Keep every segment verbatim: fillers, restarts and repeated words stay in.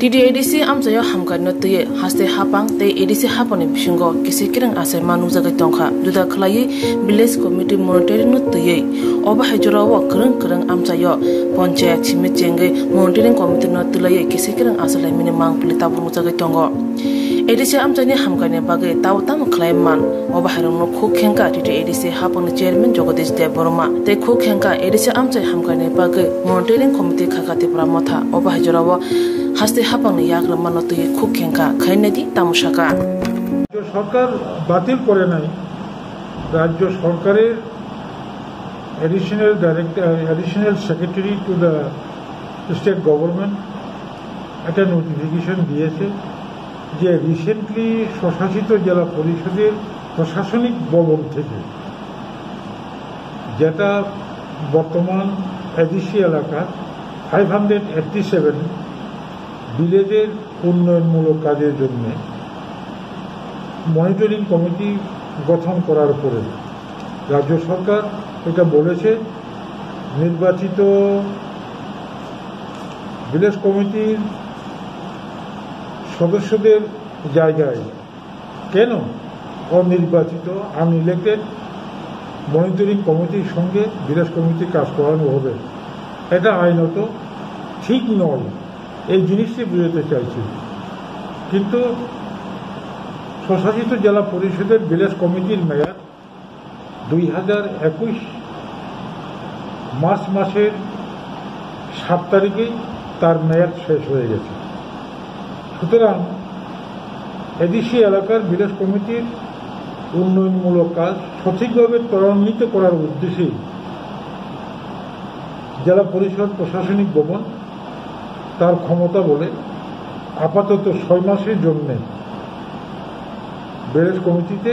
T T A D C amchaio hamkari no twiwi haste hapang tei A D C hapang ni bisingo kisi kereng achaima nukjagwi tongkha, juda khwlaiwi village committee monitoring no twiwi. Obo hai jorao kwrwng kwrwng amchaio ponchayat simi chengwi monitoring committee no twlaiwi kisi kereng achalaimani mangpili tabuk nukjagwi tongo. A D C amchaini hamkari ni bagwi tabuk tamo khwlai man. Obo hairokno khuk khengkha T T A D C hapangni chairman Jagadish Debbarma tei khuk khengkha A D C amchai hamkani bagwi monitoring committee khakha Tipra Motha. Obo hai jorao haste hapangni yagra mano twi khuk khengkha, khainai di tamo saka. রাজ্য সরকার বাতিল করে নাই। রাজ্য সরকারের additional director, additional secretary to the state government একটা নোটিফিকেশন দিয়েছে যে রিসেন্টলি স্বশাসিত জেলা পরিষদের প্রশাসনিক ভবন থেকে, যেটা বর্তমান এডিসি এলাকার ফাইভ হান্ড্রেড এইটটি সেভেন ভিলেজের উন্নয়নমূলক কাজের জন্য মনিটরিং কমিটি গঠন করার পরে রাজ্য সরকার এটা বলেছে, নির্বাচিত ভিলেজ কমিটির সদস্যদের জায়গায় কেন অনির্বাচিত, আনইলেক্টেড মনিটরিং কমিটির সঙ্গে ভিলেজ কমিটির কাজ করানো হবে? এটা আইনত ঠিক নয়, এই জিনিসটি বুঝাতে চাইছি। কিন্তু স্বশাসিত জেলা পরিষদের ভিলেজ কমিটির মেয়াদ দুই হাজার একুশ মার্চ মাসের সাত তারিখেই তার মেয়াদ শেষ হয়ে গেছে। সুতরাং এডিসি এলাকার ভিলেজ কমিটির উন্নয়নমূলক কাজ সঠিকভাবে ত্বরান্বিত করার উদ্দেশ্যেই জেলা পরিষদ প্রশাসনিক ভবন তার ক্ষমতা বলে আপাতত ছয় মাসের জন্যে ভিলেজ কমিটিতে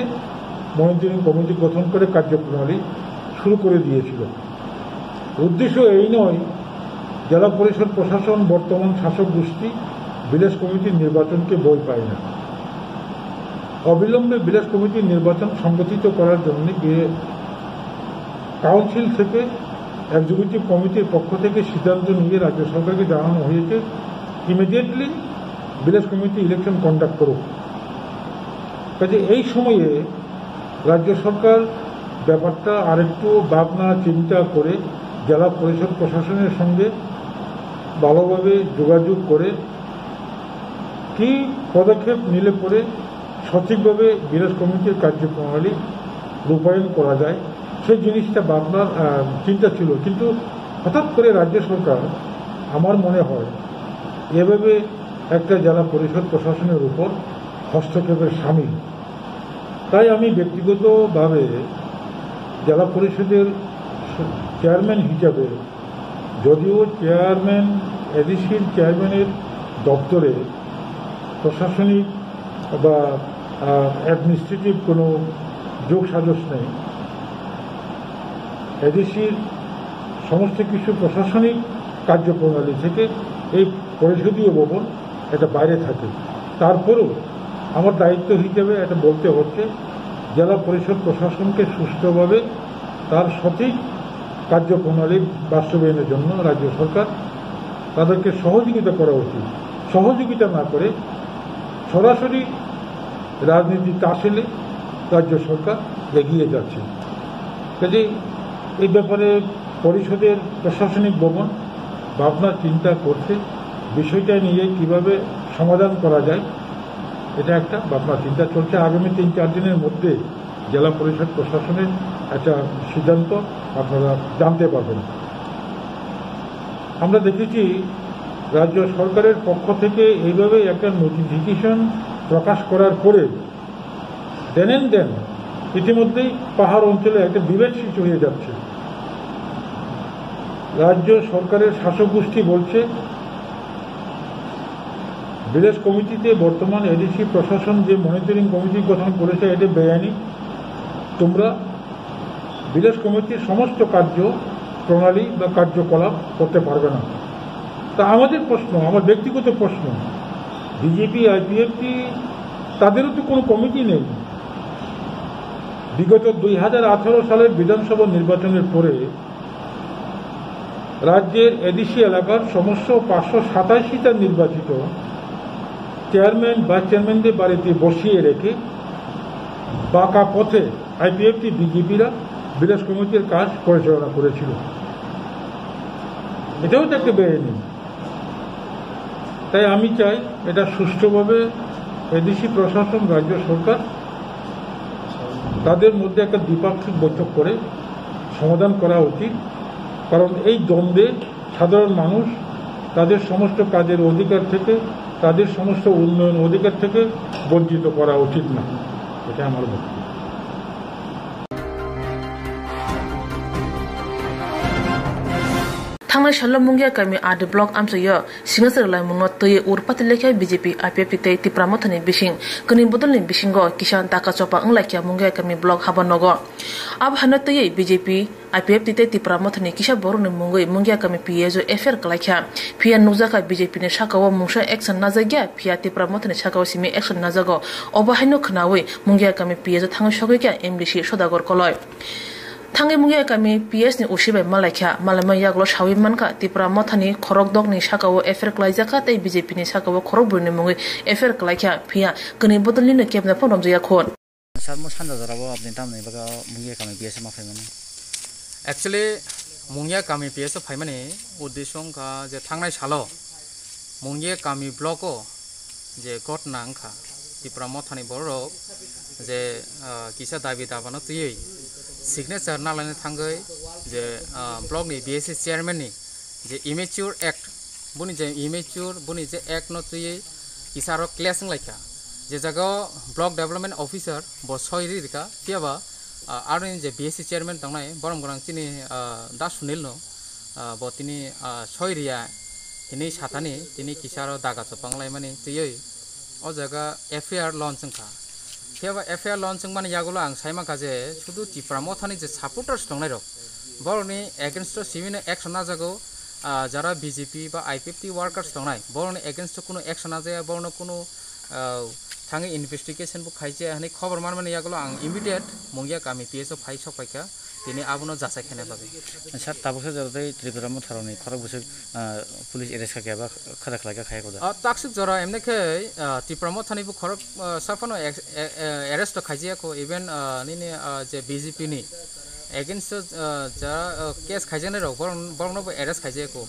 মনিটরিং কমিটি গঠন করে কার্যপ্রণালী শুরু করে দিয়েছিল। উদ্দেশ্য এই নয়, জেলা পরিষদ প্রশাসন বর্তমান শাসক গোষ্ঠী ভিলেজ কমিটির নির্বাচনকে বই পায় না। অবিলম্বে ভিলেজ কমিটির নির্বাচন সংগঠিত করার জন্য গিয়ে কাউন্সিল থেকে এক্সিকিউটিভ কমিটির পক্ষ থেকে সিদ্ধান্ত নিয়ে রাজ্য সরকারকে জানানো হয়েছে, immediately village committee election conduct করুক। কাজে এই সময়ে রাজ্য সরকার ব্যাপারটা আরেকটু ভাবনা চিন্তা করে জেলা পরিষদ প্রশাসনের সঙ্গে ভালোভাবে যোগাযোগ করে কি পদক্ষেপ নিলে পরে সঠিকভাবে ভিলেজ কমিটির কার্যপ্রণালী রূপায়ণ করা যায়, সেই জিনিসটা ভাবনার, আহ, চিন্তা ছিল। কিন্তু হঠাৎ করে রাজ্য সরকার, আমার মনে হয়, এভাবে একটা জেলা পরিষদ প্রশাসনের উপর হস্তক্ষেপের সামিল। তাই আমি ব্যক্তিগতভাবে জেলা পরিষদের চেয়ারম্যান হিসাবে, যদিও চেয়ারম্যান, এডিসির চেয়ারম্যানের দপ্তরে প্রশাসনিক বা, আহ, অ্যাডমিনিস্ট্রেটিভ কোনো যোগ সাজস নেই, এডিসির সমস্ত কিছু প্রশাসনিক কার্যপ্রণালী থেকে এই পরিষদীয় ভবন এটা বাইরে থাকে। তারপরেও আমার দায়িত্ব হিসেবে এটা বলতে হচ্ছে, জেলা পরিষদ প্রশাসনকে সুষ্ঠুভাবে তার সঠিক কার্যপ্রণালী বাস্তবায়নের জন্য রাজ্য সরকার তাদেরকে সহযোগিতা করা উচিত। সহযোগিতা না করে সরাসরি রাজনীতি তাসেলে রাজ্য সরকার এগিয়ে যাচ্ছে। কাজেই এই ব্যাপারে পরিষদের প্রশাসনিক ভবন ভাবনা চিন্তা করছে, বিষয়টা নিয়ে কিভাবে সমাধান করা যায়, এটা একটা ভাবনা চিন্তা চলছে। আগামী তিন চার দিনের মধ্যে জেলা পরিষদ প্রশাসনের একটা সিদ্ধান্ত আপনারা জানতে পারবেন। আমরা দেখেছি রাজ্য সরকারের পক্ষ থেকে এইভাবে একটা নোটিফিকেশন প্রকাশ করার পরে দেন এন্ড দেন ইতিমধ্যেই পাহাড় অঞ্চলে একটা বিভেদ সৃষ্টি হয়ে যাচ্ছে। রাজ্য সরকারের শাসক গোষ্ঠী বলছে ভিলেজ কমিটিতে বর্তমান এডিসি প্রশাসন যে মনিটরিং কমিটি গঠন করেছে, এটা বেআইনি। তোমরা ভিলেজ কমিটির সমস্ত কার্য প্রণালী বা কার্যকলাপ করতে পারবে না। তা আমাদের প্রশ্ন, আমার ব্যক্তিগত প্রশ্ন, বিজেপি, আইপিএফটি, তাদেরও তো কোনো কমিটি নেই। বিগত দুই হাজার আঠারো সালের বিধানসভা নির্বাচনের পরে রাজ্যের এডিসি এলাকার সমস্ত পাঁচশো সাতাশিটা নির্বাচিত চেয়ারম্যান, ভাইস চেয়ারম্যানদের বাড়িতে বসিয়ে রেখে বাঁকা পথে আইপিএফটি, বিজেপিরা ভিলেজ কমিটির কাজ পরিচালনা করেছিল। এটাও তো একটা বেআইনি। তাই আমি চাই এটা সুষ্ঠুভাবে এডিসি প্রশাসন, রাজ্য সরকার তাদের মধ্যে একটা দ্বিপাক্ষিক বৈঠক করে সমাধান করা উচিত। কারণ এই দ্বন্দ্বে সাধারণ মানুষ তাদের সমস্ত কাজের অধিকার থেকে, তাদের সমস্ত উন্নয়ন অধিকার থেকে বঞ্চিত করা উচিত না। এটা আমার বক্তব্য। Thangnai salo Mungia kami R D block amchaio signature laimungno twiwi ur pati laikha B J P, I P F T tei Tipra Mothani bising. Kwnwi bodolni bisingo kisa daka chopa wnglaikha Mungia kami block haba nogo. Abo haino twiwi B J P, I P F T tei Tipra Mothani kisa borokni mungwi Mungia kami P S o F I R kwlaikha. Phiya nukjakha B J P ni sakao mungsa action najakya, phiya Tipra Mothani sakao simi action najago. Obo haino khwnawi Mungia kami P S o thangwi sogwikha M D C Sodagar Koloi. Thangwi Mungia kami P S ni O C bai malaikha, malaima yagulo sawi mankha, Tipra Mothani khorok dokni sakao F I R kwlaijakha tei B J P ni sakao khorok brwini mungwi F I R kwlaikha, phiya kwnwi bodolnino kebna phano romjakya khun. Sir, mo sanja jorabo apni tamni bagwi o Mungia kami P S o ma phaimani? Actually, Mungia kami P S o phaimani uddesho wngkha je thangnai salo Mungia kami block o je ghotna wngkha, Tipra Mothani bororok je, ah, kisa dabi dabano twiwi signature nalaina thangwi je, ah, block ni B S C chairman ni je immature act, boni je immature, boni je act no twiwi kisa aro clash wnglaikha. Je jagao block development officer bo soi ri rikha, phiyaba, ah, aroni je B S C chairman tongnai, borom gwnang chini, ah, Da Sunil no, ah, bo tini, ah, soi riya hinwi sathani tini kisa aro daga chopang laimani twiwi o jaga F I R launch wngkha. Phiya ba F I R launch wngmani yagulo ang sai mankha je, sudu Tipra Mothani je supporters tongnairok, borokni against o simi no action najago, ah, jara B J P ba I P F T workers tongnai, borokni against o kunu action najaya, borokno kunu, ah, thangwi investigation bo khaijaya hinwi khobor manmani yagulo ang immediate Mungia kami P S o phai sok paikha. Tini abono jachai khaina bagwi. Sir, tabuksa jora tei Tripura Motharokni khorok bwswk, ah, police arrest kha khe ba khada khlai kha khaya koda? Ah, taksuk jora emne khe, ah, Tripura Mothani bo khorok, ah, saphano ex-, e-, e-, arrest to khaijaya kho, even, ah, nini, ah, je B J P ni against o, ah, ja, ah, case khaijaknai rok borok, borokno bo arrest khaijaya kho.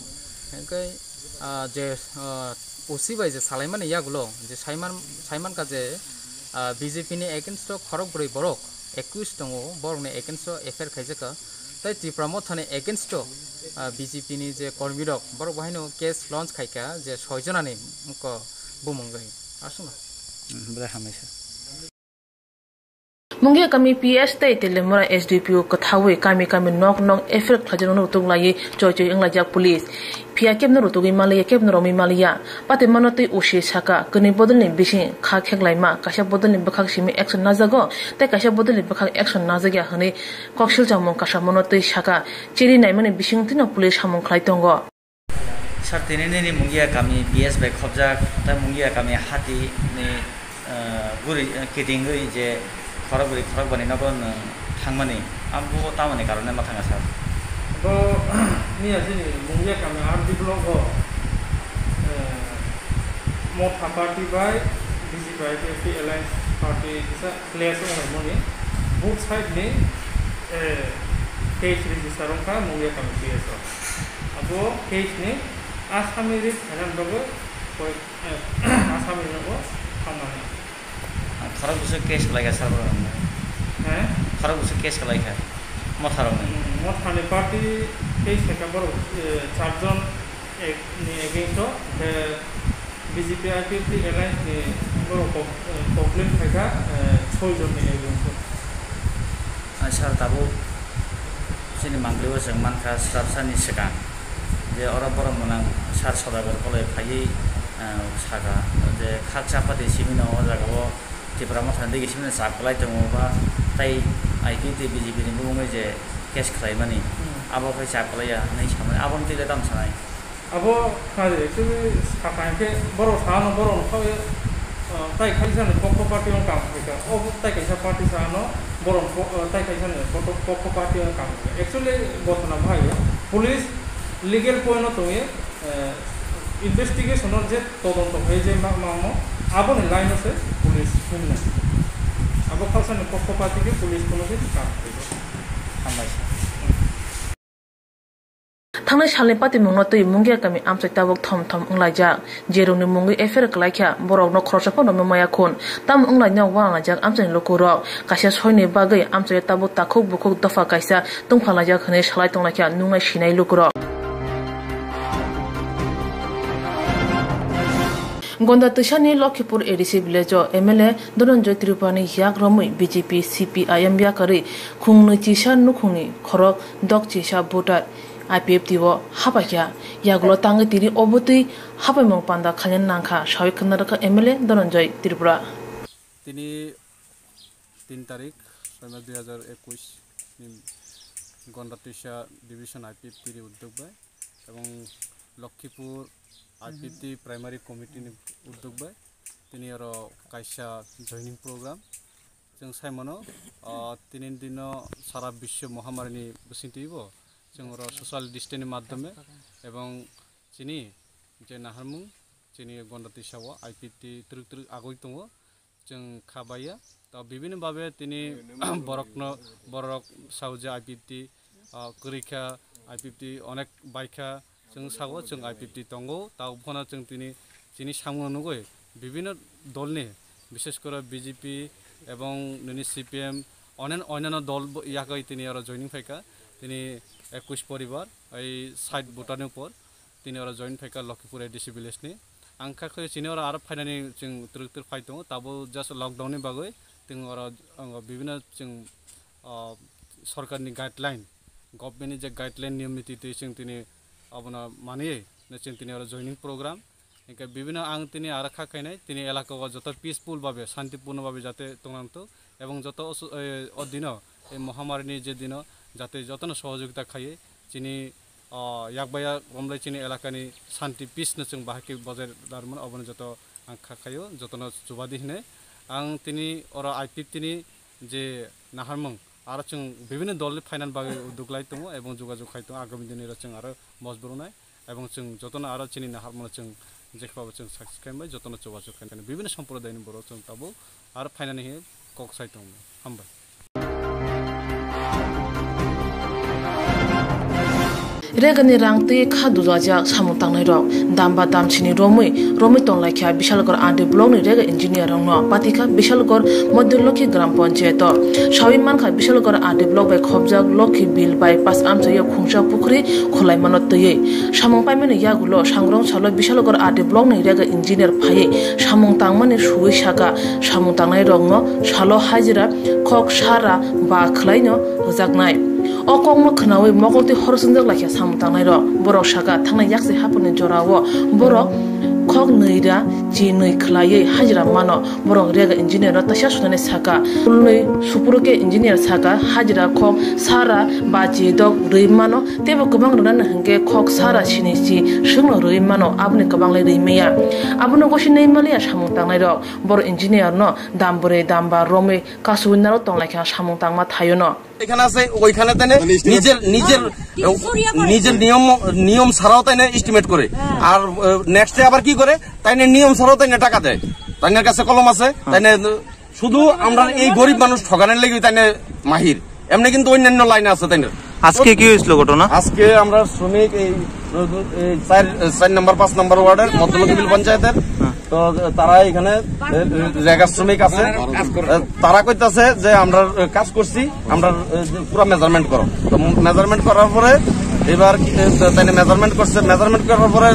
Hwnkhe, ah, je, ah, O C bai je salaimani yagulo je saiman, saimankha je, ah, B J P ni against o khorok bwrwi borok accused tongo, borokni against o F I R khaijakha. Tei Tipra Mothani against o, ah, B J P ni je kormi rok, borok bo haino case launch khaikha je soi jonani wngkha bumung bai. Aswkno. Hmm, belai hamai sir. Mungia kami P S tei Telemura S D P O kwthaui kami kami nok nok F I R khlaijakno nutuk laiwi choi choi wnglaijak police. Phiya kebno rutugwi maliya, kebno romwi maliya. Patimano tei O C saka, kwnwi bodolni bising kha kheklaima, kaisa bodolni bwkhak simi action najago, tei kaisa bodolni bwkhak action najakya hwnwi koksil chamung kasamano tei saka, chiri naimani bisingtwino police samung khlai tongo. Sir, tini nini Mungia kami P S bai khobjak, tei Mungia kami hati ni, eh, guri, eh, kitingwi je khorok bwrwi khorok bani nogo nwng thangmani, abo tamoni karone ma thanga sir? Bo miya chini Mungia kami R D block o, eh, Motha party bai B J P I P F T alliance party kisa clash wnglaimani, both side ni, eh, case register wngkha Mungia kami P S o. Abo case ni asami ri khainani bagwi koi, eh, asami nogo thangmani. Khorok bwswk case kwlaikha sir borok? He? Khorok bwswk case kwlaikha Motharokni? Hmm, Mothani party case khaikha borok, eh, charjon ek-, ni against o, hwnkhe B J P I P F T alliance ni borok kok-, eh, complain khaikha, eh, soi jon ni against o. Ah, sir, tabuk chini mangli o chwng mankha swrapsa ni swkang je oro borok mwnang sir Sodagar Koloi phaiwi, ah, sakha je khak chapati simi no o jaga o Tipra Motha ni digi simi no chap kwlai tongo ba tei I P F T B J P ni bumungwi je case khwlaimani, hmm, abo khai chap kwlaiya hinwi samani, aboni twi le tamo sanai? Abo khnadi, actually, sakha hinkhe borok sa ano borok no khawi, ah, tai kaisa ni pokho party no kam khaikha. O tai kaisa party sa ano borok po-, ah, tai kaisa ni pokho, pokho party no kam khaikha. Actually, ghotona bahai o police legal point no tongwi, eh, investigation no je todonto khai je ma-, mamo, Aboni line-o se police phunuknai. Abo khaksani pokkho party khe police phunukgwi kaam khlaijago. Hambaisa. Thangnai salni patimungno twi Mungia kami amchai tabuk thom thom wnglaijak. Jerokni mungwi F I R kwlaikha, borokno khoroksa phano maya khun. Tamo wnglaina uanalaijak amchaini lukurok. Kaisa soini bagwi amchaio tabuk takhuk bukhuk dopha kaisa tungphalaijak hwnwi salai tonglaikha nuknai sinai lukurok. Gonda twisani Lokhipur A D C village-o M L A Dhananjay Tripurani yak romwi B J P C P I M yakarwi khungnwi chisa nukhungni khorok dok chisa voter I P F T o hapaikha. Yagulo tangwi tini obotwi hapaimung panda khaina nangkha, sawi khwna rwkha M L A Dhananjay Tripura. Tini tin tarik, soi mas dui hajar ekush ni Gonda Tisa Division I P F T ni uddog bai ebong Lokhipur I P F T Primary Committee ni uddog bai tini oro kaisa joining program. Chwng sai mano, ah, tini dino sara biswo mohamari ni bisingtwi bo chwng oro social distance ni madhyome ebong chini je naharmung chini Gonda Tisa o I P F T twrwk twrwk agoi tongo. Chwng kha baiya. To bibini babe tini borokno, borok sao je I P F T, ah, kwrwi kha, I P F T onek bai kha, chwng sao chwng I P F T tongo. Tabuk phano chwng tini chini samungno nugwi bibino dolni, bishes kore B J P ebong nini C P M, onen-, oneno dol bo-, yagwi tini oro joining phaikha. Tini ekush poribar, ei sait voter ni upor. Tini oro join phaikha Lokhipur A D C village ni. Ang kha khe chini oro aro phainani chwng twrwk twrwk phai tongo, tabo just lockdown ni bagwi chwng oro, ang bibino chwng, ah, sorkar ni guideline, government ni je guideline niyom niti twi chwng tini abono manwi chwng tini oro joining program. Hingke bibino ang tini aro kha khainai, tini elaka o joto peaceful babe, santipurno babe jate tongnang to, ebong joto osu-, eh, o dino, ei mohamari ni je dino, jate jotono sohojogita khaiwi chini o yakbaya romlai chini elakani santi peace no chwng bahai khe bojai larmani, obono joto ang kha khaio, jotono chubadi hinwi. Ang tini oro I P F T ni je naharmung aro chwng bibino dolni phainani bagwi udduk lai tongo ebong jogajog khai tongo, agami diniro chwng aro mojbur wngnai ebong chwng jotono aro chini naharmungno chwng jekhwabo chwng success khaimbai, jotono chubajog khaimani bibino somprodayni borok chwng tabuk aro phainani hinwi kok sai tongo. Hambai. Regani rang twi kha dujajak samung tangnai rok damba damsini romwi romwi tonglaikha Bishalgarh R D block ni rega engineer rokno patikha Bishalgarh Madhyalokhi Gram Panchayat o. Sawi mankha Bishalgarh R D block bai khobjak Lokhi Bill bypass amchaio khungsa pukhri kholaimano twiwi. Samung paimani yagulo sangrong salo Bishalgarh R D block ni rega engineer phaiwi samung tangmani suwi saka samung tangnai rokno salo hajira khok sara ba khwlaino rwjaknai. O kokno khwnawi mokol twi hor swngjak laikha samung tangnai rok. Borok saka thangnai yakse haphangni jorao borok khok nwi ra chi nwi khwlaiwi hajira mano. Borok rega engineer no taisa sunani saka, ulnwi supuru khe engineer saka hajira khok sara ba chi dok rwi mano. Teibo kwbang rwnani hwnkhe khok sara sini chi swkno rwi mano, aboni kwbang lai rwi maya. Abono gosi nai maliya samung tangnai rok. Borok engineer no dam bwrwi dam ba romwi kasui narwk tonglaikha samung tangma thaio no. এখানে আছে, ওইখানে তাইনে মানে, নিজের, নিজের, নিজের নিয়ম, নিয়ম ছাড়াও তাইনে এস্টিমেট করে। আর, আহ, নেক্সটে আবার কি করে? তাইনে নিয়ম ছাড়াও তাইনে টাকা দেয়। তাইনের কাছে কলম আছে, তাইনে শুধু আমরা এই গরিব মানুষ ঠকানোর লেগে তাইনে মাহির। এমনি কিন্তু অন্যান্য লাইনে আছে তাইনের। আজকে কি হয়েছিল ঘটনা? আজকে আমরা শ্রমিক এই, এই চার, চার নম্বর, পাঁচ নম্বর ওয়ার্ডের মধ্যলক্ষ্মী বিল পঞ্চায়েতের, হ্যাঁ। তো তারা এখানে, এ, এ, রেগা শ্রমিক আছে। এ, তারা কইতাছে যে আমরা, এ, কাজ করছি, আমরা, এ, পুরা মেজারমেন্ট করো। তো মেজারমেন্ট করার পরে এবার কি, এ, তাইনে মেজারমেন্ট করছে, মেজারমেন্ট করার পরে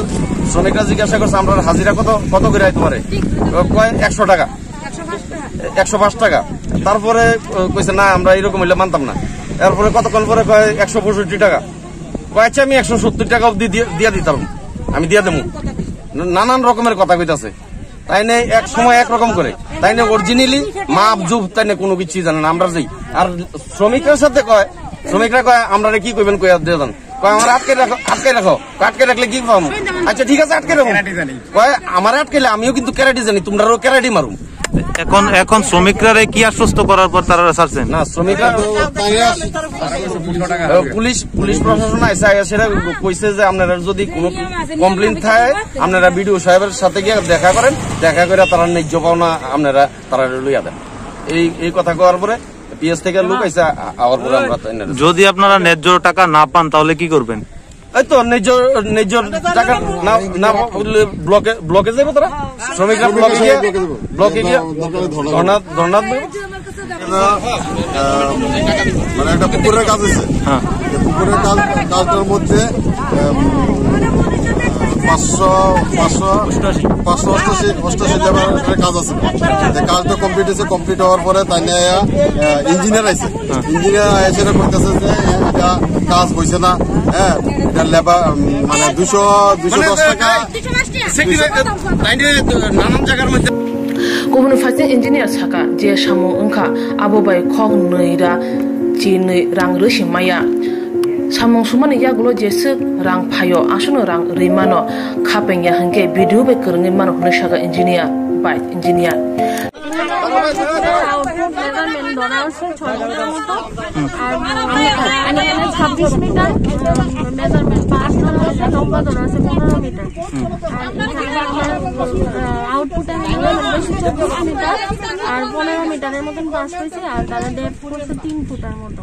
শ্রমিকরা জিজ্ঞাসা করছে, "আমরা হাজিরা কত, কত করে আইতে পারে?" কয়, "একশো টাকা।" একশো পাঁচ টাকা। তারপরে, এ, কইছে, "না, আমরা এরকম হইলে মানতাম না।" এরপরে কতক্ষণ পরে কয়, "একশো পঁয়ষট্টি টাকা।" কয়, "আচ্ছা, আমি একশো সত্তর টাকা অবধি দিয়ে, দিয়ে দিতাম, আমি দিয়ে দেবো।" নানান রকমের কথা কইতাছে। তাইনে এক সময় একরকম করে, তাইনে অরিজিনালি মাপ জুপ, তাইনে কোনো কিছুই জানে না, আমরা যাই। আর শ্রমিকদের সাথে কয়, শ্রমিকরা কয়, "আমরা কি কইবেন, কইয়া দিয়ে দেন।" কয়, "আমার আটকে রাখো, আটকে রাখো।" কয়, "আটকে রাখলে কি পাবো?" "আচ্ছা, ঠিক আছে, আটকে রাখো।" কয়, "আমার আটকেলে আমিও কিন্তু ক্যারাটি জানি, তোমরাও ক্যারাটি মারুম।" এখন, এখন শ্রমিকরারে কি আশ্বস্ত করার পর তারা ছাড়ছেন? না, শ্রমিকরা, আহ, পুলিশ, পুলিশ প্রশাসন আইসে, আগে সেটা কইছে যে আপনারা যদি কোনো কমপ্লেন থাকে, আপনারা বিডিও সাহেবের সাথে গিয়ে দেখা করেন, দেখা করে তারা ন্যায্য পাওনা আপনারা তারা লইয়া দেন। এই, এই কথা কওয়ার পরে পিএস থেকে লোক আইসে, আ-, আওয়ার পরে আমরা তাই না। যদি আপনারা ন্যায্য টাকা না পান, তাহলে কি করবেন? এই তো ন্যায্য, ন্যায্য টাকা না, না উঠলে ব্লকে, ব্লকে যাবো তারা। শ্রমিকরা ব্লকে গিয়ে, ব্লকে গিয়ে ধর্ণা, ধর্ণা দেবো। এটা, আহ, মানে একটা পুকুরের কাজ হয়েছে। হ্যাঁ। এই পুকুরের কাজ, কাজটার মধ্যে, আহ, পাঁচশো, পাঁচশো, পাঁচশো অষ্টাশি, অষ্টাশি লেবারের কাজ আছে। যে কাজটা কমপ্লিট হয়েছে, কমপ্লিট হওয়ার পরে তাই নিয়ে, আহ, ইঞ্জিনিয়ার আইছে। ইঞ্জিনিয়ার আইসে এটা করতেছে যে এটা কাজ হইছে না, হ্যাঁ, এটা লেবার, উম, মানে দুশো, দুশো দশ টাকা। নানান জায়গার মধ্যে। Kubun faising engineer saka je samung wngkha abo bai khok nwi ra chi nwi rang rwsi maya. Samung sumani yagulo jeswk rang phaio aswkno rang rwi mano khapengya hwnkhe B D O bai kwrwngwi mano hwnwi saka engineer bai engineer. Output measurement ধরা হচ্ছে ছয় ফুটের মতো। আর আমি, আমি এখানে ছাব্বিশ metre measurement pass করা হয়েছে, লম্বা ধরা হচ্ছে পনেরো মিটার। আর এখানে আমার, আহ, আউটপুটে হলো বেশি চব্বিশ মিটার আর পনেরো মিটারের মতন পাস হয়েছে, আর তারা ডেপথ করছে তিন ফুটের মতো।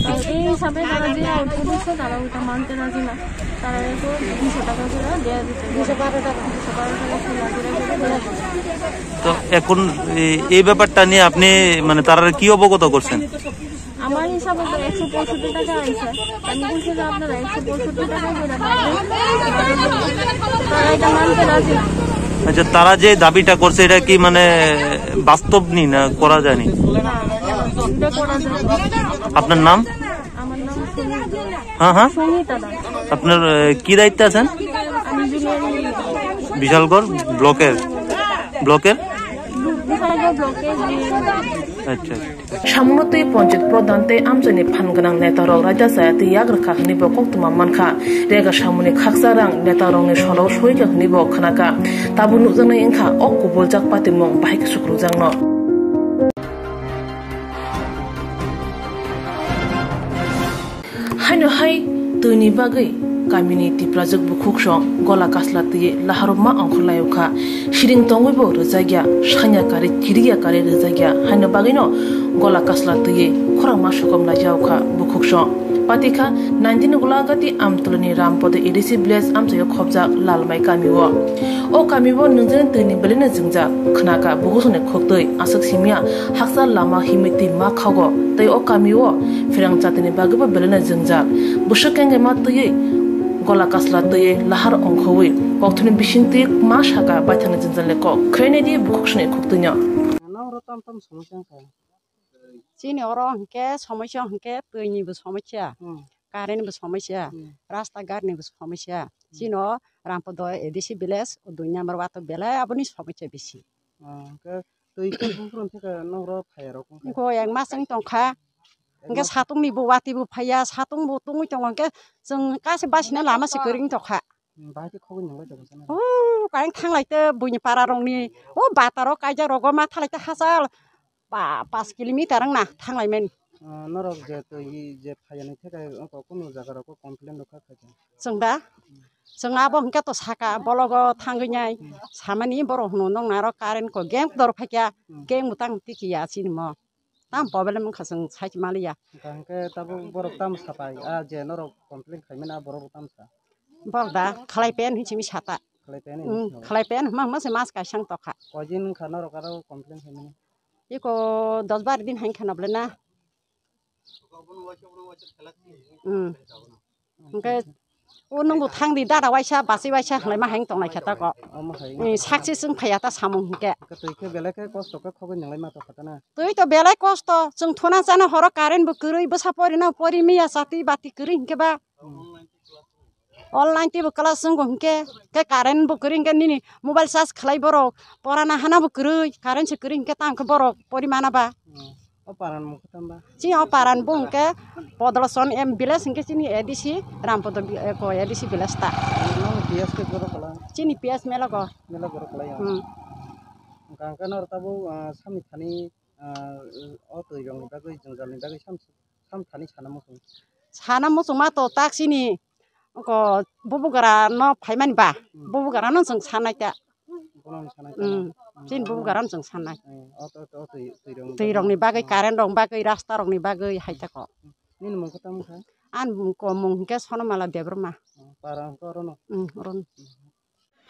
তো এই হিসাবে তারা যে আউটপুট হচ্ছে, তারা ওইটা মানতে রাজি না। তারা এরপর দুশো টাকা করে দেওয়া দিতে, দুশো বারো টাকা, দুশো বারো টাকা খোলা করে দেওয়া দিতে। তো এখন এই, এই ব্যাপারটা নিয়ে আপনি, মানে, তারা কি অবগত করছেন? আমার হিসাবে তো একশো পঁয়ষট্টি টাকা আইছে। আমি বলছি যে আপনারা একশো পঁয়ষট্টি টাকা করে পাবেন। তারা এটা মানতে রাজি না। আচ্ছা, তারা যে দাবিটা করছে, এটা কি, মানে, বাস্তব নি না করা যায়নি? না, এটা করা যায় না। আপনার নাম? আমার নাম সুমিতা। হ্যাঁ, হ্যাঁ। সুমিতা দাস। আপনার, এ, কি দায়িত্বে আছেন? আমি জুনিয়র ইঞ্জিনিয়ার। বিশালগড় ব্লকের, ব্লকের? বিশালগড় ব্লকের জুনিয়র ইঞ্জিনিয়ার। আচ্ছা, আচ্ছা। Samungno twi ponchayat pradhan tei amchaini phan gwnang netarok raida chaya twi yak rwkha hwnwi bo koktwma mankha. Rega samungni khaksa rang netarokni solo soikha hwnwi bo khnakha. Tabuk nukjaknai wngkha o kubuljak patimung bahai khe sukrukjakno. Haino hai twini bagwi kamini Tiprajwk bukhuksong gola kasla twiwi laharokma ongkhorlaiokha. Siring tongwibo rwjakya, sanya karwi kirikya karwi rwjakya, haino bagwino gola kasla twiwi khorangma sokomlaijakha bukhuksong. Patikha nineteen Golagati Amtwlani Rampodo A D C village amchaio khobjak Lalmai kamio. O kamio nungjaknai twini belaino jwngjak khnakha bukhuksongni khoktwi, aswk simiya haksa lama himwi twi ma khago tei o kamio pherang jatini bagwibo belaino jwngjak. Bwswk kengkhe ma twiwi gola kasla twiwi lahar ongkhowi kokthumni bisingtwi ma saka baithangni jwngjalni kok khwlainai di bukhuksongni khoktwino. Chini oro hwnkhe somosya hwnkhe twi ni bo somosya, hmm, current ni bo somosya, hmm, rasta ghat ni bo somosya. Hmm. Chini o Rampodo A D C village o dui number wato belai aboni somosya bisi. Ah, hwnkhe twi khe buphuru hwnkhe norok phai rok wngkha. Hwnkhe ek mas wng tongkha. Ek mas. Hwnkhe satung ni bo watwi bo phaiya, satung bo tungwi tongo hwnkhe chwng kaisa basina lama se kwrwng tongkha. Hmm, bahai khe khogwi nang lai tongo sana. Oh, kain thanglai te buini para rokni, oh, bataro kaijak rogo ma thalai te hachal pa-, pash kilometer wng na thanglai mani. Ah, norok je twi je phaiya ni theke oko kunu jaga rok complain rok kha khaikha. Chwng da? Chwng abo hwnkhe to saka bologo thangwi nai samani borok hwno nong naro current ko geng dor phaikya, hmm, geng butang tikiya chini mo. Tam problem wngkha chwng sai maliya. Hwnkha hwnkhe tabuk borok tamo sapai, a je norok complain khaimani a borok tamo sa? Borok da khlai pen hinwi simi sata. Khlai pen hinwi sata. Khlai pen hwma hwma se mas kaisang tokha. Koi din wngkha norok aro complain khaimani? Iko dos bar din hai wngkha noble na. Hmm. Hwnkhe o nwngbo thangdi dada waisa bachai waisa hwnlaima hai wng tonglai khe tako. Omo hai. Sakchi chwng phaiya ta samung hwnkhe. Hwnkhe twi khe belai khe kosto khe khogwi nanglaima tongkha ta na. Twi to belai kosto, chwng thuna chana horo current bo kwrwi, bwsa porino pori miya, chati bati kwrwi hwnkhe ba. Hmm. Online teibo class wngbo hwnkhe, khe current bo kwrwi hwnkhe nini mobile charge khlai borok, porana hana bo kwrwi, current se kwrwi hwnkhe tamo khe borok pori mana ba. Hmm. O paran mukha tamba? Chini o paran bo hwnkhe Podoloson M village hwnkhe chini A D C Rampodo vi-, eko A D C village ta. Nono P S khe borok kwlai? Chini P S Melogo. Melogo borok kwlai ya? Hmm. Hwnkha hwnkhe norok tabuk, ah, samni thani, ah, o twi rokni bagwi, jwngjalni bagwi sam, sam thani sana muchung. Sana muchungma to tak chini oko bubugra no phaimani ba, hmm, bubugra no chwng sanai ta. Bono sanai ta. Hmm. Hmm. Chini bubugra no chwng sanai. Hmm. O to, to, twi, twi rokni bagwi. Twi rokni bagwi, hmm, current rokni bagwi, rasta rokni bagwi hai ta ko. Hmm. Nini mung khe tamo kha? Ani mung ko mung hwnkhe Sonomala Debbarma. Hmm. Para hwnkhe orono? Hmm, orono. Hmm.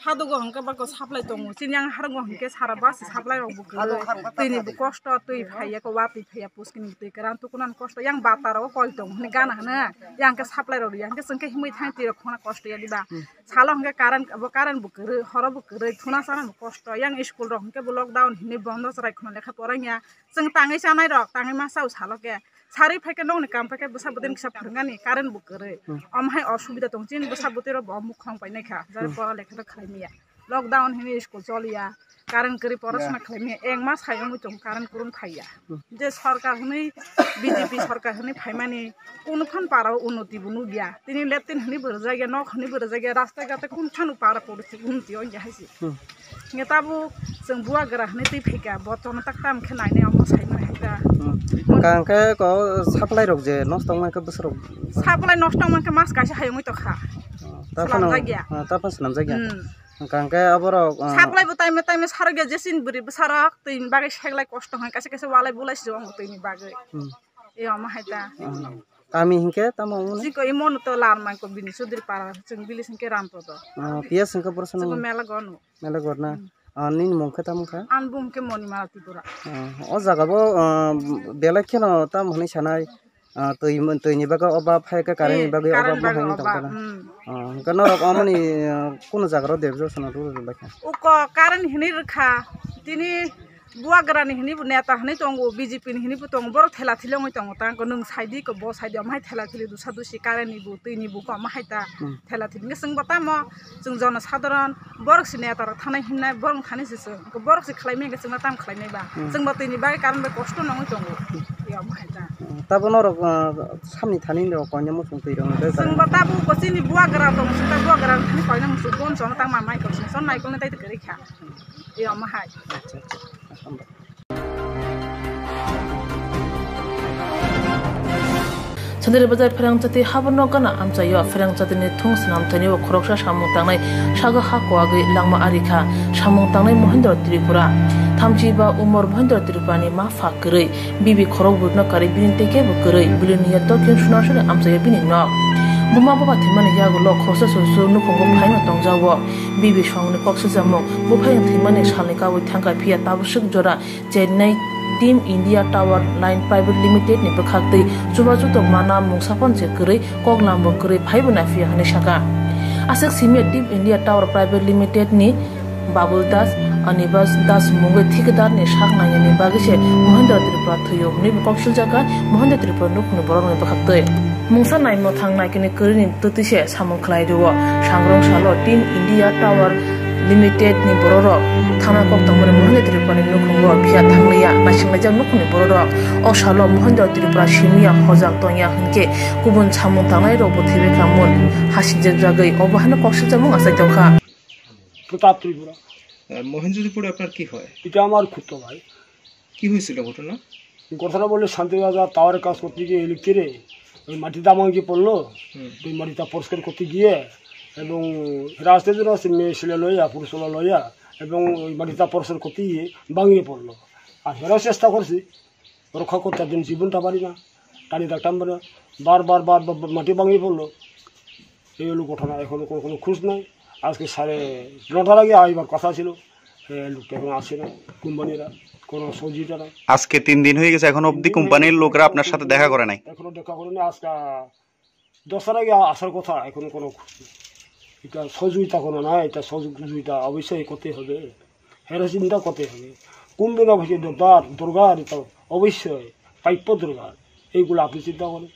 Hadugo hwnkhe bako supply tongo. Chini yang harungo hwnkhe sara bus supply rok bo kwrwi. Tini bo kosto twi phaiya ko, watwi phaiya, puskini twi kwran tukunan kosto. Yang bata rok kol tongo hwnwi gana hwno. Yang khe supply rok yang khe chwng khe himwi thang twi rok khona kosto ya diba. Hmm. Salo hwnkhe current bo, current bo kwrwi, horo bo kwrwi, thuna sana bo kosto. Yang school rok hwnkhe bo lockdown hwnwi bondo chwrai khwna lekha poraiya. Chwng tangwi chanai rok, tangwi ma chao salo khe. Sarwi phai khe nokni kam phai khe bwsa bwtwi kisa phwrwngani current bo kwrwi. Hmm. Omo hai osubida tong chini bwsa bwtwi rok bo mukhang painai kha. Jare, hmm, pora lekha rok khlai maya. Lockdown hwnwi school choliya. Current kwrwi porasona khlai maya. Eng ma sai wngwi tong current kwrwng phaiya. Hmm. Je sorkar hwnwi B J P sorkar hwnwi phaimani kunu phan para o unnoti bo nukya. Tini latrine hwnwi bo rwjakya, nok hwnwi bo rwjakya, rasta ghat kunu phano para porisi unnoti wngya hai se. Hmm. Hingke tabuk chwng buagra hinui twi phaikha, bo chwngno tak tam khe nainai omo saimani hai ta. Hmm. Hwnkha hwnkhe ko supply rok je nosto wngmani khe bwswk rok? Supply nosto wngmani khe mas kaisa hai wngwi tongkha. Oh, ta phano, swnamjakya. Ah, ta phano swnamjakya. Hmm. Hwnkha hwnkhe aborok, ah, supply bo time time sarokya, jesini bwrwi bwsarok twini bagwi seklai kosto hwn, kaisa kaisa walai bulai se tongo twini bagwi. Hmm. E omo hai ta. Hmm. Kami hinkhe tamo wngmani? Chiko imo no to lar mai ko bini Chaudhary para chwng village hinkhe Rampodo. Ah, P S hinkhe borok sano? Chiko Melago no. Melago na? Hmm. Ah, nini mung khe tamo kha? Ani bung khe Monimala Tripura. Ah, o jaga bo, ah, belai kheno tamo hinui sanai, ah, twi, twi ni bagwi oba phai khe current ni bagwi oba. Eh, current bagwi oba hinui tongkha na? Hmm. Ah, hwnkhe norok omoni, ah, kuno jaga rok debjo sano rw rw lai kha? Uko current hinui rwkha, tini Buagrani hwnwi bo neta hwnwi tongo, B J P ni hwnwi bo tongo, borok thela thili wngwi tongo, tang nwng saidi ko bo saidi, omo hai thela thili dusa dusi current ni bo, twi ni bo, omo hai ta. Hmm. Thela thili hwnkhe chwng bo tamo, chwng jono sadharon, borok se neta rok thanai himnai, borok thani se chwng, borok se khlai manya hwnkhe chwngno tamo khlai nai ba? Hmm. Chwng bo twi ni bagwi current bai kosto no wngwi tongo. Hmm. Omo hai ta. Hmm. Tabo norok, ah, samni thani rok koinai muchung twi rok. Chwng bo tabo ko chini Buagra tongo, chwng ta Buagra thani koinai muchung, bon jono tang ma mai ko chwng son nai ko nai tai kwrwi kha. Omo hai. Acha, acha. Sandari bazar pherang chati haborno gana amchaio pherang chatini thung swnam thani o khoroksa samung tangnai sago ha kuagwi langma ari kha. Samung tangnai Mohendro Tripura. Thamchi ba umor Mohendro Tripura ni ma pha kwrwi. Bibi khorok bwrwino karwi bini tei kebo kwrwi. Bilini ya dokin sunasuni amchaio bini nok. Buma baba thwimani yagulo khoroksa sursur nukhungo phaino tongjago. Bibi songni kok swijamung. Buphai thwimani salni kabui thangkha phiya tabuk swk jora. Chennai Team India Tower Line Private Limited ni bwkhaktwi chubachu tongmana mungsa phone se kwrwi, koklam bo kwrwi phaibo naiphiya hwnwi sakha. Aswk simiya Team India Tower Private Limited ni Babul Das, Anibas Das mungwi thikdar ni sak nangyani bagwi se Mohendra Tripura thwio hwnwi bo kok siljakha, Mohendra Tripura nukhungni borokni bwkhaktwi. Mungsa naimwthang naikini kwrwini twtwi se samung khlai rwo. Sangrong salo Team India Tower Limited ni bororok thana kok tongmani Mohendra Tripura ni nukhungo phiya thangliya naisinglaijak nukhungni bororok. O salo Mohendra Tripura simiya hojak tongya hinkhe kubun samung tangnai rokbo thwibai kha mun hasingjak jagwi obo haino kok siljakmung achai tongkha. প্রতাপ ত্রিপুরা। আহ, মহেন্দ্র ত্রিপুরা আপনার কি হয়? এটা আমার খুড়তো ভাই। কি হয়েছিল ঘটনা? ঘটনা বললে শান্তিবাজার টাওয়ারের কাজ করতে গিয়ে ইলেকট্রিকে ওই মাটিটা ভাঙিয়ে পড়লো। হুম। তো ওই মাটিটা পরিষ্কার করতে গিয়ে এবং রাস্তায় যেন আছে মেয়ে ছেলে লইয়া, পুরুষ ওলা লইয়া এবং ওই মাটিটা পরিষ্কার করতে গিয়ে ভাঙিয়ে পড়লো। আর হেরাও চেষ্টা করছি, রক্ষা করতে একজন জীবনটা পারি না, টানি রাখতাম পারি না। বারবার, বারবার মাটি ভাঙিয়ে পড়লো। এই হলো ঘটনা, এখনো কোনো, কোনো খোঁজ নাই। আজকে সাড়ে নটার আগে আইবার কথা ছিল, এ, লোকটা এখনো আসে না, কোম্পানিরা কোনো সহযোগিতা নাই। আজকে তিন দিন হয়ে গেছে, এখন অবধি কোম্পানির লোকরা আপনার সাথে দেখা করে নাই? এখনো দেখা করেনি, আজকে দশটার আগে আসার কথা, এখনো কোনো খোঁজ নেই। এটা সহযোগিতা কোনো নাই, এটা সহযোগিতা অবশ্যই করতে হবে। হেরা চিন্তা করতে হবে। কোন দিন অবশ্যই দরকার, দরকার এটা অবশ্যই, প্রাপ্য দরকার। এইগুলো আপনি চিন্তা করেন।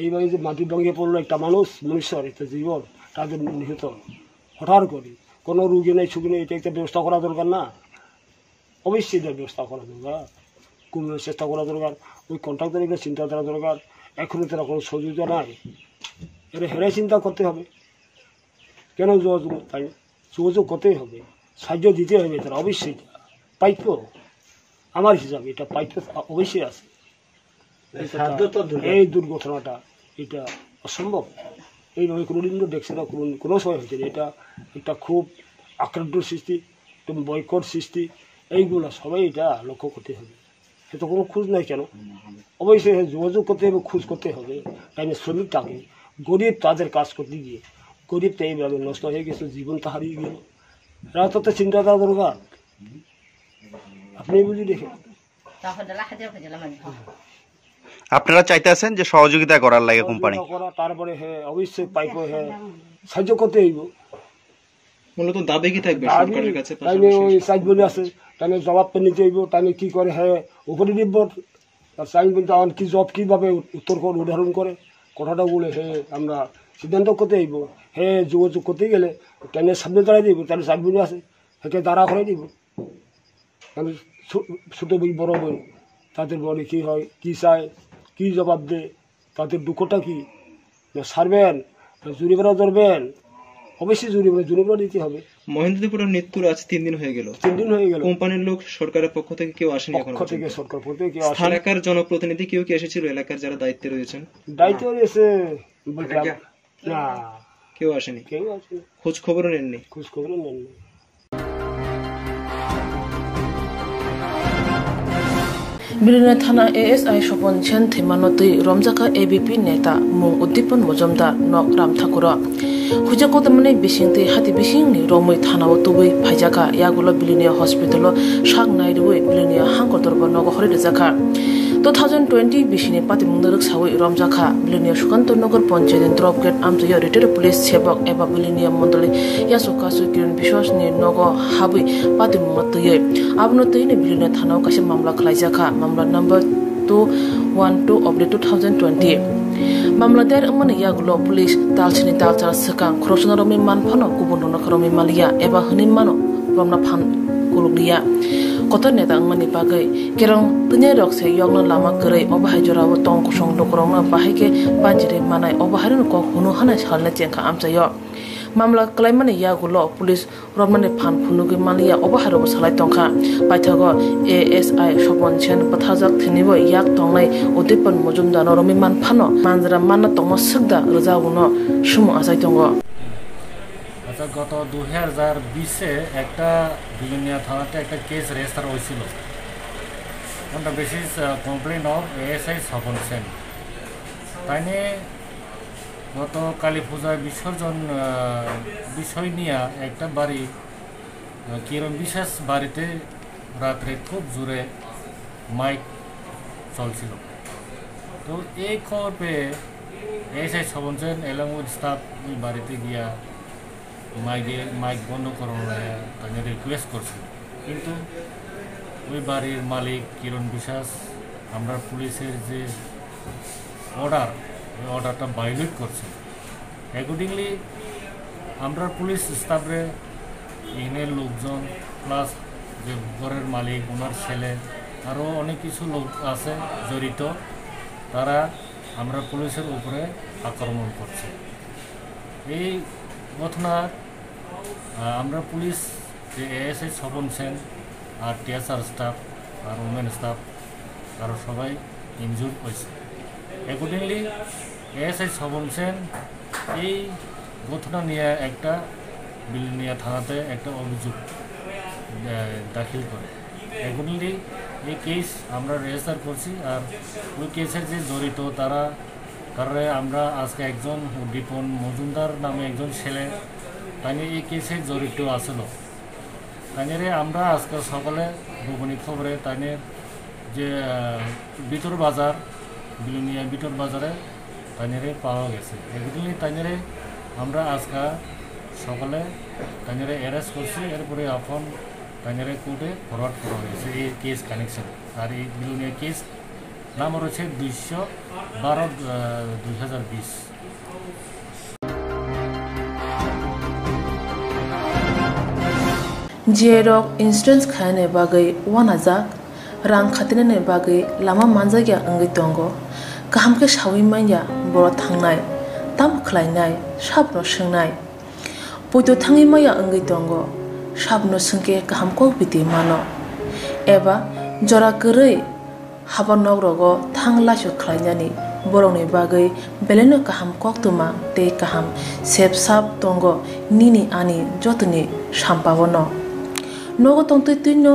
এইভাবে যে মাটি ভেঙে পড়লো একটা মানুষ, মনুষ্যর একটা জীবন, তাদের নিহত হঠাৎ করে। কোনো রুগী নেই, সুখী নেই, এটা একটা ব্যবস্থা করা দরকার না? অবশ্যই এটা ব্যবস্থা করা দরকার। কোনো চেষ্টা করা দরকার। ওই কন্ট্রাক্টর একটা চিন্তাধারা দরকার। এখনো তারা কোনো সহযোগিতা নাই। এটা হেরা চিন্তা করতে হবে। কেন যোগাযোগ করতে হবে? যোগাযোগ করতেই হবে, সাহায্য দিতে হবে তারা অবশ্যই। প্রাপ্য, আমার হিসাবে এটা প্রাপ্য অবশ্যই আছে। এই দুর্ঘটনাটা, এটা অসম্ভব। এইভাবে কোনোদিন তো দেখছে না, কোনো, কোনো সময় হয়েছে না। এটা একটা খুব আক্রান্ত সৃষ্টি, একদম বয়কট সৃষ্টি, এইগুলো সবাই এটা লক্ষ্য করতে হবে। সে তো কোনো খোঁজ নাই কেন? অবশ্যই হ্যাঁ, যোগাযোগ করতে হবে, খোঁজ করতে হবে। তাই না, শ্রমিক থাকে, গরিব তাদের কাজ করতে গিয়ে, গরিব তো এইভাবে নষ্ট হয়ে গেছে, জীবনটা হারিয়ে গেল। এরা তো, তো চিন্তাধারা দরকার। আপনি বুঝি দেখেন। আপনারা চাইতেছেন যে সহযোগিতা করার লাগে কোম্পানি? সহযোগিতা করা, তারপরে হ্যাঁ, অবশ্যই পাইপও হ্যাঁ, সাহায্য করতে হইব। মূলত দাবি কি থাকবে দাবি সরকারের কাছে? তাইলে পাশাপাশি ওই সাইড বলে আছে, তাইলে জবাব তো নিতে হইব, তাইলে কি করে হ্যাঁ, উপরে নির্ভর। আর সাইড বলতে আমার কি জব কিভাবে উত্তর করে, উদাহরণ করে, কথাটা বলে হ্যাঁ, আমরা সিদ্ধান্ত করতে হইব। হ্যাঁ, যোগাযোগ করতে গেলে তাইলে সামনে দাঁড়াই দিব, তাইলে সাইড বলে আছে, হেকে দাঁড়া করে দিব। আমি ছো-, ছোট ভাই, বড় ভাই, তাদের মনে কি হয়, কি চায়, কি জবাব দেয়, তাদের দুঃখটা কি? না ছাড়বেন, না জরিমানা ধরবেন? অবশ্যই জরিমানা, জরিমানা দিতে হবে। মহেন্দ্র ত্রিপুরার মৃত্যুর আজ তিন দিন হয়ে গেল। তিন দিন হয়ে গেল। কোম্পানির লোক সরকারের পক্ষ থেকে কেউ আসেনি এখনো পক্ষ থেকে, পর্যন্ত? সরকার পক্ষ থেকে কেউ আসেনি। এলাকার জনপ্রতিনিধি কেউ কি এসেছিল এলাকার যারা দায়িত্বে রয়েছেন? দায়িত্বে রয়েছে, বলতে না। কেউ আসেনি? কেউ আসেনি। খোঁজ খবরও নেননি? খোঁজ খবরও নেননি। Bilonia thana A S I Sopon Sen thwimano twi romjakha A B P neta mung Udipon Mojumdar nok Ramthakuro. Huijak kotormani bising twi hati bisingni romwi thanao tubui phaijakha, yagulo Bilonia hospitalo sak nai rwui Bilonia hangkor dorbar nogo hori rwjakha. Two thousand twenty bisini patimungno rwksaui romjakha. Bilonia Sukanto Nagar Panchayatni drop gate amchaio retired police sebok eba Bilonia Mondoli Yasu Kasu Kiran Biswas ni nogo habwi patimungno twiwi. Abono twino Bilonia thanao kaisa mamla khlaijakha, mamla number two one two oblique two thousand twenty. Mamla dair wngmani yagulo police talsini talchar swkang khoroksa romwi man phano kubun rokno khe romwi manliya eba hwnwi mano romna phan kulukliya. Kotor neta wngmani bagwi kerong twinai rok se yokno lama kwrwi, obo hai jorao tong kosong lukurokno bahai khe banchirwi manai, obo hairokno kok hunu hanai salna chengkha amchaio. Mamla kwlaimani yagulo police romnani phan phunugwi manliya, obo hairokbo salai tongkha. Paithago A S I Sopon Sen bwtharjak thwinibo yak tongnai Udipon Mojumdarno romwi man phano manjra manna tongma swkda rwjaguno sumung achai tongo. আচ্ছা, গত দুই হাজার বিশে একটা বিলোনিয়া থানাতে একটা case register হয়েছিল, on the basis complaint of A S I Sopon Sen। তাই নিয়ে গত কালী পূজায় বিসর্জন, আহ, বিষয় নিয়ে একটা বাড়ি, আহ, কিরণ বিশ্বাস বাড়িতে রাত্রে খুব জোরে মাইক চলছিল। তো এই খবর পেয়ে ASI Swapan Sen along with staff ওই বাড়িতে গিয়া মাইকে, মাইক বন্ধ করানো তাকে রিকোয়েস্ট করছিল, কিন্তু ওই বাড়ির মালিক কিরণ বিশ্বাস আমরা পুলিশের যে অর্ডার, ওই অর্ডারটা ভায়োলেট করছে। অ্যাকর্ডিংলি আমরা পুলিশ স্টাফরে, এখানে লোকজন প্লাস যে ঘরের মালিক, ওনার ছেলে, আরও অনেক কিছু লোক আছে জড়িত, তারা আমরা পুলিশের উপরে আক্রমণ করছে। এই ঘটনার, আহ, আমরা পুলিশ যে এএসআই স্বপন সেন আর টিএসআর স্টাফ আর ওমেন স্টাফ আরও সবাই ইনজুর্ড হয়েছে। অ্যাকর্ডিংলি এএসআই স্বপন সেন এই ঘটনা নিয়ে একটা বিলোনিয়া থানাতে একটা অভিযোগ, আহ, দাখিল করে। অ্যাকর্ডিংলি এই কেস আমরা রেজিস্টার করছি, আর ওই কেসের যে জড়িত তারা, তারা আমরা আজকে একজন উদ্দীপন মজুমদার নামে একজন ছেলে, তাই এই কেসে জড়িত আছিল। তাইরে আমরা আজকে সকালে গোপনীয় খবরে তাইনের যে, আহ, ভিতর বাজার, বিলোনিয়া ভিতর বাজারে তাইরে পাওয়া গেছে। অ্যাকর্ডিংলি তাইরে আমরা আজকে সকালে তাইরে অ্যারেস্ট করছি, এরপরে এখন তাইরে কোর্টে ফরওয়ার্ড করা হয়েছে এই কেস কানেকশন। আর এই বিলোনিয়া কেস নাম্বার হচ্ছে দুইশো বারো, আহ, দুই হাজার বিশ। G I rok insurance khainani bagwi uanajak, rang khatinani bagwi lama manjakya wngwi tongo. Kaham khe saui manya borok thangnai, tamo khlainai, sabno swngnai. Poito thangwi maya wngwi tongo, sabno swngkhe kaham kok biti mano. eba jora kwrwi haba nok rogo thang laisu khlainani borokni bagwi belaino kaham koktwma tei kaham sep sap tongo nini ani jotoni sampao no. Nogo tongtwi twino,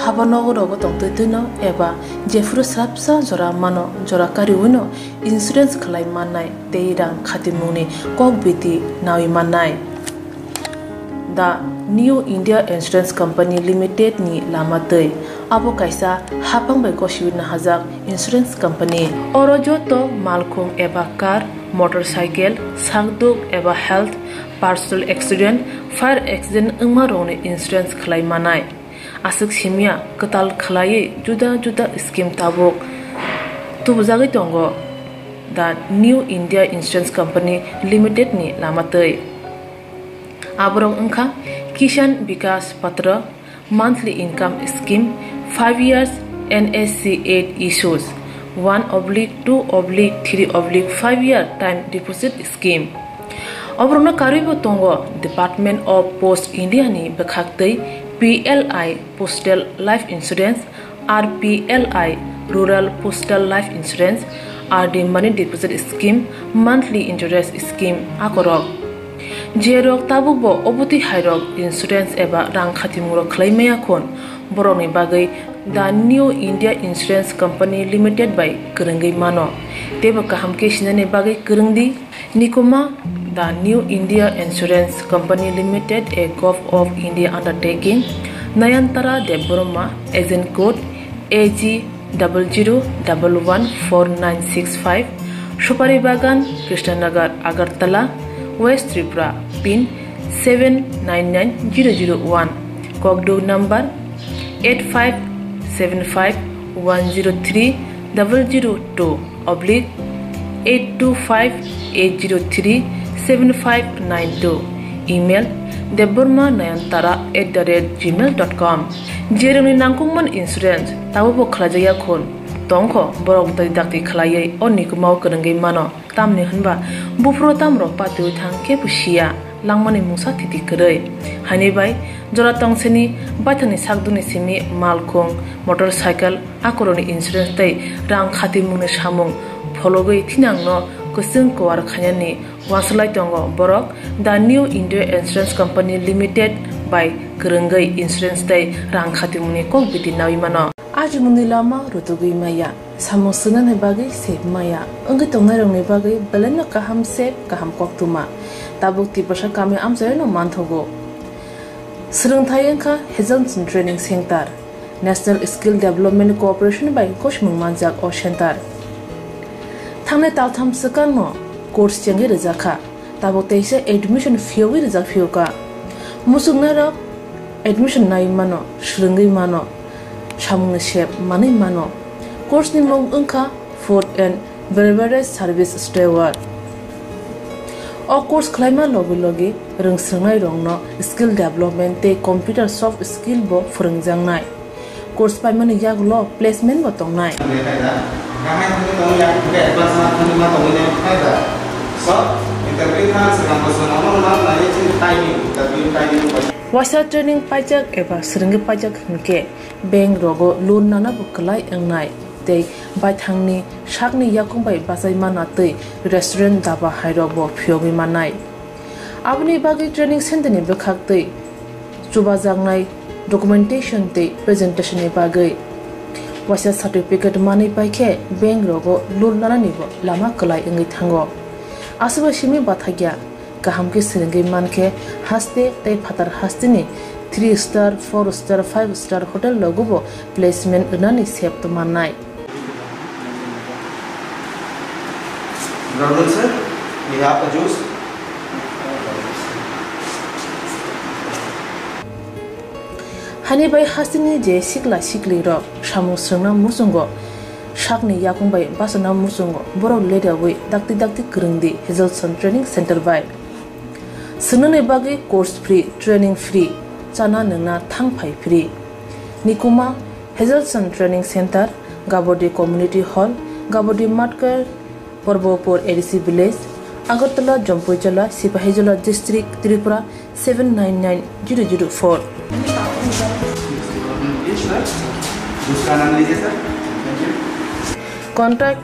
haba nogo rogo tongtwi twino eba jephuru srapsa jora mano, jora kariwino insurance khlai mannai tei rang khatimungni kok biti nawi mannai. The New India Insurance Company Limited ni lama twi. Abo kaisa haphang bai gosiwi nahajak insurance company. Oro joto malkhung eba car, motorcycle, sakduk eba health, personal accident, fire accident wngma rokni insurance khlai manai. Aswk simya kwtal khlaiwi juda juda scheme tabuk tubujagwi tongo The New India Insurance Company Limited ni lama twi. Aborok wngkha Kisan Vikas Patra, monthly income scheme, five years N S C eight issues, one oblique two oblique three oblique five year time deposit scheme. Oborokno karwibo tongo Department of Post India ni bwkhaktwi P L I Postal Life Insurance, R P L I Rural Postal Life Insurance, R D Money Deposit Scheme, Monthly Interest Scheme akorok. Jerok tabukbo obotwi hairok insurance eba rang khatimungrok khlai maya khun, borokni bagwi The New India Insurance Company Limited bai kwrwngwi mano. Teibo kaham khe sinani bagwi kwrwngdi. Nikuma, The New India Insurance Company Limited, a Govt of India undertaking, Nayantara Debbarma, agent code A G double zero double one four nine six five, Supari Bagan, Krishnanagar, Agartala, West Tripura, pin seven nine nine zero zero one, Kokduk number eight five seven five one zero three double zero two oblique eight two five eight zero three seven five nine two, email debbarma nayantara at the rate gmail dot com. Jerokni nangkukmani insurance tabukbo khlaijakya khun tongkho, borok dakti dakti khlaiwi o nikumao kwrwngwi mano. Tamni hwnba buphuru tamrok patiwi thang kebo siya, langmani mungsa thiti kwrwi. Haini bai jora tongseni baithangni sakdukni simi malkhung, motorcycle, akorokni insurance tei rang khatimungni samung phologwi thinangno kwchwng kuar khainani uansuk lai tongo borok The New India Insurance Company Limited bai kwrwngwi insurance tei rang khatimungni kok biti nawi mano. Ajimungni lama rutugwi maya, samung swngnani bagwi sep maya, wngwi tongnairokni bagwi belaino kaham sep, kaham koktwma. Tabuk Tiprasa kami amchaino manthogo. Swrwngthai wngkha Hazelson Training Center, National Skill Development Corporation bai gosimung manjak o center. Thangnai taltham swkangno course chengwi rwjakha. Tabuk teisa admission phiyogwi rijak phiyokha. Muchungnairok admission nai mano, swrwngwi mano, samungni sep manwi mano. Course ni mung wngkha Food and Beverage Service Steward. O course khlaima logi logi rwngswrwngnairokno skill development tei computer soft skill bo phwrwngjaknai. Course paimani yagulo placement bo tongnai. Waisa training paijak eba swrwngwi paijak hinkhe bank rogo loan nana bo kwlai wngnai tei baithangni sakni yakung bai bachai manna tei restaurant, daba hairok bo phiyogwi mannai. Aboni bagwi training center ni bwkhak tei chubajaknai documentation tei presentation ni bagwi waisa certificate manwi paikhe bank rogo loan nanani bo lama kwlai wngwi thango. Aswkbai simi bathakya kaham khe swrwngwi mankhe haste tei phatar hasteni three star, four star, five star hotel rogo bo placement rwnani sep tongmannai. Brother sir, we have a juice. Hani bai hasteni je sikla sikli rok samung swrwngna muchungo, sakni yakung bai bachana muchungo, borok ledawi dakti dakti kwrwngdi Hazelson Training Center bai. Swngnani bagwi course free, training free, chana nwngna thang phai free. Nikuma Hazelson Training Center, Gabodi Community Hall, Gabodi Matkar, Porbopur A D C Village, Agartala, Jampuijala, Sipahijola District, Tripura seven nine nine zero zero four. Yes, sir. उसका नाम लीजिए sir. Thank you। Contact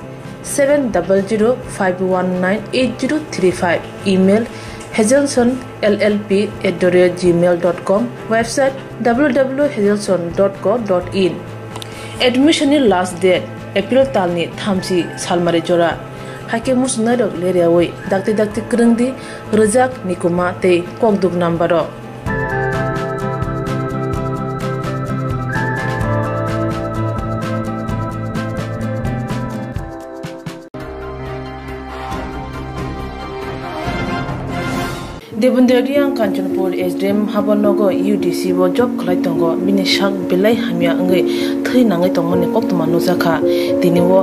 seven double zero five one nine eight zero three five. Email hazelson L L P at the rate gmail dot com. Website W W hazelson dot co dot in. Admission ni last date April talni thamchi salmari jora. Haike musunairok leriawi dakti dakti kwrwngdi rwjak nikuma tei kokduk number o. Debendra Riang Kanchanpur S D M Habanogo U D C o job khlai tongo, bini sak belai hamya wngwi thwi nangwi tongmani koktwma nukjakha. Tini o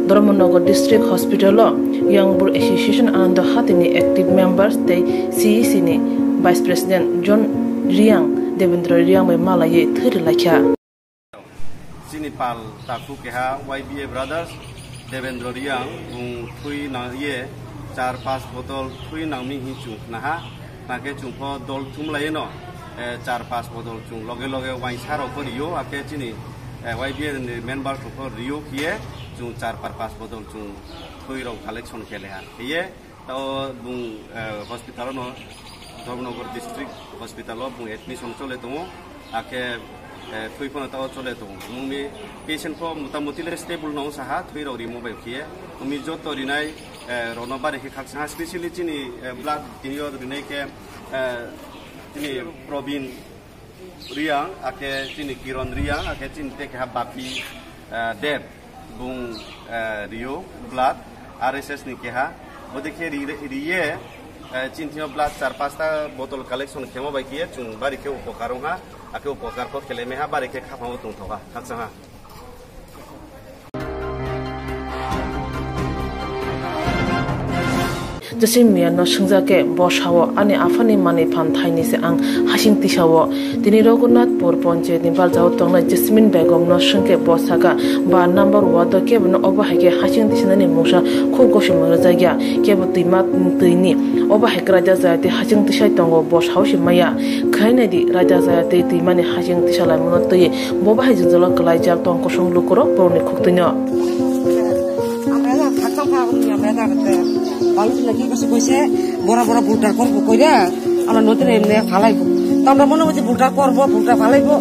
Dharmanagar District Hospital o Young Bru Association Anando Hatini active members tei C E C ni Vice President John Riang Debendra Riang bai malaiwi thwi rwlaikha. Chini pal takhuk keha Y B A Brothers, Devendra Riang, bung thui nang ye char pas botol thui nang mi hin chung khna ha, nang khe chung pho dol thum lai no, eh, char pas botol chung loge loge wainsa rok pho rio, akhe chini, eh, Y B A ni member rok pho rio khiye chung char par pas botol chung thui rok collection khe le ha. Khiye Tao bung, eh, hospital no, Dharmanagar District Hospital o bung admission chole tongo, akhe, eh, thui phano tao chole tongo. Mungni patient pho motamuti le stable no saha, thui rok rimo bai khiye. Umi joto rinai, eh, rono bari khe khaksa ha, specially chini, eh, blood tini yo rinai khe, eh, chini Probin Riang, akhe chini Kiron Riang, akhe chini te keha Bapi, eh, Deb, bung, eh, Rio, blood, R S S ni keha, bodi khe ri-, riye, eh, chini thio blood char pasta bottle collection khemo bai khe, chung bari khe upokar wngha, akhe upokar kho khele meha, bari khe khapang tong thoka, khaksa ha. Josim Mia no swngjak khe, bo sao, ani aphani manwi phan thaini se ang hasing tisao. Tini Raghunathpur Panchayat ni baljao tongnai Jasmine Begum no swngkhe, bo sakha, ba number ward o kebo no obo hai khe hasing tisanani mungsa khub gosom rwjakya, kebo twima twi ni obo hai khe raida jaya twi hasing tisai tongo, bo saosi maya. Khainai di, raida jaya twi twimani hasing tisalaimano twi bo bahai jwngjalo kwlaijak tong kosong lukurok borokni khuktwino. আমরা এরা থাকতাম পারবো না, আমরা এরা রাখতে পারবো না, কি করছে কইছে, বড় বড় ভুট্টা করবো কইরা, আমরা নদীর এমনি ফালাইবো। তো আমরা মনে করছি ভুট্টা করবো, ভুট্টা ফালাইবো,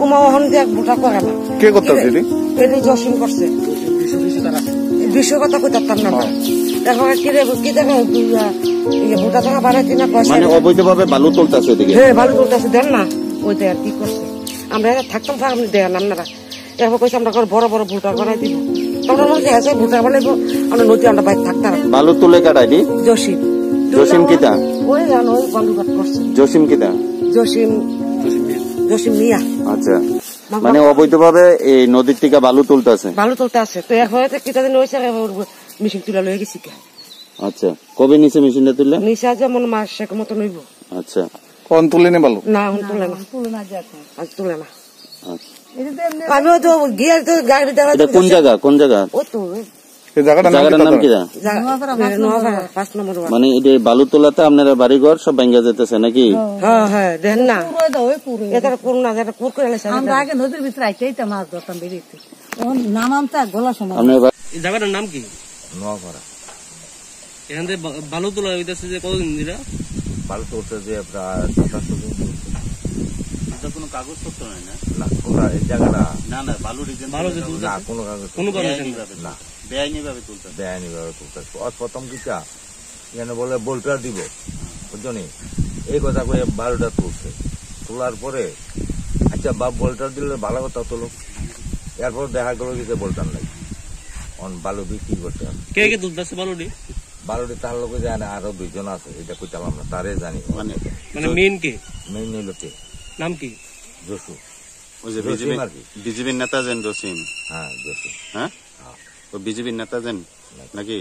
ওমা ওখান দিয়ে ভুট্টা করে না। কে করতে আছে এটি? এটি জসিম করছে। বিষয় কথা কই তার নাম। হ্যাঁ। এখন কি রে, কি দেখা, ইয়ে, ভুট্টা টাকা বাড়াইতে না পয়সা মানে নেই। অবৈধভাবে বালু তুলতেছে এদিকে? হ্যাঁ, বালু তুলতেছে, দেন না, ওই দেন, কি করছে। আমরা এরা থাকতাম পারবো না, দেন আপনারা। এরপর কইছে, আমরা করে বড় বড় ভুট্টা বানাই দিব। তখন বলছে, হ্যাঁ, সেই ভুট্টা বানাইবো, আমরা নদী আমরা বাইরে থাকতাম। বালু তুলে কাটায় নি? জসিম। জসিম কিতা? ওই জানো, ওই বালু ঘাট করছে। জসিম কিতা? জসিম, জসিম মিয়া। আচ্ছা। বাবা। মানে অবৈধভাবে এই নদীর থেকে বালু তুলতেছে? বালু তুলতে আছে। তো এরপরে তো কিতা দিন হয়েছে, মেশিন তুলে লয়ে গেছি গা। আচ্ছা। কবে নিচে মেশিনটা তুললে? নিচে আজ যেমন মাস এক মতন হইব। আচ্ছা। কোন তুলে নি বালু? না, এখন তুলে না। তুলে না যে এখন। আজ তুলে না। আচ্ছা। আমিও তো গিয়ে তো গাড়ি দেখা এটা কোন যাচ্ছে। জায়গা? কোন জায়গা? ও তো। এই জায়গাটার নাম জায়গাটার কি নাম দাদা? কি জায়গা? নোয়াপাড়া পাঁচ এ, নম্বর নোয়াপাড়া ওয়ার্ড। পাঁচ নম্বর ওয়ার্ড। মানে এই যে বালু তোলাতে আপনারা বাড়িঘর সব ভেঙে যেতেছে নাকি? হ্যাঁ, হ্যাঁ, দেখেন না। পুরো এটা ওই পুরো। এটা পুরো না, এটা পুরো করে আলাদা। আমরা আগে নদীর ভিতরে আইতে আইতে মাছ ধরতাম বেরিয়ে। ও নাম আমতা গলা সময়। আপনার বা- এই জায়গাটার নাম কি? নোয়াপাড়া। এখান থেকে বা-, বালু তোলা হইতেছে যে কতদিন ধরে? বালু তুলছে যে প্রায় সাত আটশো দিন তুলছে। এটা কোনো কাগজপত্র নাই না? না, খোলা এই জায়গাটা। না, না, বালু রিজেন বালু যে তুলছে। না, কোনো কাগজ কোনো বালু বেআইনি রিজেন ভাবে না। তুলছে। বেআইনি ভাবে তুলছে। বেআইনি ভাবে তুলছে। ওর প্রথম কিটা? এখানে বলে বোল্টার দিব, বুঝছো নি? এই কথা কয়ে বালুটা তুলছে। তোলার পরে, আচ্ছা, বাপ বোল্টার দিলে ভালো কথা তুলো। এরপর দেখা গেল কি যে বোল্টার নাই, অন বালু বিক্রি করতে হবে। কে কে তুলতেছে বালুটি? বালুটি তার লোকে জানে, আরো দুইজন আছে, এটা কইতাম আমরা, তারে জানি। মানে, মানে মেইন কে? মেইন হইলো কে? নাম কি? জসু। ওই যে জসিম বিজেপি, আর কি। বিজেপির নেতা যেন জসিম। হ্যাঁ, জসিম। হ্যাঁ? হ্যাঁ। ও বিজেপির নেতা যেন? নেতা। নাকি?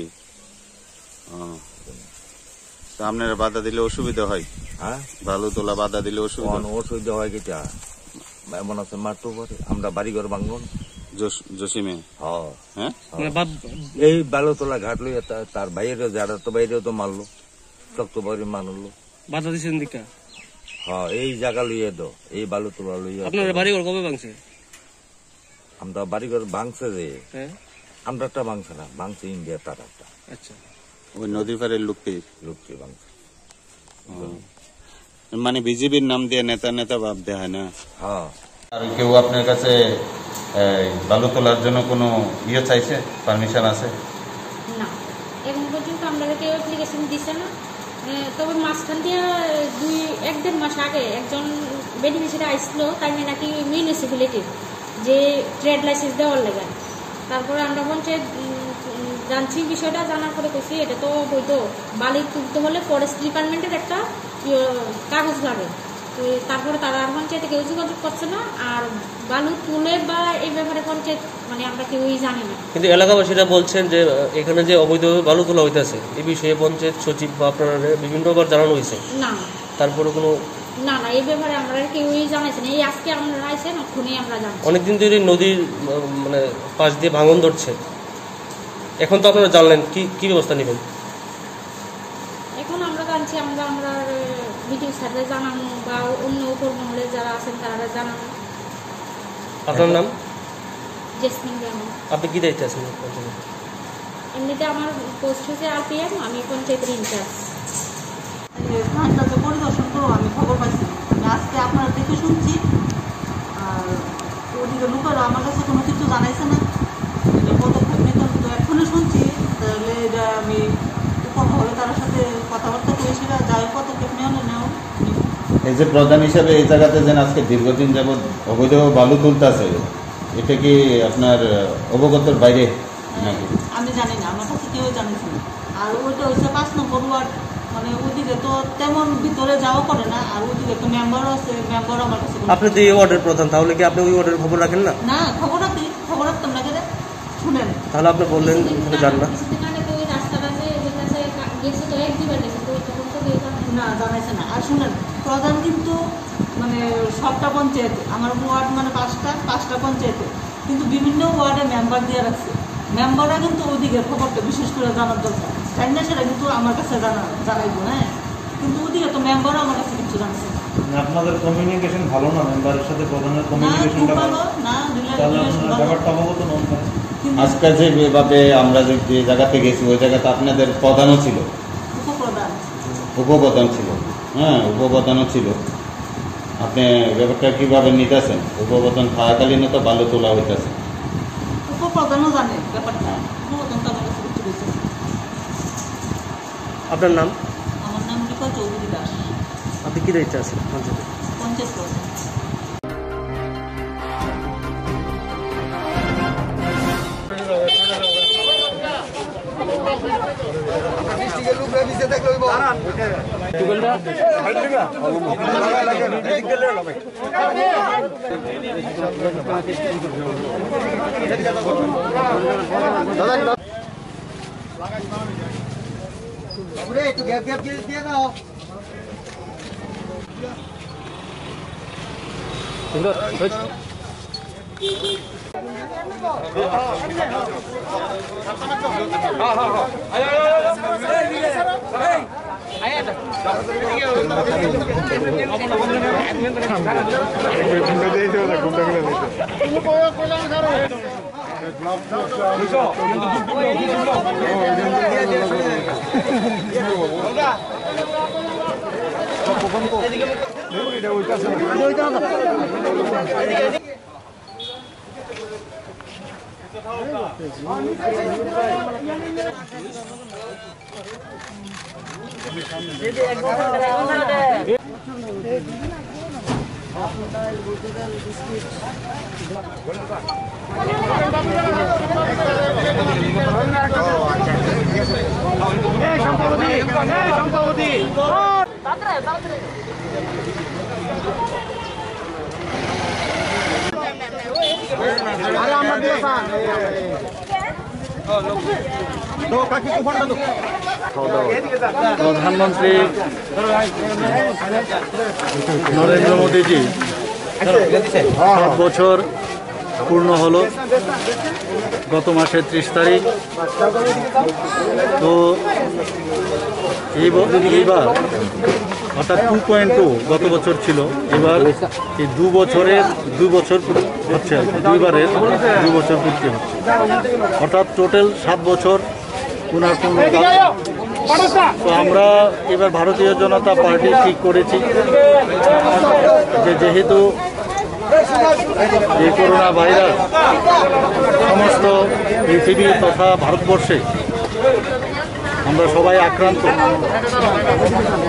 ও। তা আপনারা বাধা দিলে অসুবিধা হয়? হ্যাঁ? বালু তোলা বাধা দিলে অসুবিধা অন হয়? অসুবিধা হয় কিটা? এমন আছে মারতে পারে। আমরা বাড়ি ঘর ভাঙবো না। জস-, জসিমে? হ্যাঁ। হ্যাঁ? মানে বাদ এই বালু তোলা ঘাট লইয়া তা-, তার বাইরে, যারা তো বাইরেও তো মারলো। শক্ত বাড়ি মারলো। বাধা দিছেন দিকা? হ্যাঁ, এই জায়গা লইয়া দাও, এই বালু তোলা লইয়া আপনার দাও। বাড়ি ঘর কবে ভাঙছে? আমরা বাড়িঘর ভাঙছে যে, হ্যাঁ। আমরাটা ভাঙছে না, ভাঙছে ইন্ডিয়া তার একটা। আচ্ছা। ওই নদীর পাড়ের লোকটি? লোকটি ভাঙছে। হুম। মানে বিজেপির নাম দিয়ে নেতা নেতা ভাব দেখায় না? হ্যাঁ। আর কেউ আপনার কাছে, এই, বালু তোলার জন্য কোনো ইয়ে চাইছে, পারমিশন আছে? না, এখন পর্যন্ত আমরা কেউ অ্যাপ্লিকেশন দিছে না। এ, তবে মাঝখান দিয়ে দুই, এক দেড় মাস আগে একজন বেনিফিশিয়ারি আইছিল, তাই নাকি মিউনিসিপ্যালিটি যে ট্রেড লাইসেন্স দেওয়ার লেগে। তারপরে আমরা পঞ্চায়েত, উম, উম, জানছি বিষয়টা, জানার পরে কইছি এটা তো অবৈধ, বালি তুলতে হলে ফরেস্ট ডিপার্টমেন্টের একটা, ইয়ে, কাগজ লাগে। তো তারপরে তারা আর পঞ্চায়েতে কেউ যোগাযোগ করছে না। আর বালু তুলে বা এই ব্যাপারে পঞ্চায়েত, মানে, আমরা কেউই জানি না। কিন্তু এলাকাবাসীরা বলছেন যে, আহ, এখানে যে অবৈধভাবে বালু তোলা হইতাছে, এই বিষয়ে পঞ্চায়েত সচিব বা আপনারা বিভিন্নবার জানানো হয়েছে। না। তারপরে কোনো না, না, এই ব্যাপারে আমরা কেউই জানাইছি না। এই আজকে আমরা আইছেন, এখনই আমরা জানছি। অনেকদিন ধরে নদীর, আহ, মানে, পাশ দিয়ে ভাঙন ধরছে, এখন তো আপনারা জানলেন, কি, কি ব্যবস্থা নেবেন? এখন আমরা জানছি, আমরা, আমরা বিডিও স্যাররে জানানো বা অন্য উপর মহলে যারা আছেন তারা জানানো। আপনার নাম? জেসমিন রহমান। আপনি কি দায়িত্বে আছেন পঞ্চায়েতে? এমনিতে আমার পোস্ট হচ্ছে আরপিএম, আমি পঞ্চায়েতের ইনচার্জ। এই স্থানটা যে পরিদর্শন করবো, আমি খবর পাইছি। আমি আজকে আপনারা দেখে শুনছি। আর ওদিকে লোকেরা আমার কাছে কোনো কিছু জানাইছে না। এটা পদক্ষেপ নিতে হবে। তো এখনই শুনছি, তাহলে এটা আমি উপর মহলে তার সাথে কথাবার্তা করেছি, যাই হোক, পদক্ষেপ নেওয়া নেওয়া। এই যে প্রধান হিসাবে এই জায়গাতে যেন আজকে দীর্ঘদিন যাবত অবৈধ বালু তুলতেছে, এটা কি আপনার, আহ, অবগতর বাইরে নাকি? আমি জানি না, আমার কাছে কেউ জানাইছে না। আর ওইটা হচ্ছে পাঁচ নম্বর ওয়ার্ড, মানে ওইদিকে তো তেমন ভিতরে যাওয়া পড়ে না, আর ওইদিকে তো মেম্বারও আছে, মেম্বারও আমার কাছে কোনো আপনি তো এই ওয়ার্ডের প্রধান, তাহলে কি আপনি ওই ওয়ার্ডের খবর রাখেন না? না, খবর রাখি, খবর রাখতাম না কেন? শুনেন। তাহলে আপনি বললেন কিছুদিন এখানে আগে, যান না। কিছুদিন আগে তো ওই রাস্তাটা যে ওই কাছে কা-, গেছে তো এক দুইবার গেছে, তো তখন তো কেউ জানায় না। না, জানাইছে না। আর শুনেন, প্রধান কিন্তু মানে সবটা পঞ্চায়েতে, আমার ওয়ার্ড মানে পাঁচটা, পাঁচটা পঞ্চায়েতে, কিন্তু বিভিন্ন ওয়ার্ডে মেম্বার দিয়ে রাখছে। মেম্বাররা কিন্তু ওদিকে খবরটা বিশেষ করে জানার দরকার। জানি না সেটা কিন্তু আমার কাছে জানা, জানাইবো, হ্যাঁ। কিন্তু ওদিকে তো মেম্বারও আমার কাছে কিছু জানছে না। না, আপনাদের কমিউনিকেশন ভালো না, মেম্বারের সাথে প্রধানের না, কমিউনিকেশনটা খুব ভালো। ভালো না, তাহলে আপনারা রিলেশন ভালো। ব্যাপারটা অবগত নন কেন? কিন্তু আজকে যে ব্যাপারে আমরা যে, যে জায়গাতে গেছি, ওই জায়গাতে আপনাদের প্রধানও ছিল। উপপ্রধান। উপপ্রধান ছিল, হ্যাঁ, উপপ্রধানও ছিল। আপনি ব্যাপারটা কিভাবে নিতেছেন? উপপ্রধান থাকাকালীন তো বালু তোলা হইতেছে। উপপ্রধানও জানে ব্যাপারটা। হ্যাঁ। উপপ্রধান তো আমার কাছে কিছু বলছে না। আপনার নাম? আমার নাম রূপা চৌধুরী দাস। আপনি কি দায়িত্বে আছেন পঞ্চায়েতে? পঞ্চায়েত প্রধান। প্রধানমন্ত্রী নরেন্দ্র মোদীজি সাত বছর পূর্ণ হলো গত মাসের ত্রিশ তারিখ। তো এই ব-, এইবার অর্থাৎ টু পয়েন্ট টু গত বছর ছিল, এবার এই দু বছরের, দু বছর হচ্ছে আর কি, দুইবারের দু বছর পূর্তি হচ্ছে, অর্থাৎ টোটাল সাত বছর ওনার পূর্ণকাল। তো আমরা এবার ভারতীয় জনতা পার্টি ঠিক করেছি যে যেহেতু এই করোনা ভাইরাস সমস্ত পৃথিবী তথা ভারতবর্ষে আমরা সবাই আক্রান্ত,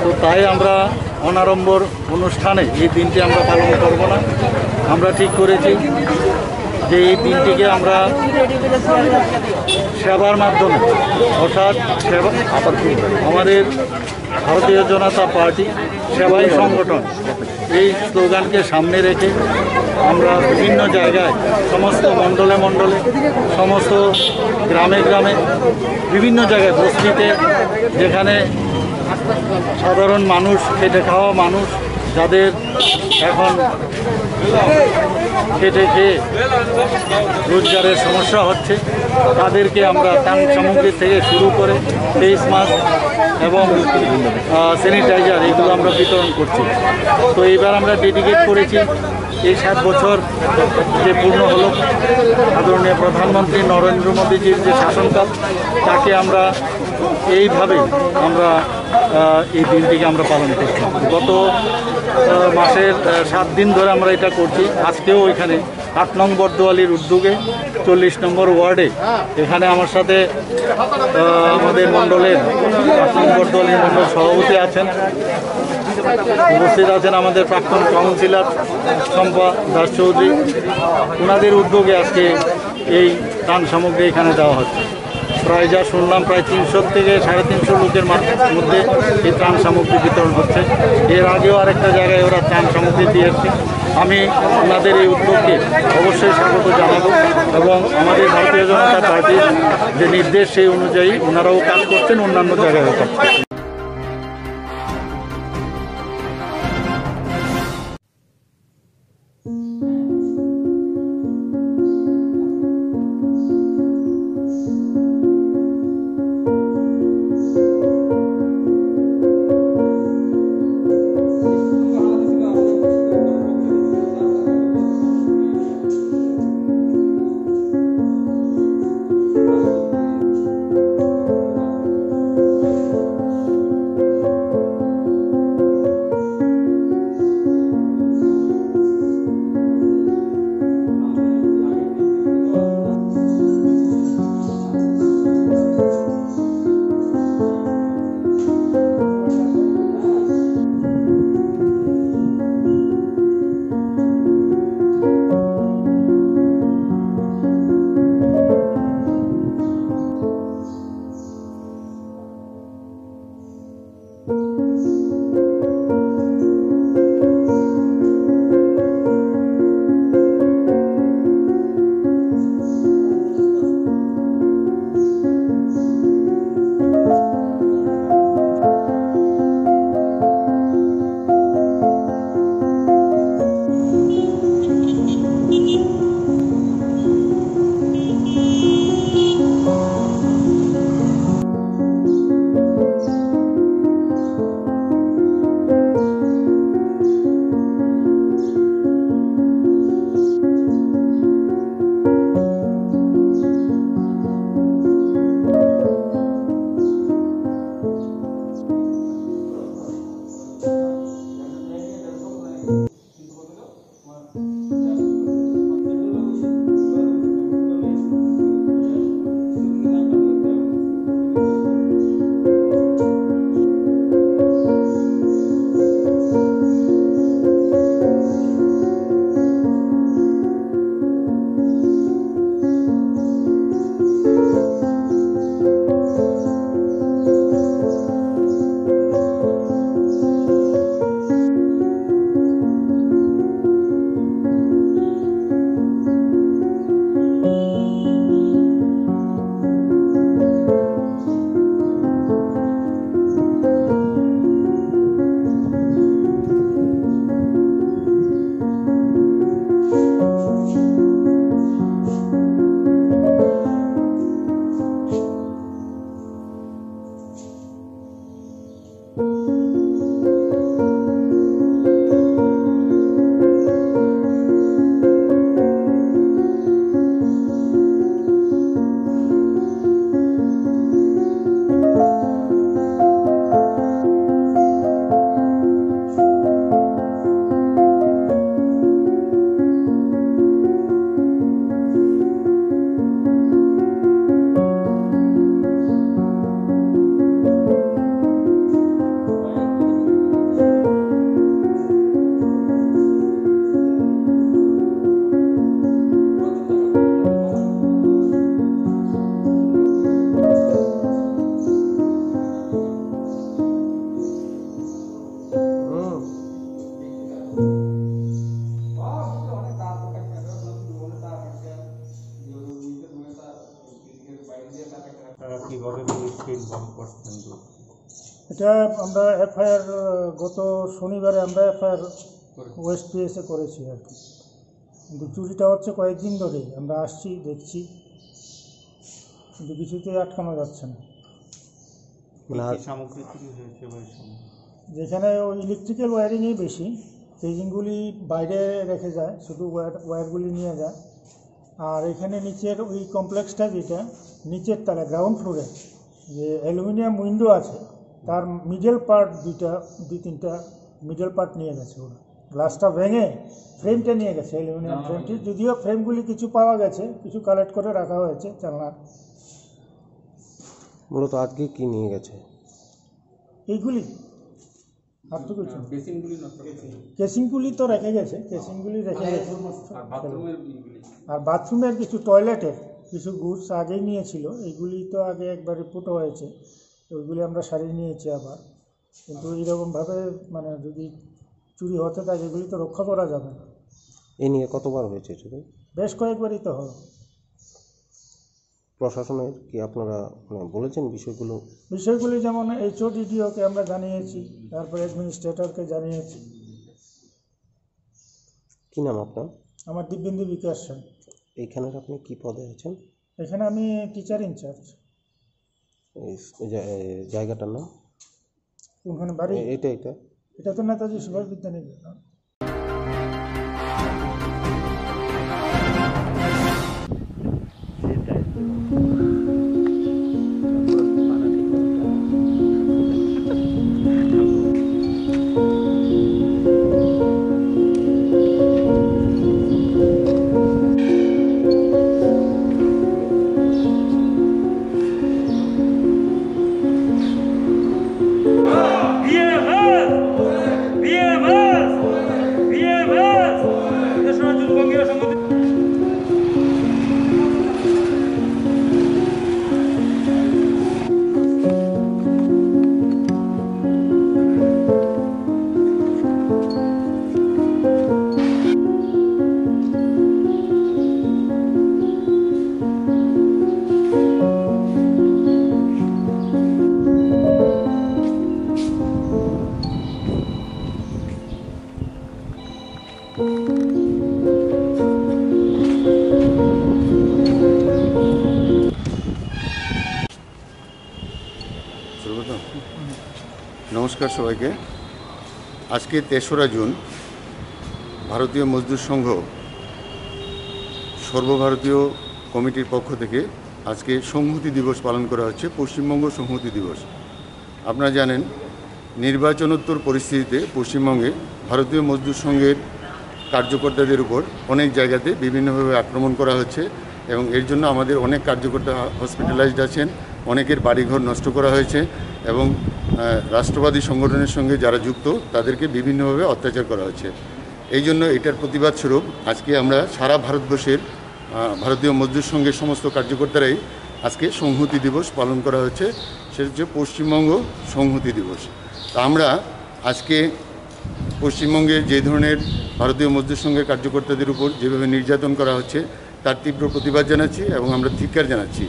তো তাই আমরা অনাড়ম্বর অনুষ্ঠানে এই দিনটি আমরা পালন করব না। আমরা ঠিক করেছি যে এই দিনটিকে আমরা সেবার মাধ্যমে, অর্থাৎ সেবা, আমাদের ভারতীয় জনতা পার্টি সেবাই সংগঠন, এই স্লোগানকে সামনে রেখে আমরা বিভিন্ন জায়গায়, সমস্ত মণ্ডলে মণ্ডলে, সমস্ত গ্রামে গ্রামে, বিভিন্ন জায়গায় বস্তিতে, যেখানে সাধারণ মানুষ, খেটে খাওয়া মানুষ, যাদের এখন খেটে খেয়ে রোজগারের সমস্যা হচ্ছে, তাদেরকে আমরা ত্রাণ সামগ্রী থেকে শুরু করে ফেস মাস্ক এবং স্যানিটাইজার, এগুলো আমরা বিতরণ করছি। তো এইবার আমরা ডেডিকেট করেছি এই সাত বছর যে পূর্ণ হলো, আদরণীয় প্রধানমন্ত্রী নরেন্দ্র মোদীজির যে শাসনকাল, তাকে আমরা এইভাবেই আমরা আহ, এই দিনটিকে আমরা পালন করছি। গত আহ, মাসের আহ, সাত দিন ধরে আমরা এটা করছি। আজকেও এখানে আট নং বর্দোয়ালির উদ্যোগে চল্লিশ নম্বর ওয়ার্ডে এখানে আমার সাথে আহ, আমাদের মণ্ডলের আট নং বর্দোয়ালির মণ্ডল সভাপতি আছেন, উপস্থিত আছেন আমাদের প্রাক্তন কাউন্সিলর চম্পা দাস চৌধুরী। ওনাদের উদ্যোগে আজকে এই ত্রাণ সামগ্রী এখানে দেওয়া হচ্ছে। প্রায় যা শুনলাম, প্রায় তিনশো থেকে সাড়ে তিনশো লোকের মা-, মধ্যে এই ত্রাণ সামগ্রী বিতরণ হচ্ছে। এর আগেও আরেকটা জায়গায় ওরা ত্রাণ সামগ্রী দিয়ে এসছে। আমি ওনাদের এই উদ্যোগকে অবশ্যই স্বাগত জানাবো এবং আমাদের ভারতীয় জনতা পার্টির যে নির্দেশ, সেই অনুযায়ী ওনারাও কাজ করছেন, অন্যান্য জায়গায়ও কাজ করছেন। এটা আমরা এফআইআর, আহ, গত শনিবারে আমরা এফআইআর ওয়েস্ট পিএসএ করেছি আর কি। কিন্তু চুরিটা হচ্ছে কয়েকদিন ধরেই, আমরা আসছি, দেখছি, কিন্তু কিছুতেই আটকানো যাচ্ছে না। মানে কি আর কি সামগ্রী চুরি হয়েছে বা এই সময়? যেখানে ওই ইলেকট্রিক্যাল ওয়্যারিংই বেশি, কেজিংগুলি বাইরে রেখে যায়, শুধু ওয়্যার, ওয়্যারগুলি নিয়ে যায়। আর এখানে নিচের ওই কমপ্লেক্সটা, যেটা নিচের তলা, গ্রাউন্ড ফ্লোরে যে অ্যালুমিনিয়াম উইন্ডো আছে, তার মিডল পার্ট দুইটা, দুই তিনটা মিডল পার্ট নিয়ে গেছে ওরা। গ্লাসটা ভেঙে ফ্রেমটা নিয়ে গেছে, অ্যালুমিনিয়াম ফ্রেমটি। যদিও ফ্রেমগুলি কিছু পাওয়া গেছে, কিছু কালেক্ট করে রাখা হয়েছে জানলার। মূলত আজকে কি নিয়ে গেছে? এইগুলি আর তো কিছু। কেসিংগুলি তো রেখে গেছে, কেসিংগুলি রেখে গেছে। আর বাথরুমের কিছু টয়লেটের কিছু গুডস আগেই নিয়েছিল, এইগুলি তো আগে একবার রিপোর্ট হয়েছে, তো ওইগুলি আমরা সারিয়ে নিয়েছি আবার। কিন্তু এইরকমভাবে, মানে, যদি চুরি হতে থাকে, এগুলি তো রক্ষা করা যাবে না। এ নিয়ে কতবার হয়েছে চুরি? বেশ কয়েকবারই তো হয়। প্রশাসনের কি আপনারা, মানে, বলেছেন বিষয়গুলো? বিষয়গুলি যেমন এইচওডিডিওকে আমরা জানিয়েছি, তারপর অ্যাডমিনিস্ট্রেটরকে জানিয়েছি। কি নাম আপনার? আমার দিব্যেন্দু বিকাশ সেন। এইখানের আপনি কি পদে আছেন? এখানে আমি টিচার ইনচার্জ। এই স-, এই জা-, এই জায়গাটার নাম? কোনখানে বাড়ি? এ-, এটা, এটা? এটা তো নেতাজি সুভাষ বিদ্যানিকেতন। শুরু করতাম? নমস্কার সবাইকে। আজকে তেসরা জুন, ভারতীয় মজদুর সংঘ সর্বভারতীয় কমিটির পক্ষ থেকে আজকে সংহতি দিবস পালন করা হচ্ছে, পশ্চিমবঙ্গ সংহতি দিবস। আপনারা জানেন, নির্বাচনোত্তর পরিস্থিতিতে পশ্চিমবঙ্গে ভারতীয় মজদুর সংঘের কার্যকর্তাদের উপর অনেক জায়গাতে বিভিন্নভাবে আক্রমণ করা হচ্ছে এবং এর জন্য আমাদের অনেক কার্যকর্তা হসপিটালাইজড আছেন, অনেকের বাড়িঘর নষ্ট করা হয়েছে এবং, আহ, রাষ্ট্রবাদী সংগঠনের সঙ্গে যারা যুক্ত তাদেরকে বিভিন্নভাবে অত্যাচার করা হচ্ছে। এই জন্য এটার প্রতিবাদ স্বরূপ আজকে আমরা সারা ভারতবর্ষের, আহ, ভারতীয় মজদুর সংঘের সমস্ত কার্যকর্তারাই আজকে সংহতি দিবস পালন করা হচ্ছে। সেটা হচ্ছে পশ্চিমবঙ্গ সংহতি দিবস। তা আমরা আজকে পশ্চিমবঙ্গে যে ধরনের ভারতীয় মজদুর সংঘের কার্যকর্তাদের উপর যেভাবে নির্যাতন করা হচ্ছে, তার তীব্র প্রতিবাদ জানাচ্ছি এবং আমরা ধিক্কার জানাচ্ছি।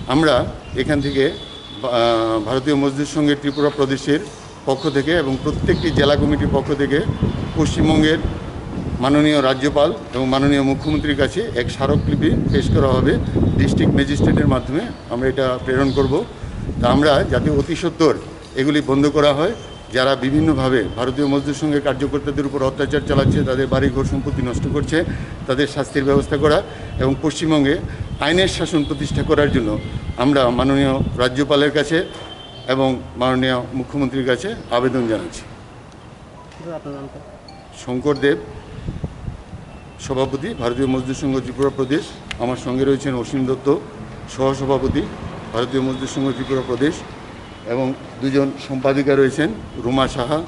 আমরা এখান থেকে, আহ, ভারতীয় মজদুর সংঘের ত্রিপুরা প্রদেশের পক্ষ থেকে এবং প্রত্যেকটি জেলা কমিটির পক্ষ থেকে পশ্চিমবঙ্গের মাননীয় রাজ্যপাল এবং মাননীয় মুখ্যমন্ত্রীর কাছে এক স্মারকলিপি পেশ করা হবে। ডিস্ট্রিক্ট ম্যাজিস্ট্রেটের মাধ্যমে আমরা এটা প্রেরণ করব। তা আমরা যাতে অতি সত্বর এগুলি বন্ধ করা হয়, যারা বিভিন্নভাবে ভারতীয় মজদুর সংঘের কার্যকর্তাদের উপর অত্যাচার চালাচ্ছে, তাদের বাড়িঘর সম্পত্তি নষ্ট করছে, তাদের শাস্তির ব্যবস্থা করা এবং পশ্চিমবঙ্গে আইনের শাসন প্রতিষ্ঠা করার জন্য আমরা মাননীয় রাজ্যপালের কাছে এবং মাননীয় মুখ্যমন্ত্রীর কাছে আবেদন জানাচ্ছি। আপনার নামটা? শঙ্কর দেব, সভাপতি, ভারতীয় মজদুর সংঘ ত্রিপুরা প্রদেশ। আমার সঙ্গে রয়েছেন অসীম দত্ত, সহসভাপতি, ভারতীয় মজদুর সংঘ ত্রিপুরা প্রদেশ, এবং দুজন সম্পাদিকা রয়েছেন, রুমা সাহা,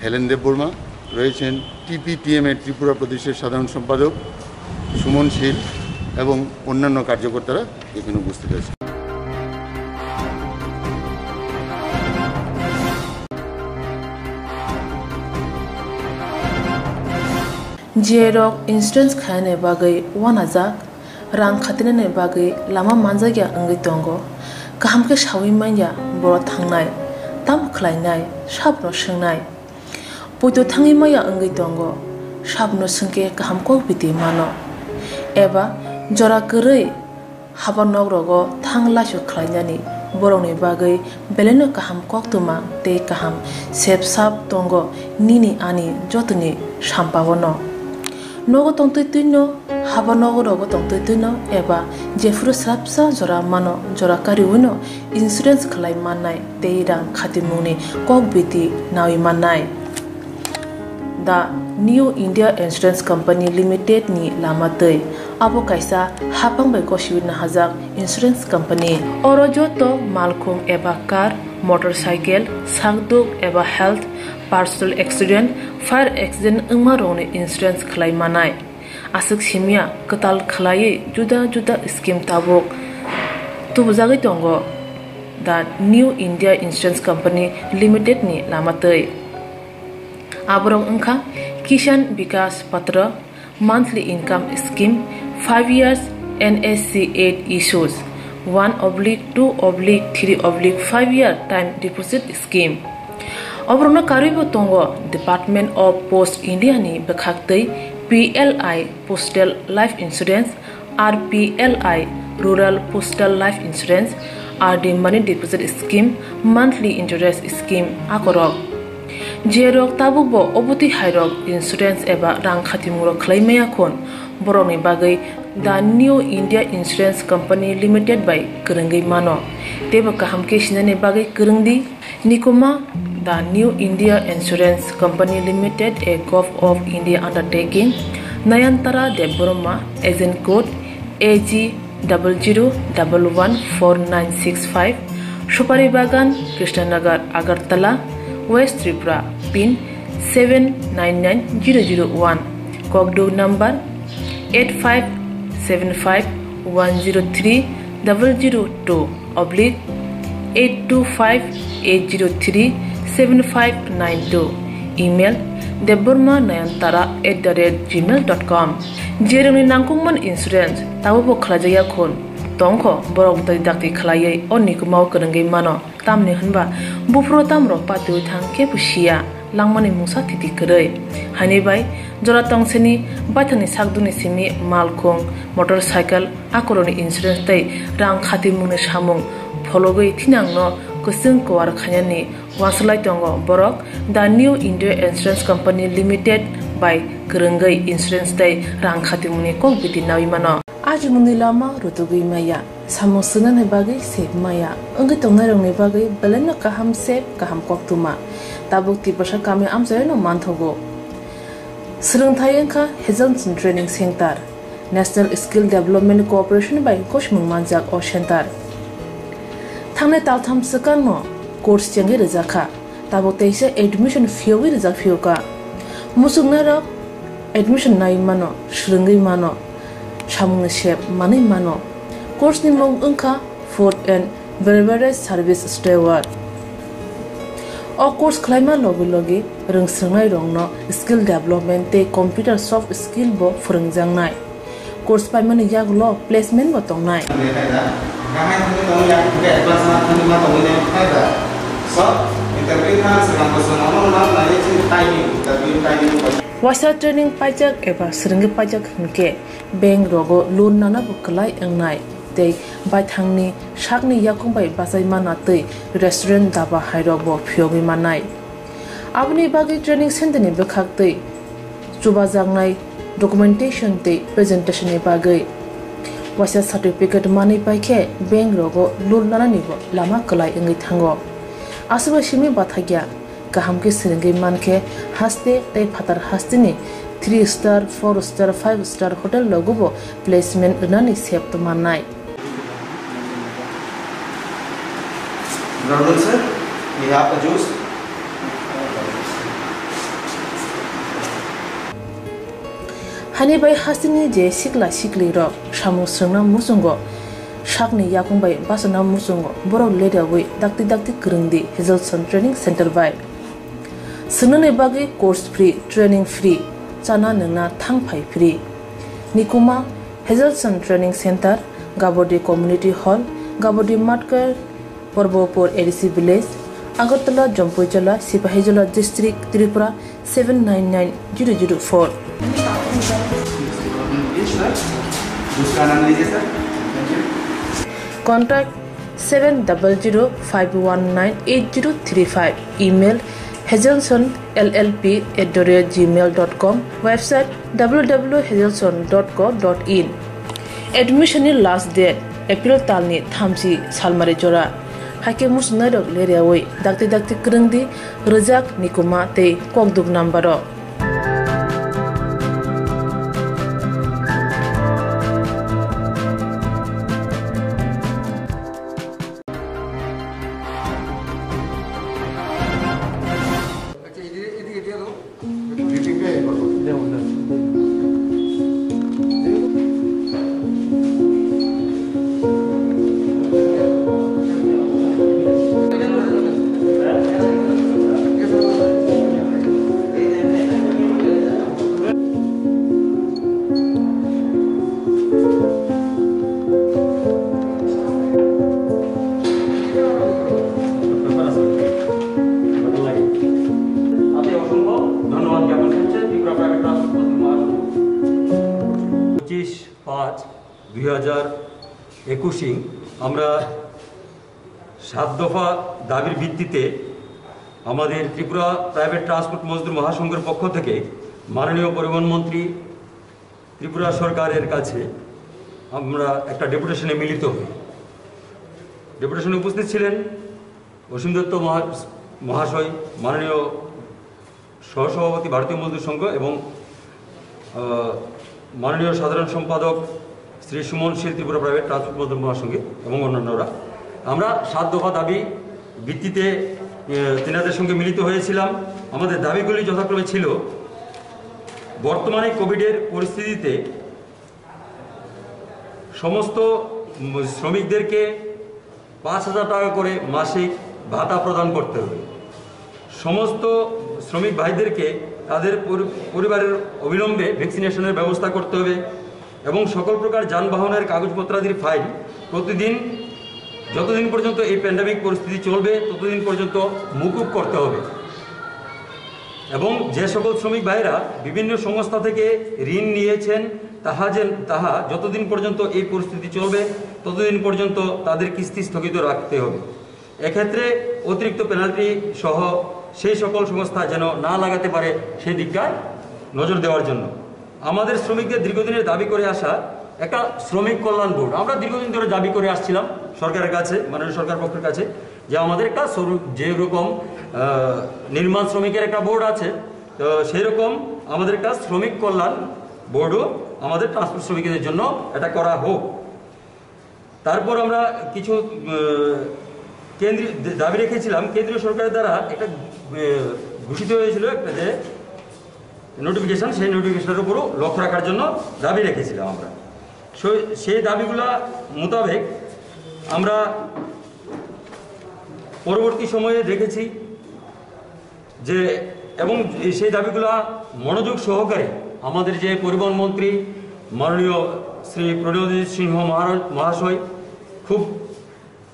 হেলেন দেববর্মা, রয়েছেন টিপিটিএম এর ত্রিপুরা প্রদেশের সাধারণ সম্পাদক সুমন শীল এবং অন্যান্য কার্যকর্তারা এখানে উপস্থিত আছেন। J rok insurance khainani bagwi uanajak, rang khatinani bagwi lama manjakya wngwi tongo. Kaham khe saui manya borok thangnai. tamo khlainai, sabno swngnai. Poito thangwi maya wngwi tongo, sabno swngkhe kaham kok biti mano. Eba jora kwrwi haba nok rogo thang laisuk khlainani borokni bagwi belaino kaham koktwma tei kaham sep sap tongo nini ani jotoni sampao no. Nogo tongtwi twino, haba nogo rogo tongtwi twino eba jephuru swrapsa jora mano, jora kariwino insurance khlai mannai tei rang khatimungni kok biti nawi mannai. The New India Insurance Company Limited ni lama twi. Abo kaisa haphang bai gosiwi nahajak insurance company. Oro joto malkhung eba car, motorcycle, sakduk eba health, personal accident, fire accident wngma rokni insurance khlai manai. Aswk simya kwtal khlaiwi juda juda scheme tabuk tubujagwi tongo the New India Insurance Company Limited ni lama twi. Aborok wngkha Kisan Vikas Patra, monthly income scheme, five years N S C eight issues, one oblique two oblique three oblique five year time deposit scheme. Oborokno karwibo tongo Department of Post India ni bwkhak twi P L I Postal Life Insurance, R P L I Rural Postal Life Insurance, R D Money Deposit Scheme, Monthly Interest Scheme akorok. Jerok tabukbo obotwi hairok insurance eba rang khatimungrok khlai maya khun, borokni bagwi The New India Insurance Company Limited bai kwrwngwi mano. Teibo kaham khe sinani bagwi kwrwng di. Nikuma, The New India Insurance Company Limited, a Govt of India undertaking, Nayantara Debbarma, agent code A G double zero double one four nine six five, Supari Bagan, Krishnanagar, Agartala, West Tripura, pin seven nine nine zero zero one, Kokduk number eight five seven five one zero three double zero two oblique eight two five eight zero three seven five nine two, email debbarma nayantara at the rate gmail dot com. Jerokni nangkukmani insurance tabukbo khlaijakya khun tongkho, borok bwtwi dakti khlaiwi o nikumao kwrwngwi mano. Tamni hwnba buphuru tamrok patiwi thang kebo siya, langmani mungsa thiti kwrwi. Haini bai jora tongseni baithangni sakdukni simi malkhung, motorcycle, akorokni insurance tei rang khatimungni samung phologwi thinangno kwchwng kuar khainani uansuk lai tongo borok The New India Insurance Company Limited bai kwrwngwi insurance tei rang khatimungni kok biti nawi mano. Ajimungni lama rutugwi maya, samung swngnani bagwi sep maya, wngwi tongnairokni bagwi belaino kaham sep, kaham koktwma. Tabuk Tiprasa kami amchaino manthogo. Swrwngthai wngkha Hazelson Training Center, National Skill Development Corporation bai gosimung manjak o center. Thangnai taltham swkangno course chengwi rwjakha. Tabuk teisa admission phiyogwi rijak phiyokha. Muchungnairok admission nai mano, swrwngwi mano, samungni sep manwi mano. Course ni mung wngkha Food and Beverage Service Steward. O course khlaima logi logi rwngswrwngnairokno skill development tei computer soft skill bo phwrwngjaknai. Course paimani yagulo placement bo tongnai. Waisa training paijak eba swrwngwi paijak hinkhe bank rogo loan nana bo kwlai wngnai tei baithangni sakni yakung bai bachai mana tei restaurant, daba hairok bo phiyogwi mannai. Aboni bagwi training center ni bwkhak twi chubajaknai documentation tei presentation ni bagwi waisa certificate manwi paikhe bank rogo loan nanani bo lama kwlai wngwi thango. Aswkbai simi bathakya kaham khe swrwngwi mankhe haste tei phatar haste ni three star, four star, five star hotel rogo bo placement rwnani sep tongmannai. Brother sir, we have a juice. Hani bai hasteni je sikla sikli rok samung swrwngna muchungo, sakni yakung bai bachana muchungo, borok ledawi dakti dakti kwrwng di Hazelson Training Center bai. Swrwngnani bagwi course free, training free, chana nwngna thang phai free. Nikuma, Hazelson Training Center, Gabodi Community Hall, Gabodi Matkar, Porbopur A D C Village, Agartala, Jampuijala, Sipahijola District, Tripura seven nine nine zero zero four. Contact seven double zero five one nine eight zero three five. Email hazelson L L P at the rate gmail dot com. Website w w w hazelson dot co dot in. Admission ni last date April talni thamchi salmari jora. Haikhe muchungnairok leryawi dakti dakti kwrwngdi rwjak, nikuma tei kokduk number o. পঁচিশ পাঁচ দুই হাজার একুশে আমরা সাত দফা দাবির ভিত্তিতে আমাদের ত্রিপুরা প্রাইভেট ট্রান্সপোর্ট মজদুর মহাসংঘের পক্ষ থেকে মাননীয় পরিবহন মন্ত্রী ত্রিপুরা সরকারের কাছে আমরা একটা ডেপুটেশনে মিলিত হই। ডেপুটেশনে উপস্থিত ছিলেন অসীম দত্ত মহা-, মহাশয়, মাননীয় সহসভাপতি ভারতীয় মজদুর সংঘ এবং, আহ, মাননীয় সাধারণ সম্পাদক শ্রী সুমন শীল, ত্রিপুরা প্রাইভেট ট্রান্সপোর্ট মজদুর মহাসংঘ এবং অন্যান্যরা। আমরা সাত দফা দাবি ভিত্তিতে, আহ, তিনাদের সঙ্গে মিলিত হয়েছিলাম। আমাদের দাবিগুলি যথাক্রমে ছিল, বর্তমানে কোভিডের পরিস্থিতিতে সমস্ত, উম, শ্রমিকদেরকে পাঁচ হাজার টাকা করে মাসিক ভাতা প্রদান করতে হবে। সমস্ত শ্রমিক ভাইদেরকে তাদের পরি-, পরিবারের অবিলম্বে ভ্যাকসিনেশনের ব্যবস্থা করতে হবে এবং সকল প্রকার যানবাহনের কাগজপত্রাদির ফাইল প্রতিদিন, যতদিন পর্যন্ত এই প্যান্ডেমিক পরিস্থিতি চলবে, ততদিন পর্যন্ত মকুব করতে হবে। এবং যে সকল শ্রমিক ভাইরা বিভিন্ন সংস্থা থেকে ঋণ নিয়েছেন, তাহা যে, তাহা যতদিন পর্যন্ত এই পরিস্থিতি চলবে, ততদিন পর্যন্ত তাদের কিস্তি স্থগিত রাখতে হবে। এক্ষেত্রে অতিরিক্ত পেনাল্টি সহ সেই সকল সংস্থা যেন না লাগাতে পারে, সেই দিকটায় নজর দেওয়ার জন্য। আমাদের শ্রমিকদের দীর্ঘদিনের দাবি করে আসা একটা শ্রমিক কল্যাণ বোর্ড, আমরা দীর্ঘদিন ধরে দাবি করে আসছিলাম সরকারের কাছে, মাননীয় সরকার পক্ষের কাছে, যে আমাদের একটা সরু-, যেরকম, আহ, নির্মাণ শ্রমিকের একটা বোর্ড আছে, তো সেই রকম আমাদের একটা শ্রমিক কল্যাণ বোর্ডও আমাদের ট্রান্সপোর্ট শ্রমিকদের জন্য এটা করা হোক। তারপর আমরা কিছু, আহ, কেন্দ্রীয় দে-, দাবি রেখেছিলাম, কেন্দ্রীয় সরকারের দ্বারা একটা, আহ, ঘোষিত হয়েছিল একটা যে নোটিফিকেশন, সেই নোটিফিকেশনের উপরও লক্ষ্য রাখার জন্য দাবি রেখেছিলাম আমরা। সো-, সেই দাবিগুলা মোতাবেক আমরা পরবর্তী সময়ে দেখেছি যে, এবং সেই দাবিগুলা মনোযোগ সহকারে আমাদের যে পরিবহন মন্ত্রী মাননীয় শ্রী প্রণজিৎ সিংহ মহারা-, মহাশয় খুব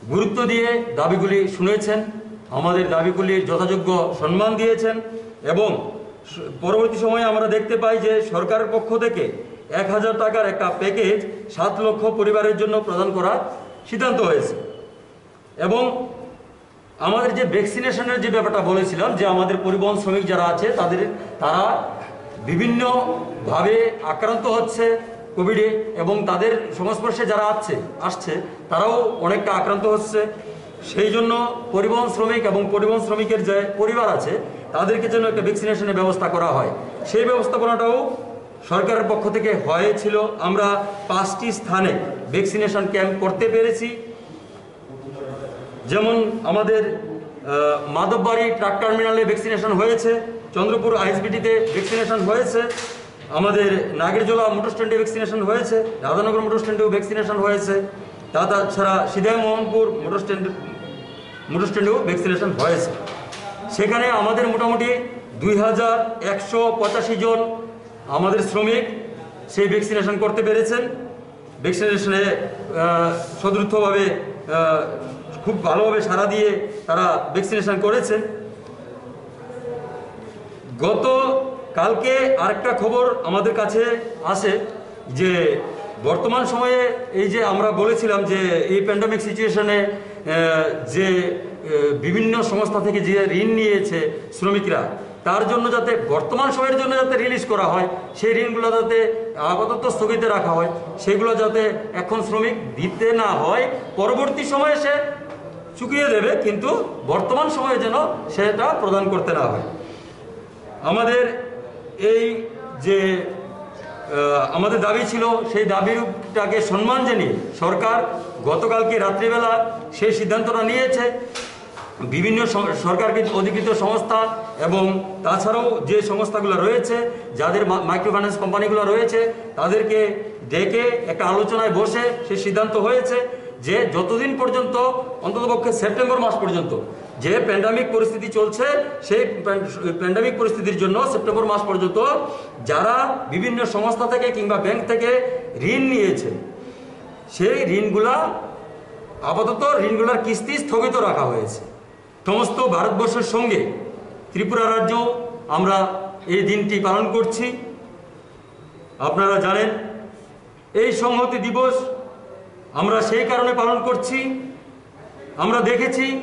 গুরুত্ব দিয়ে দাবিগুলি শুনেছেন, আমাদের দাবিগুলির যথাযোগ্য সম্মান দিয়েছেন এবং স-, পরবর্তী সময়ে আমরা দেখতে পাই যে সরকারের পক্ষ থেকে এক হাজার টাকার একটা প্যাকেজ সাত লক্ষ পরিবারের জন্য প্রদান করার সিদ্ধান্ত হয়েছে। এবং আমাদের যে ভ্যাকসিনেশনের যে ব্যাপারটা বলেছিলাম, যে আমাদের পরিবহন শ্রমিক যারা আছে, তাদের, তারা বিভিন্নভাবে আক্রান্ত হচ্ছে কোভিডে, এবং তাদের সংস্পর্শে যারা আছে, আসছে, তারাও অনেকটা আক্রান্ত হচ্ছে। সেই জন্য পরিবহন শ্রমিক এবং পরিবহন শ্রমিকের যে পরিবার আছে, তাদেরকে যেন একটা ভ্যাকসিনেশনের ব্যবস্থা করা হয়, সেই ব্যবস্থাপনাটাও সরকারের পক্ষ থেকে হয়েছিল। আমরা পাঁচটি স্থানে ভ্যাকসিনেশন ক্যাম্প করতে পেরেছি। যেমন আমাদের, আহ, মাধববাড়ি ট্রাক টার্মিনালে ভ্যাকসিনেশন হয়েছে, চন্দ্রপুর আইএসবিটিতে ভ্যাকসিনেশন হয়েছে, আমাদের নাগেরজোলা মোটর স্ট্যান্ডে ভ্যাকসিনেশন হয়েছে, রাধানগর মোটর স্ট্যান্ডেও ভ্যাকসিনেশন হয়েছে, তা, তাছাড়া সিদাই মোহনপুর মোটর স্ট্যান্ড, মোটর স্ট্যান্ডেও ভ্যাকসিনেশন হয়েছে। সেখানে আমাদের মোটামুটি দুই হাজার একশো পঁচাশি জন আমাদের শ্রমিক সেই ভ্যাকসিনেশন করতে পেরেছেন। ভ্যাকসিনেশনে, আহ, সদৃঢ়ভাবে, আহ, খুব ভালোভাবে সাড়া দিয়ে তারা ভ্যাকসিনেশন করেছে। গত কালকে আরেকটা খবর আমাদের কাছে আসে যে বর্তমান সময়ে এই যে আমরা বলেছিলাম যে এই প্যান্ডেমিক সিচুয়েশনে যে আহ, বিভিন্ন সংস্থা থেকে যে ঋণ নিয়েছে শ্রমিকরা, তার জন্য যাতে বর্তমান সময়ের জন্য যাতে রিলিজ করা হয়, সেই ঋণগুলো যাতে আপাতত স্থগিত রাখা হয়, সেগুলো যাতে এখন শ্রমিক দিতে না হয়, পরবর্তী সময়ে সে চুকিয়ে দেবে, কিন্তু বর্তমান সময়ে যেন সেটা প্রদান করতে না হয়। আমাদের এই যে আহ, আমাদের দাবি ছিল, সেই দাবিটাকে সম্মান জানিয়ে সরকার গতকালকে রাত্রিবেলা সেই সিদ্ধান্তটা নিয়েছে। বিভিন্ন স- সরকার অধিকৃত সংস্থা এবং তাছাড়াও যে সংস্থাগুলো রয়েছে, যাদের মাইক্রো ফাইন্যান্স কোম্পানিগুলো রয়েছে, তাদেরকে ডেকে একটা আলোচনায় বসে সেই সিদ্ধান্ত হয়েছে যে যতদিন পর্যন্ত, অন্ততপক্ষে সেপ্টেম্বর মাস পর্যন্ত যে প্যান্ডেমিক পরিস্থিতি চলছে, সেই প্যান্ডেমিক পরিস্থিতির জন্য সেপ্টেম্বর মাস পর্যন্ত যারা বিভিন্ন সংস্থা থেকে কিংবা ব্যাংক থেকে ঋণ নিয়েছে, সেই ঋণগুলা আপাতত ঋণগুলার কিস্তি স্থগিত রাখা হয়েছে। সমস্ত ভারতবর্ষের সঙ্গে ত্রিপুরা রাজ্য আমরা এই দিনটি পালন করছি। আপনারা জানেন, এই সংহতি দিবস আমরা সেই কারণে পালন করছি, আমরা দেখেছি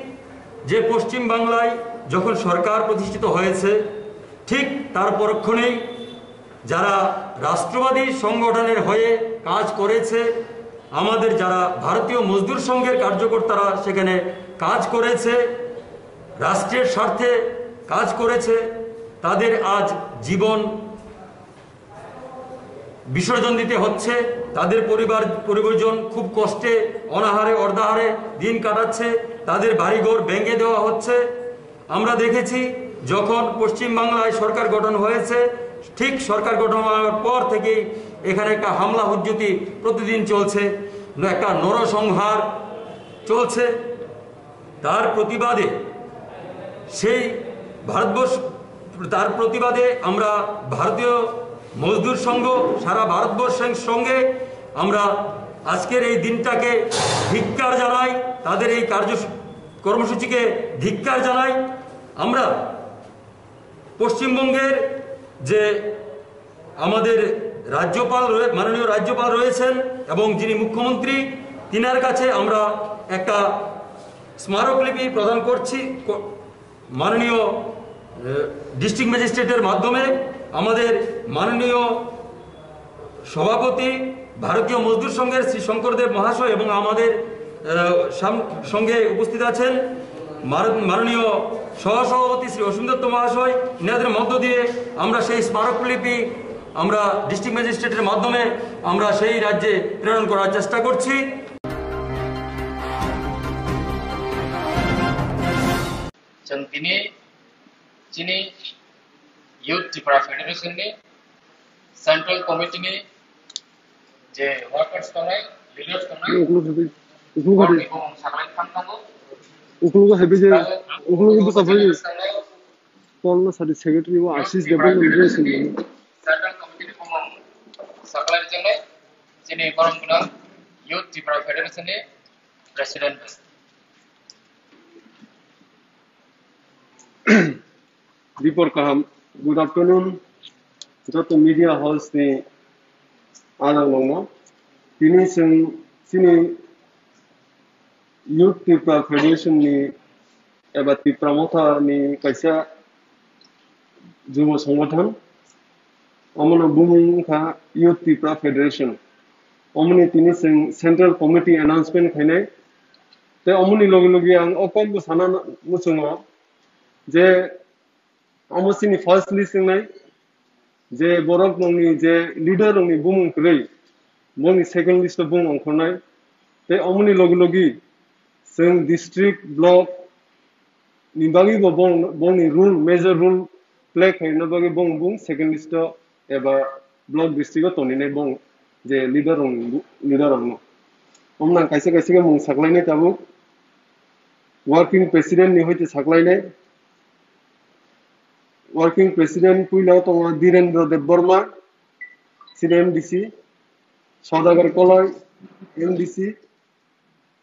যে পশ্চিম বাংলায় যখন সরকার প্রতিষ্ঠিত হয়েছে, ঠিক তার পরক্ষণেই যারা রাষ্ট্রবাদী সংগঠনের হয়ে কাজ করেছে, আমাদের যারা ভারতীয় মজদুর সংঘের কার্যকর্তারা সেখানে কাজ করেছে, রাষ্ট্রের স্বার্থে কাজ করেছে, তাদের আজ জীবন বিসর্জন দিতে হচ্ছে। তাদের পরিবার পরিবারজন খুব কষ্টে, অনাহারে অর্ধাহারে দিন কাটাচ্ছে, তাদের বাড়িঘর ভেঙে দেওয়া হচ্ছে। আমরা দেখেছি, যখন পশ্চিমবাংলায় সরকার গঠন হয়েছে, ঠিক সরকার গঠন হওয়ার পর থেকেই এখানে একটা হামলা হুজ্জুতি প্রতিদিন চলছে, একটা নরসংহার চলছে। তার প্রতিবাদে সেই ভারতবর্ষ তার প্রতিবাদে আমরা ভারতীয় মজদুর সংঘ সারা ভারতবর্ষের সঙ্গে আমরা আজকের এই দিনটাকে ধিক্কার জানাই, তাদের এই কার্য কর্মসূচিকে ধিক্কার জানাই। আমরা পশ্চিমবঙ্গের যে আমাদের রাজ্যপাল রয়ে- মাননীয় রাজ্যপাল রয়েছেন এবং যিনি মুখ্যমন্ত্রী, তিনার কাছে আমরা একটা স্মারকলিপি প্রদান করছি। ক- মাননীয় ডিস্ট্রিক্ট ম্যাজিস্ট্রেটের মাধ্যমে আমাদের মাননীয় সভাপতি ভারতীয় মজদুর সংঘের শ্রী শঙ্করদেব মহাশয় এবং আমাদের আহ, সাম- সঙ্গে উপস্থিত আছেন মার- মাননীয় সহসভাপতি শ্রী অসীম দত্ত মহাশয়। এনাদের মধ্য দিয়ে আমরা সেই স্মারকলিপি আমরা ডিস্ট্রিক্ট ম্যাজিস্ট্রেটের মাধ্যমে আমরা সেই রাজ্যে প্রেরণ করার চেষ্টা করছি। Chwng tini chini Youth Tipra Federation ni Central Committee ni je workers tongnai, leaders tongnai, Uklo sabi, uklo sabi, borokni bumung saklai thang tongo. Uklo sabi je, uklo sabi. Talo, uklo sabi. Talo, Paul no sadi secretary o Youth Ashish Tipra Debbarma Federation ni Central Committee ni bumung saklai tongnai, chini borom gwnang Youth Tipra Federation ni President. Dipor kaham. Good afternoon, joto media house ni adang longno. Tini chwng chini Youth Tipra Federation ni eba Tipra Motha ni kaisa jubo songgothon. Omono bumung wngkha Youth Tipra Federation. Omoni tini chwng Central Committee announcement khainai. Tei omoni logi logi ang o kokbo sana muchungo je omo chini first list wngnai, je borok nongni je leader rokni bumung kwrwi, bongni second list o bumung ongkhornai. Tei omoni logi logi chwng district, block ni bagwi bo bong, bongni role, major role play khaina bagwi bong, bung second list o eba block district o tongninai bong je leader rok, leader rok no. Omno ang kaisa kaisa khe mung saklainai tabuk. Working president ni hoite saklainai. Working president puila tongo Dhirendra Debbarma, C D M D C, Saudagar Koloi, M D C,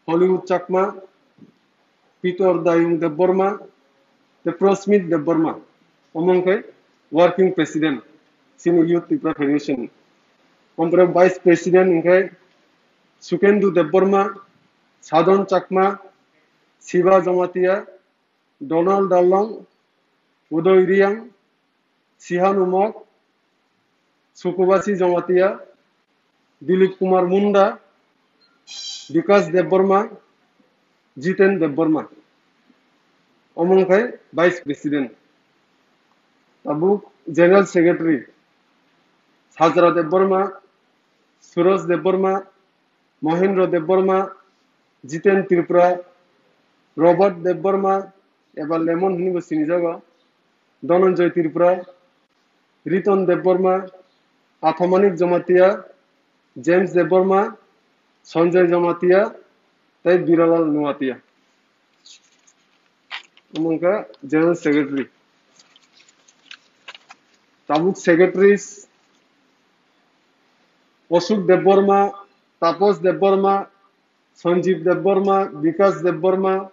Hollywood Chakma, Pitor Dayung Debbarma, tei Prosmit Debbarma. Omo wngkhe working president chini Youth Tipra Federation. Ompore vice president wngkhe Sukendu Debbarma, Sadon Chakma, Siva Jamatia, Donald Dalong, Udoy Riang, Sihanu Mok, Sukubasi Jamatia, Dilip Kumar Munda, Bikas Debbarma, Jiten Debbarma. Omo wngkhe vice president. Tabuk general secretary, Sajra Debbarma, Suraj Debbarma, Mohendra Debbarma, Jiten Tripura, Robert Debbarma, eba Lemon hwnwibo sinijago, Dhananjay Tripura, Riton Debbarma, Athamanik Jamatia, James Debbarma, Sanjay Jamatia, tei Biralal Nuatia. Omo wngkha general secretary. Tabuk secretaries, Ashok Debbarma, Tapos Debbarma, Sanjeev Debbarma, Bikas Debbarma,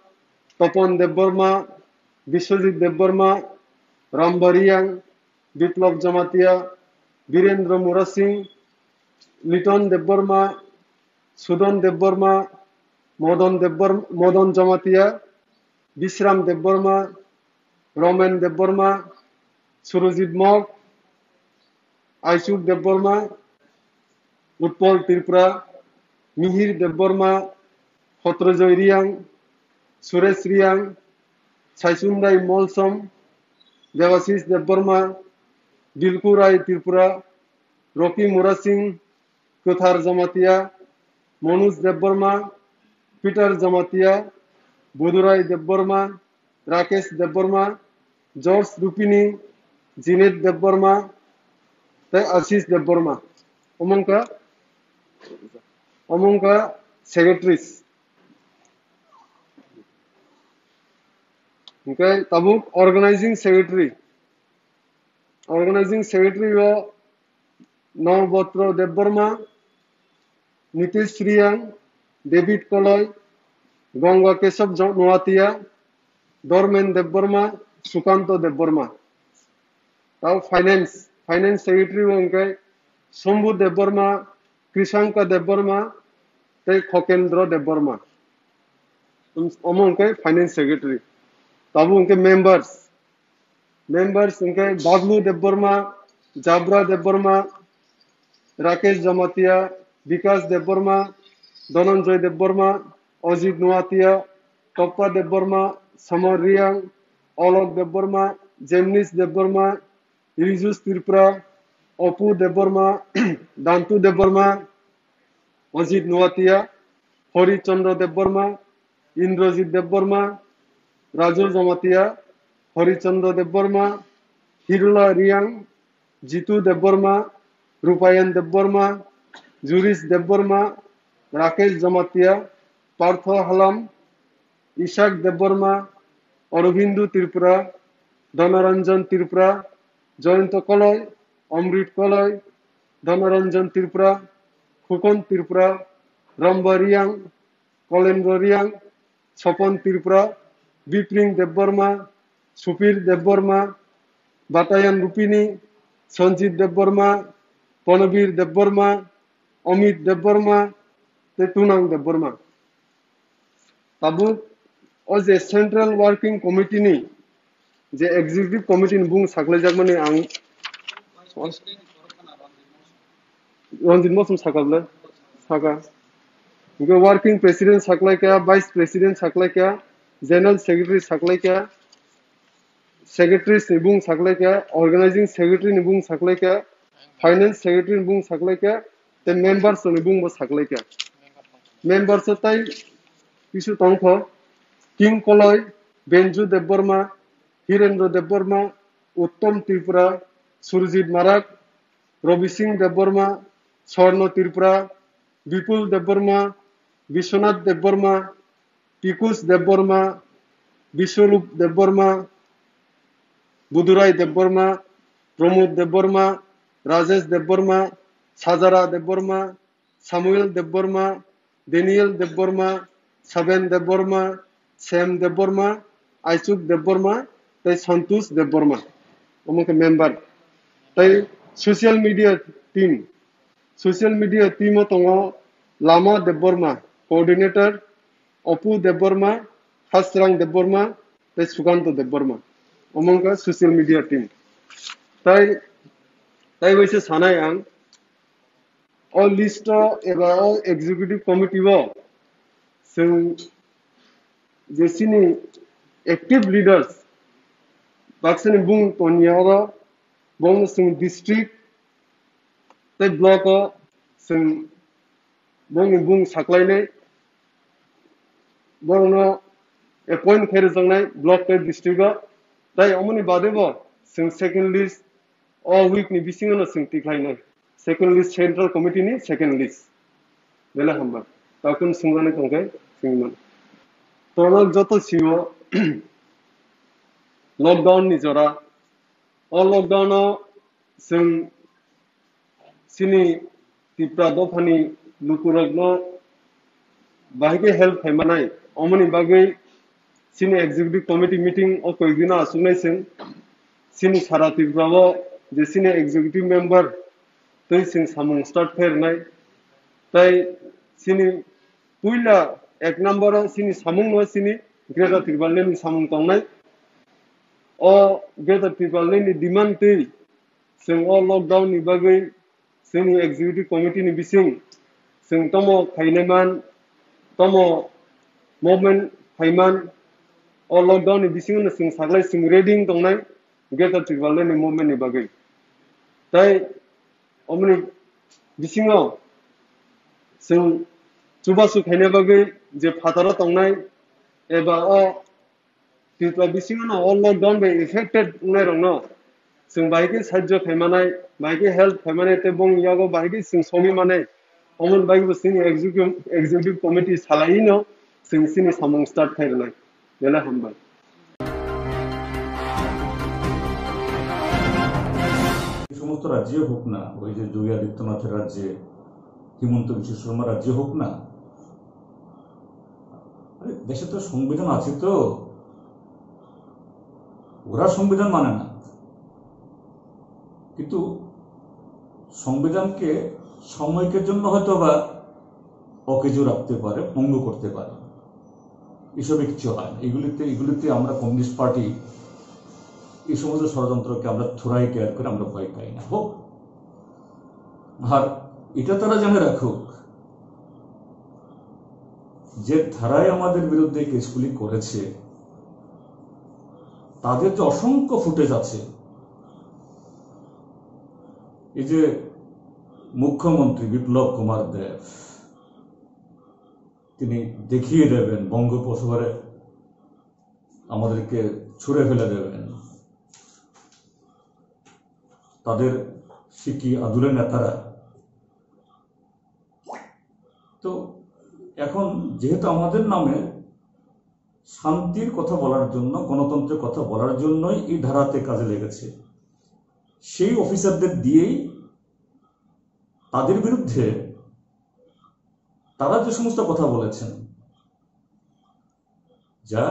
Topon Debbarma, Biswajit Debbarma, Ramba Riang, Biplab Jamatia, Birendra Murasing, Liton Debbarma, Sudon Debbarma, Modon Debbar-, Modon Jamatia, Bisram Debbarma, Romen Debbarma, Surojit Mok, Aisuk Debbarma, Utpol Tripura, Mihir Debbarma, Khotrojoy Riang, Suresh Riang, Saisundai Molsom, Debasis Debbarma, Dilku Rai Tripura, Rocky Murasing, Kwthar Jamatia, Manoj Debbarma, Peter Jamatia, Budurai Debbarma, Rakesh Debbarma, George Rupini, Jeanette Debbarma, tei Ashish Debbarma. Omo wngkha, omo wngkha secretaries. Hingke tabuk organizing secretary. Organizing secretary o Nobotro Debbarma, Nitish Riang, David Koloi, Ganga Kesab Jo-, Noatia, Dormen Debbarma, Sukanto Debbarma. Tao finance, finance secretary o hingke Shambhu Debbarma, Krishanka Debbarma, tei Khokendra Debbarma. Omo hingke finance secretary. Tabuk hingke members, Members hingke Bablu Debbarma, Jabra Debbarma, Rakesh Jamatia, Bikas Debbarma, Dhananjay Debbarma, Ajit Noatia, Toppa Debbarma, Samar Riang, Olok Debbarma, Jemnis Debbarma, Rijus Tripura, Opu Debbarma, Dantu Debbarma, Ajit Noatia, Hori Chandra Debbarma, Indrajit Debbarma, Raju Jamatia, Hori Chandra Debbarma, Hirula Riang, Jitu Debbarma, Rupayan Debbarma, Juris Debbarma, Rakesh Jamatia, Partho Halam, Ishak Debbarma, Aurobindo Tripura, Dhanaranjan Tripura, Jayanta Koloi, Amrit Koloi, Dhanaranjan Tripura, Khukon Tripura, Ramba Riang, Kolendra Riang, Sopon Tripura, Bipring Debbarma, Supir Debbarma, Batayan Rupini, Sanjit Debbarma, Panabir Debbarma, Amit Debbarma, tei Tunang Debbarma. Tabuk o je Central Working Committee ni je Executive Committee ni bung saklaijakmani ang Ranjit Mosum sakable saka. Hingke Working President saklaikha, Vice President saklaikha, General Secretary saklaikha, Secretaries ni bung saklaikha, Organizing Secretary ni bung saklaikha, Finance Secretary ni bung saklaikha, tei members ni bung bo saklaikha. Members o tai kisu tongkho, King Koloi, Benju Debbarma, Hirendra Debbarma, Uttom Tripura, Surjit Marak, Robi Singh Debbarma, Swarno Tripura, Bipul Debbarma, Biswanath Debbarma, Pikush Debbarma, Biswarup Debbarma, Budurai Debbarma, Pramod Debbarma, Rajesh Debbarma, Sajara Debbarma, Samuel Debbarma, Daniel Debbarma, Saben Debbarma, Sam Debbarma, Aichuk Debbarma, tei Santosh Debbarma, omo khe member. Tei social media team, social media team o tongo Lama Debbarma, coordinator, Opu Debbarma, Hasrang Debbarma, tei Sukanto Debbarma, omo wngkha social media team. Tai, tai bai se sanai ang, o list o eba o executive committee o chwng je chini active leaders, baksani bung toniya oro, bongno chwng district tei block o chwng bongni bung saklainai, borokno appoint khe rwjaknai block tei district o. Tai omoni bade bo chwng second list o week ni bisingo no chwng tikhlainai, second list, central committee ni second list. Belai hambai. Takun swngjaknai tongkhe swngmano. Tono joto sio lockdown ni jora. O lockdown o chwng chini Tipra dophani lukurokno bahai khe help khai manai, omoni bagwi chini executive committee meeting o koi dino achuknai chwng. Chini sara Tripura o je chini executive member tei chwng samung start khairwnai. Tai chini puila ek number o chini samung no chini Greater Tipraland ni samung tongnai. O Greater Tipraland ni demand tei chwng o lockdown ni bagwi chini executive committee ni bising chwng tomo khainai man, tomo movement khaiman, o lockdown ni bisingo no chwng saklai chwng ready wng tongnai Greater Tipraland ni movement ni bagwi. Tai omoni bisingo chwng chubachu khaina bagwi je phataro tongnai eba o Tripura bisingo no o lockdown bai affected wngnai rokno chwng bahai khe sahajyo khai manai, bahai khe help khai manai tei bong yago bahai khe chwng somi manai. Omoni bagwi bo chini executive, executive committee salai no chwng chini samung start khai rwnai. Belai hambai. এই সমস্ত রাজ্যে হোক না, ওই যে যোগী আদিত্যনাথের রাজ্যে, হিমন্ত বিশ্ব শর্মা রাজ্যে হোক না, আরে, দেশে তো সংবিধান আছে তো, ওরা সংবিধান মানে না, কিন্তু সংবিধানকে সাময়িকের জন্য হয়তো বা অকেজো রাখতে পারে, পঙ্গু করতে পারে, এসবে কিছু হয় না। এগুলিতে, এগুলিতে আমরা কমিউনিস্ট পার্টি এই সমস্ত ষড়যন্ত্রকে আমরা থোড়াই কেয়ার করে, আমরা ভয় পাই না। হোক, আর এটা তারা জেনে রাখুক, যে ধারায় আমাদের বিরুদ্ধে কেসগুলি করেছে, তাদের যে অসংখ্য ফুটেজ আছে, এই যে মুখ্যমন্ত্রী বিপ্লব কুমার দেব, তিনি দেখিয়ে দেবেন বঙ্গোপসাগরে আমাদেরকে ছুঁড়ে ফেলে দেবেন। তাদের সিকি আদুরে নেতারা। তো এখন যেহেতু আমাদের নামে শান্তির কথা বলার জন্য, গণতন্ত্রের কথা বলার জন্যই এই ধারাতে কাজে লেগেছে, সেই অফিসারদের দিয়েই তাদের বিরুদ্ধে তারা যে সমস্ত কথা বলেছেন, যা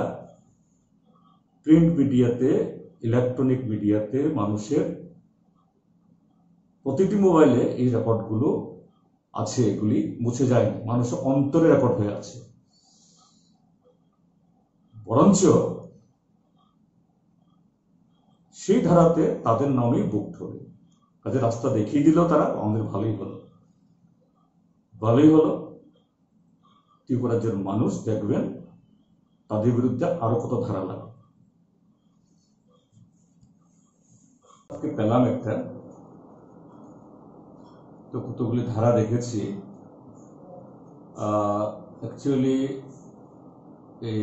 প্রিন্ট মিডিয়াতে, ইলেকট্রনিক মিডিয়াতে মানুষের প্রতিটি মোবাইলে এই রেকর্ডগুলো আছে, এগুলি মুছে যায়নি, মানুষের অন্তরে রেকর্ড হয়ে আছে। বরঞ্চ সেই ধারাতে তাদের নামেই বুক ধরে। কাজে রাস্তা দেখিয়ে দিল তারা, আমাদের ভালোই হলো, ভালোই হলো। ত্রিপুরাজ্যের মানুষ দেখবেন তাদের বিরুদ্ধে আরো কত ধারা লাগে। আজকে পেলাম একটা, তো কতগুলি ধারা দেখেছি। অ্যাকচুয়ালি এই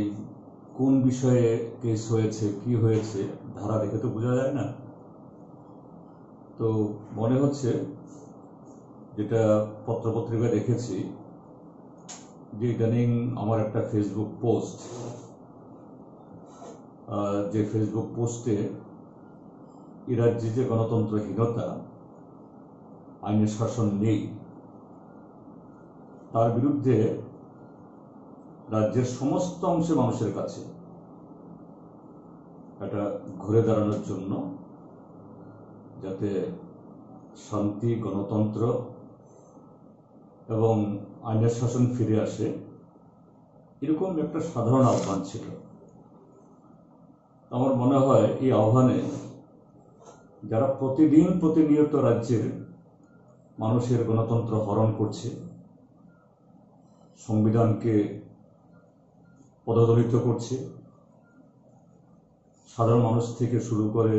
কোন বিষয়ে কেস হয়েছে, কি হয়েছে, ধারা দেখে তো বোঝা যায় না। তো মনে হচ্ছে, যেটা পত্রপত্রিকায় দেখেছি, যে ইদানিং আমার একটা ফেসবুক পোস্ট, আহ, যে ফেসবুক পোস্টে এই রাজ্যে যে গণতন্ত্রহীনতা, আইনের শাসন নেই, তার বিরুদ্ধে রাজ্যের সমস্ত অংশের মানুষের কাছে এটা ঘুরে দাঁড়ানোর জন্য, যাতে শান্তি, গণতন্ত্র এবং আইনের শাসন ফিরে আসে, এরকম একটা সাধারণ আহ্বান ছিল। আমার মনে হয় এই আহ্বানে যারা প্রতিদিন প্রতিনিয়ত রাজ্যের মানুষের গণতন্ত্র হরণ করছে, সংবিধানকে পদদলিত করছে, সাধারণ মানুষ থেকে শুরু করে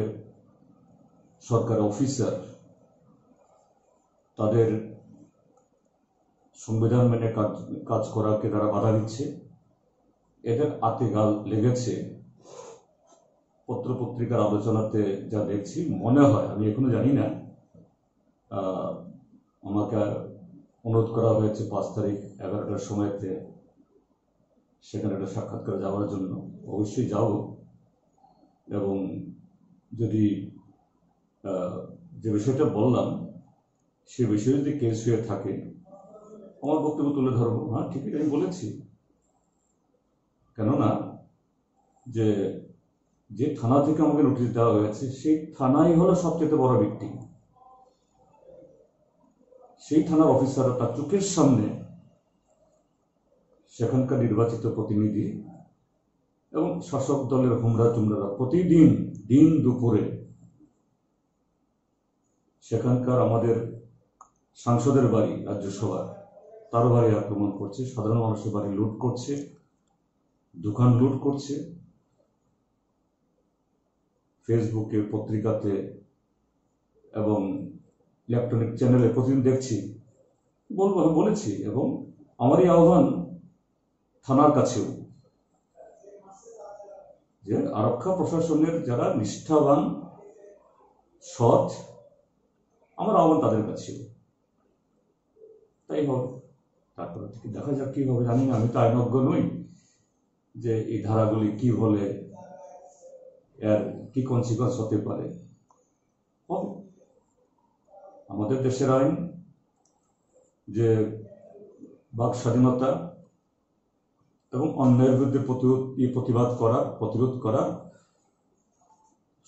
সরকার অফিসার তাদের সংবিধান মেনে কাজ, কাজ করাকে তারা বাধা দিচ্ছে। এদের আতে গাল লেগেছে। পত্র পত্রিকার আলোচনাতে যা দেখছি, মনে হয়, আমি এখনো জানি না, আহ, আমাকে অনুরোধ করা হয়েছে পাঁচ তারিখ এগারোটার সময়তে সেখানে একটা সাক্ষাৎকারে যাওয়ার জন্য। অবশ্যই যাব। এবং যদি, আহ, যে বিষয়টা বললাম, সে বিষয়ে যদি কেস হয়ে থাকে, আমার বক্তব্য তুলে ধরবো। হ্যাঁ, ঠিকই, আমি বলেছি। কেননা যে, যে থানা থেকে আমাকে নোটিশ দেওয়া হয়েছে, সেই থানাই হলো সবচেয়ে বড় ভিকটিম। সেই থানার অফিসাররা তার চোখের সামনে সেখানকার নির্বাচিত প্রতিনিধি এবং শাসক দলের হুমরা চুমরারা প্রতিদিন দিন দুপুরে সেখানকার আমাদের সাংসদের বাড়ি, রাজ্যসভার, তার বাড়ি আক্রমণ করছে, সাধারণ মানুষের বাড়ি লুট করছে, দোকান লুট করছে। ফেসবুকে, পত্রিকাতে এবং ইলেকট্রনিক চ্যানেলে প্রতিদিন দেখছি, বলবো, আমি বলেছি। এবং আমার এই আহ্বান থানার কাছেও, যে আরক্ষা প্রশাসনের যারা নিষ্ঠাবান, সৎ, আমার আহ্বান তাদের কাছেও, তাই হবে। তারপরে থেকে দেখা যাক কি হবে, জানি না, আমি তো আইনজ্ঞ নই যে এই ধারাগুলি কি হলে এর কি কনসিকোয়েন্স হতে পারে। হবে। আমাদের দেশের আইন যে বাক স্বাধীনতা এবং অন্যায়ের বিরুদ্ধে প্রতিরোধ, ই প্রতিবাদ করা, প্রতিরোধ করা,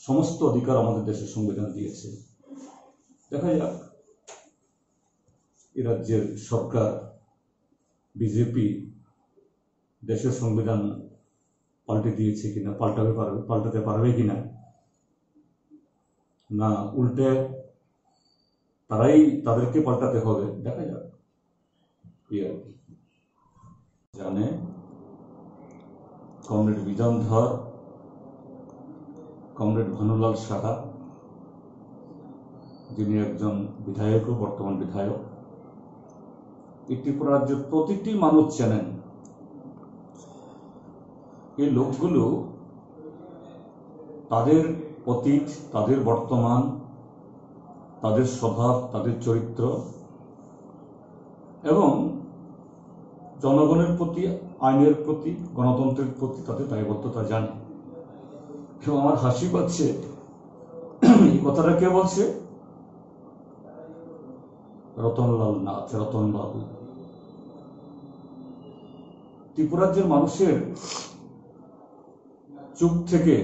সমস্ত অধিকার আমাদের দেশের সংবিধান দিয়েছে। দেখা যাক, এই রাজ্যের সরকার, বিজেপি, দেশের সংবিধান পাল্টে দিয়েছে কিনা, পাল্টাবে পারবে, পাল্টাতে পারবে কিনা, না উল্টে তারাই, তাদেরকে পাল্টাতে হবে, দেখা যাক। এই আর কি। জানে কমরেড বিজন ধর, কমরেড ভানুলাল সাহা, যিনি একজন বিধায়কও, বর্তমান বিধায়ক, এই ত্রিপুরা রাজ্যের প্রতিটি মানুষ চেনেন। এই লোকগুলো তাদের অতীত, তাদের বর্তমান, তাদের স্বভাব, তাদের চরিত্র এবং জনগণের প্রতি, আইনের প্রতি, গণতন্ত্রের প্রতি তাদের দায়বদ্ধতা জানে। এবং আমার হাসি পাচ্ছে, এই কথাটা কে বলছে? রতনলাল নাথ, রতন বাবু। ত্রিপুরার যে মানুষের চোখ থেকে,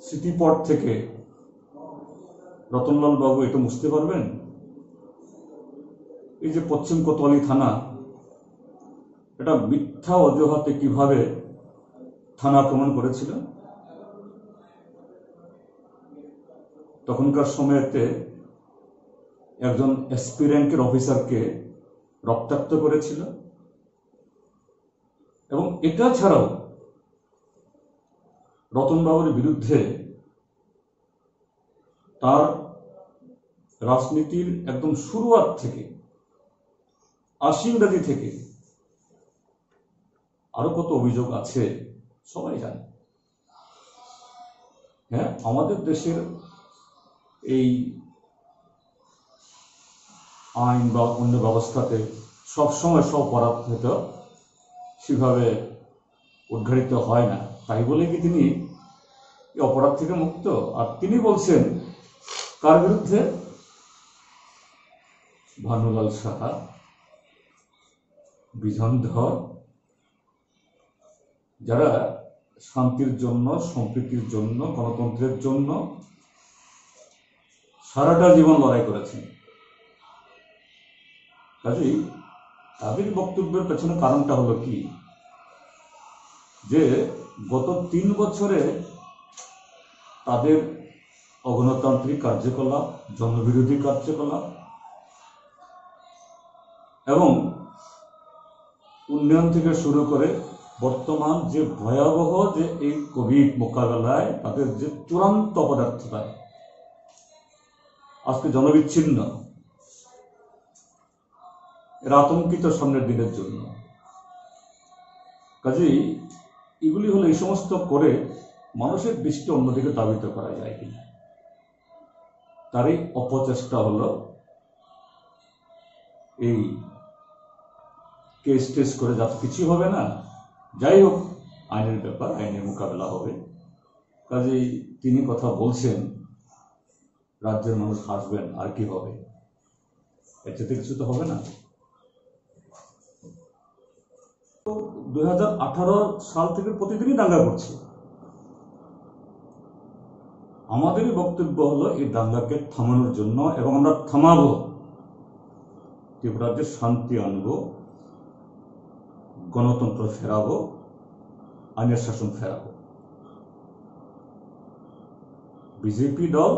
স্মৃতিপট থেকে রতনলাল বাবু এটা মুছতে পারবেন? এই যে পশ্চিম কোতোয়ালি থানা, এটা মিথ্যা অজুহাতে কিভাবে থানা আক্রমণ করেছিল? তখনকার সময়তে একজন এসপি র্যাঙ্কের অফিসারকে রক্তাক্ত করেছিল। এবং এটা ছাড়াও রতনবাবুর বিরুদ্ধে তার রাজনীতির একদম শুরুয়াত থেকে, আশি ইংরাজি থেকে আরো কত অভিযোগ আছে সবাই জানে। হ্যাঁ, আমাদের দেশের এই আইন বা অন্য ব্যবস্থাতে সবসময় সব অপরাধ হয়তো সেভাবে উদ্ঘাটিত হয় না, তাই বলে কি তিনি এই অপরাধ থেকে মুক্ত? আর তিনি বলছেন কার বিরুদ্ধে? ভানুলাল সাহা। বিজন ধর, যারা শান্তির জন্য, সম্প্রীতির জন্য, গণতন্ত্রের জন্য সারাটা জীবন লড়াই করেছেন। কাজেই তাদের বক্তব্যের পেছনে কারণটা হলো কি, যে গত তিন বছরে তাদের অগণতান্ত্রিক কার্যকলাপ, জনবিরোধী কার্যকলাপ এবং উন্নয়ন থেকে শুরু করে বর্তমান যে ভয়াবহ যে এই কোভিড মোকাবেলায় তাদের যে চূড়ান্ত অপদার্থতা, আজকে জনবিচ্ছিন্ন, এরা আতঙ্কিত সামনের দিনের জন্য। কাজেই এগুলি হলো এই সমস্ত করে মানুষের দৃষ্টি অন্যদিকে ধাবিত করা যায় কিনা, তারই অপচেষ্টা হলো এই কেস টেস করে যাতে কিছু হবে না। যাই হোক, আইনের ব্যাপার, আইনের মোকাবেলা হবে। কাজেই তিনি কথা বলছেন, রাজ্যের মানুষ হাসবেন, আর কি হবে? এর চাইতে কিছু তো হবে না। দুই হাজার আঠারো সাল থেকে প্রতিদিনই দাঙ্গা করছে। আমাদেরই বক্তব্য হলো এই দাঙ্গাকে থামানোর জন্য, এবং আমরা থামাবো। ত্রিপুরাতে শান্তি আনবো, গণতন্ত্র ফেরাবো, আইনের শাসন ফেরাবো। বিজেপি দল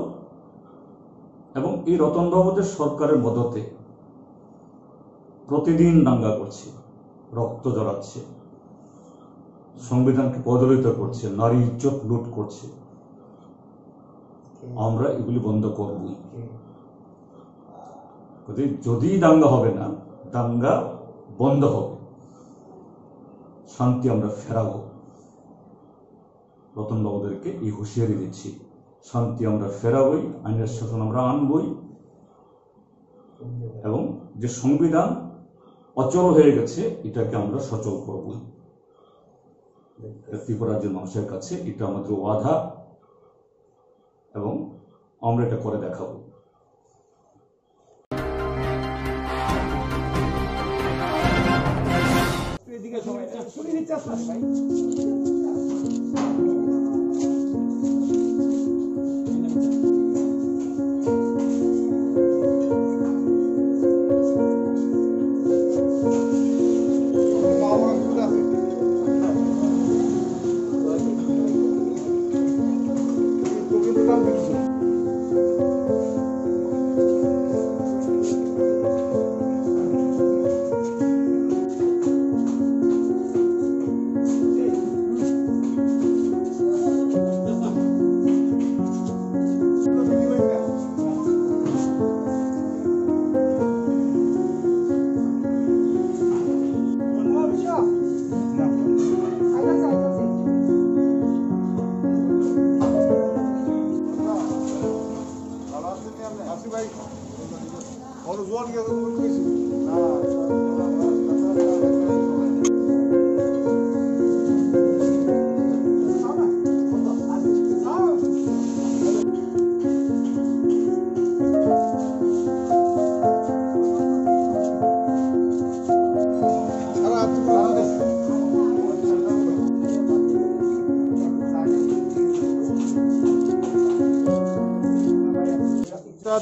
এবং এই রতনবাবুদের সরকারের মদতে প্রতিদিন দাঙ্গা করছে, রক্ত ঝরাচ্ছে, সংবিধানকে কদলিত করছে, নারী ইজ্জত লুট করছে। আমরা এগুলি বন্ধ করবই। যদি, যদি দাঙ্গা হবে না, দাঙ্গা বন্ধ হবে, শান্তি আমরা ফেরাবো। রতনবাবুদেরকে এই হুঁশিয়ারি দিচ্ছি, শান্তি আমরা ফেরাবই, আইনের শাসন আমরা আনবই, এবং যে সংবিধান অচল হয়ে গেছে, এটাকে আমরা সচল করবই। ত্রিপুরা রাজ্যের মানুষের কাছে এটা আমাদের ওয়াদা, এবং আমরা এটা করে দেখাবো।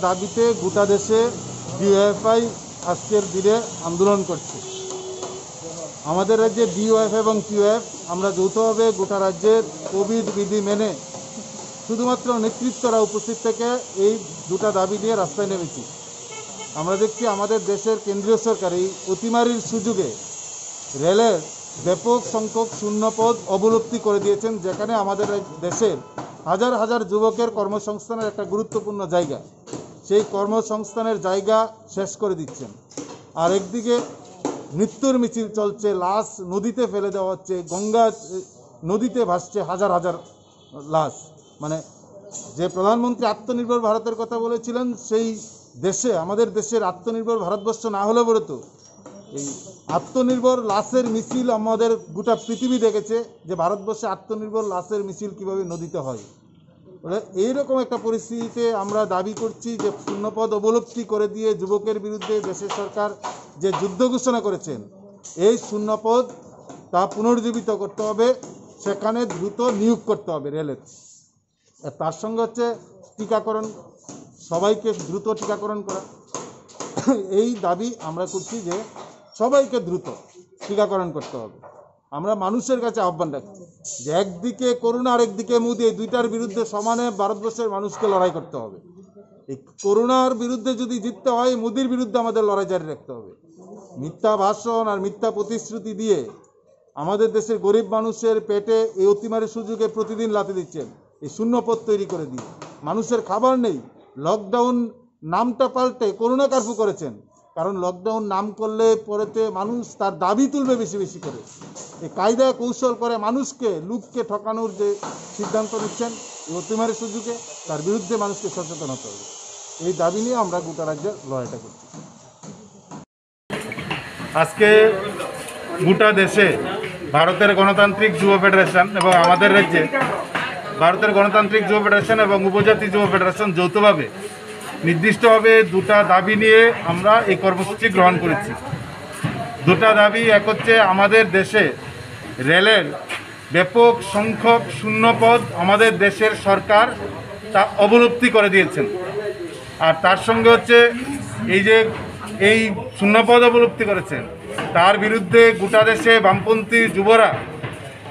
দাবিতে গোটা দেশে ডিওএফআই আজকের দিনে আন্দোলন করছে। আমাদের রাজ্যে ডিওএফ এবং টিওএফ, আমরা যৌথভাবে গোটা রাজ্যের কোভিড বিধি মেনে শুধুমাত্র নেতৃত্বরা উপস্থিত থেকে এই দুটা দাবি নিয়ে রাস্তায় নেমেছি। আমরা দেখছি আমাদের দেশের কেন্দ্রীয় সরকার এই অতিমারির সুযোগে রেলের ব্যাপক সংখ্যক শূন্যপদ অবলুপ্তি করে দিয়েছেন, যেখানে আমাদের রাজ-, দেশের হাজার হাজার যুবকের কর্মসংস্থানের একটা গুরুত্বপূর্ণ জায়গা, সেই কর্মসংস্থানের জায়গা শেষ করে দিচ্ছেন। আর একদিকে মৃত্যুর মিছিল চলছে, লাশ নদীতে ফেলে দেওয়া হচ্ছে, গঙ্গা, এ, নদীতে ভাসছে হাজার হাজার লাশ। মানে, যে প্রধানমন্ত্রী আত্মনির্ভর ভারতের কথা বলেছিলেন, সেই দেশে, আমাদের দেশের আত্মনির্ভর ভারতবর্ষ না হলে পরে তো এই আত্মনির্ভর লাশের মিছিল আমাদের গোটা পৃথিবী দেখেছে যে ভারতবর্ষে আত্মনির্ভর লাশের মিছিল কিভাবে নদীতে হয়। ফলে এইরকম একটা পরিস্থিতিতে আমরা দাবি করছি যে শূন্যপদ অবলুপ্তি করে দিয়ে যুবকের বিরুদ্ধে দেশের সরকার যে যুদ্ধ ঘোষণা করেছেন, এই শূন্য পদ তা পুনর্জীবিত করতে হবে, সেখানে দ্রুত নিয়োগ করতে হবে রেলের। আর তার সঙ্গে হচ্ছে টিকাকরণ, সবাইকে দ্রুত টিকাকরণ করা। এই দাবি আমরা করছি যে সবাইকে দ্রুত টিকাকরণ করতে হবে। আমরা মানুষের কাছে আহ্বান রাখছি যে একদিকে করোনা আর একদিকে মোদি, এই দুইটার বিরুদ্ধে সমানে ভারতবর্ষের মানুষকে লড়াই করতে হবে। এই করোনার বিরুদ্ধে যদি জিততে হয়, মোদির বিরুদ্ধে আমাদের লড়াই জারি রাখতে হবে। মিথ্যা ভাষণ আর মিথ্যা প্রতিশ্রুতি দিয়ে আমাদের দেশের গরিব মানুষের পেটে এই অতিমারির সুযোগে প্রতিদিন লাথি দিচ্ছেন এই শূন্য পদ তৈরি করে দিয়ে। মানুষের খাবার নেই, লকডাউন নামটা পাল্টে করোনা কার্ফু করেছেন। কারণ লকডাউন নাম করলে পরেতে মানুষ তার দাবি তুলবে বেশি বেশি করে। এই কায়দা কৌশল করে মানুষকে, লোককে ঠকানোর যে সিদ্ধান্ত নিচ্ছেন এই অতিমারির সুযোগে, তার বিরুদ্ধে মানুষকে সচেতন হতে হবে। এই দাবি নিয়ে আমরা গোটা রাজ্যে লড়াইটা করছি। আজকে গোটা দেশে ভারতের গণতান্ত্রিক যুব ফেডারেশন এবং আমাদের রাজ্যে ভারতের গণতান্ত্রিক যুব ফেডারেশন এবং উপজাতি যুব ফেডারেশন যৌথভাবে নির্দিষ্টভাবে দুটা দাবি নিয়ে আমরা এই কর্মসূচি গ্রহণ করেছি। দুটা দাবি, এক হচ্ছে আমাদের দেশে রেলের ব্যাপক সংখ্যক শূন্যপদ আমাদের দেশের সরকার তা অবলুপ্তি করে দিয়েছেন। আর তার সঙ্গে হচ্ছে এই যে এই শূন্যপদ অবলুপ্তি করেছেন, তার বিরুদ্ধে গোটা দেশে বামপন্থী যুবরা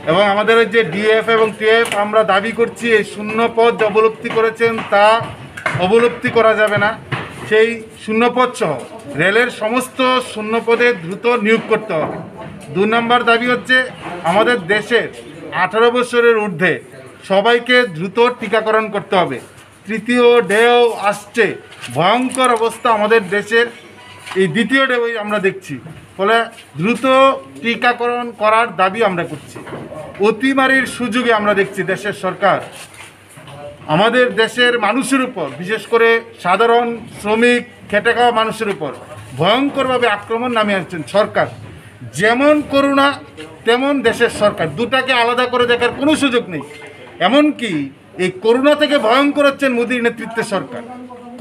এবং আমাদের এই যে ডিএফ এবং টিএফ, আমরা দাবি করছি এই শূন্যপদ যে অবলুপ্তি করেছেন তা অবলুপ্তি করা যাবে না। সেই শূন্যপদ সহ রেলের সমস্ত শূন্যপদে দ্রুত নিয়োগ করতে হবে। দুই নম্বর দাবি হচ্ছে আমাদের দেশের আঠারো বছরের ঊর্ধ্বে সবাইকে দ্রুত টিকাকরণ করতে হবে। তৃতীয় ঢেউ আসছে, ভয়ঙ্কর অবস্থা আমাদের দেশের। এই দ্বিতীয় ঢেউই আমরা দেখছি। ফলে দ্রুত টিকাকরণ করার দাবি আমরা করছি। অতিমারির সুযোগে আমরা দেখছি দেশের সরকার আমাদের দেশের মানুষের উপর, বিশেষ করে সাধারণ শ্রমিক, খেটে খাওয়া মানুষের উপর ভয়ঙ্করভাবে আক্রমণ নামিয়ে আনছেন সরকার। যেমন করোনা, তেমন দেশের সরকার, দুটাকে আলাদা করে দেখার কোনো সুযোগ নেই। এমনকি এই করোনা থেকে ভয়ঙ্কর হচ্ছেন মোদীর নেতৃত্বে সরকার।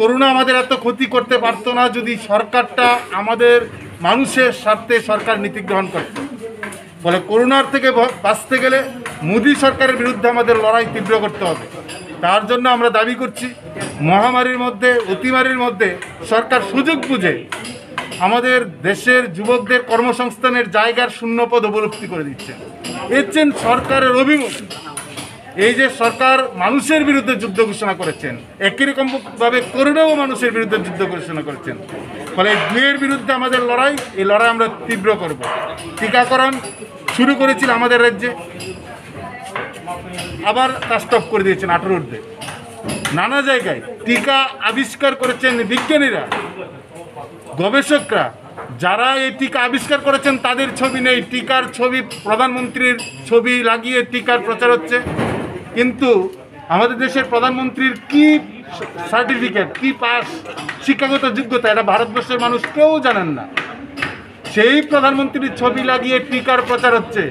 করোনা আমাদের এত ক্ষতি করতে পারতো না যদি সরকারটা আমাদের মানুষের স্বার্থে সরকার নীতি গ্রহণ করত। ফলে করোনার থেকে ব-, বাঁচতে গেলে মোদী সরকারের বিরুদ্ধে আমাদের লড়াই তীব্র করতে হবে। তার জন্য আমরা দাবি করছি, মহামারীর মধ্যে, অতিমারির মধ্যে সরকার সুযোগ বুঝে আমাদের দেশের যুবকদের কর্মসংস্থানের জায়গার শূন্যপদ অবলুপ্তি করে দিচ্ছে। এর চেয়ে সরকারের অভিমুখ, এই যে সরকার মানুষের বিরুদ্ধে যুদ্ধ ঘোষণা করেছেন, একই রকম ভাবে করোনাও মানুষের বিরুদ্ধে যুদ্ধ ঘোষণা করেছেন। ফলে এই দুয়ের বিরুদ্ধে আমাদের লড়াই, এই লড়াই আমরা তীব্র করব। টিকাকরণ শুরু করেছিল আমাদের রাজ্যে, আবার তা স্টপ করে দিয়েছেন আঠারো ঊর্ধ্বে। নানা জায়গায় টিকা আবিষ্কার করেছেন বিজ্ঞানীরা, গবেষকরা, যারা এই টিকা আবিষ্কার করেছেন তাদের ছবি নেই। টিকার ছবি, প্রধানমন্ত্রীর ছবি লাগিয়ে টিকার প্রচার হচ্ছে, কিন্তু আমাদের দেশের প্রধানমন্ত্রীর কি সার্টিফিকেট, কি পাস, শিক্ষাগত যোগ্যতা, এটা ভারতবর্ষের মানুষ কেউ জানেন না। সেই প্রধানমন্ত্রীর ছবি লাগিয়ে টিকার প্রচার হচ্ছে,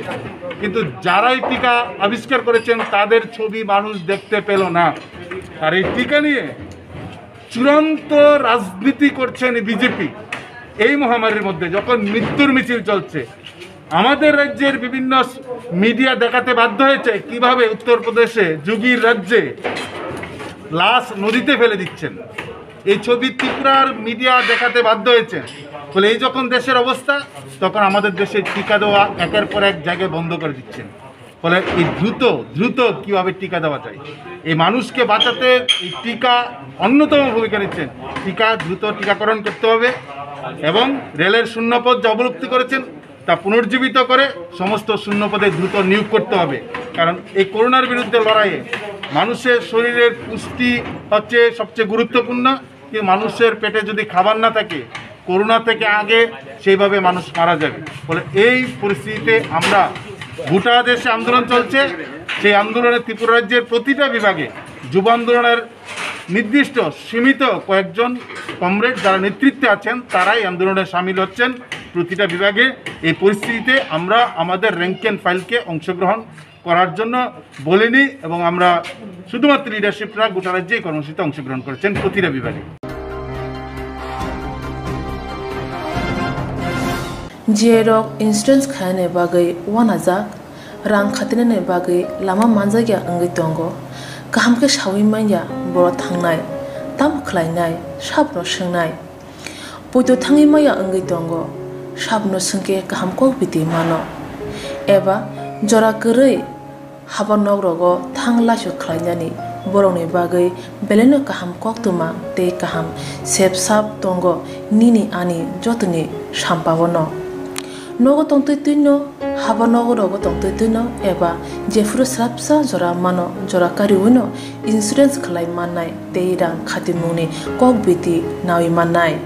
কিন্তু যারাই টিকা আবিষ্কার করেছেন তাদের ছবি মানুষ দেখতে পেল না। আর এই টিকা নিয়ে চূড়ান্ত রাজনীতি করছেন বিজেপি। এই মহামারীর মধ্যে যখন মৃত্যুর মিছিল চলছে, আমাদের রাজ্যের বিভিন্ন মিডিয়া দেখাতে বাধ্য হয়েছে কিভাবে উত্তরপ্রদেশে যোগীর রাজ্যে লাশ নদীতে ফেলে দিচ্ছেন। এই ছবি ত্রিপুরার মিডিয়া দেখাতে বাধ্য হয়েছে। ফলে এই যখন দেশের অবস্থা, তখন আমাদের দেশে টিকা দেওয়া একের পর এক জায়গায় বন্ধ করে দিচ্ছেন। ফলে এই দ্রুত, দ্রুত কিভাবে টিকা দেওয়া যায়, এই মানুষকে বাঁচাতে এই টিকা অন্যতম ভূমিকা নিচ্ছেন। টিকা দ্রুত টিকাকরণ করতে হবে এবং রেলের শূন্যপদ যা অবলুপ্তি করেছেন তা পুনর্জীবিত করে সমস্ত শূন্যপদে দ্রুত নিয়োগ করতে হবে। কারণ এই করোনার বিরুদ্ধে লড়াইয়ে মানুষের শরীরের পুষ্টি হচ্ছে সবচেয়ে গুরুত্বপূর্ণ। কি মানুষের পেটে যদি খাবার না থাকে, করোনা থেকে আগে সেইভাবে মানুষ মারা যাবে। ফলে এই পরিস্থিতিতে আমরা গোটা দেশে আন্দোলন চলছে। সেই আন্দোলনে ত্রিপুরা রাজ্যের প্রতিটা বিভাগে যুব আন্দোলনের নির্দিষ্ট সীমিত কয়েকজন কমরেড যারা নেতৃত্বে আছেন, তারাই আন্দোলনে সামিল হচ্ছেন প্রতিটা বিভাগে। এই পরিস্থিতিতে আমরা আমাদের র্যাঙ্ক অ্যান্ড ফাইলকে অংশগ্রহণ করার জন্য বলিনি এবং আমরা শুধুমাত্র লিডারশিপরা গোটা রাজ্যে এই কর্মসূচিতে অংশগ্রহণ করেছেন প্রতিটা বিভাগে। Jerok insurance khainani bagwi uanajak, rang khatinani bagwi lama manjakya wngwi tongo. Kaham khe sawi manya boro thangnai, tamo khlainai, sabno swngnai. Poito thangwi maya wngwi tongo, sabno swngkhe kaham kok biti mano. Eba jora kwrwi haba nok rogo thang laisu khlainani borokni bagwi belaino kaham koktwma tei kaham sep sap tongo nini ani jotoni sampaono. Nogo tongtwi twino, haba nogo rogo tongtwi twino eba jephuru swrapsa jora mano jora kariwino insurance khlai mannai tei rang khatimungni kok biti nawi mannai.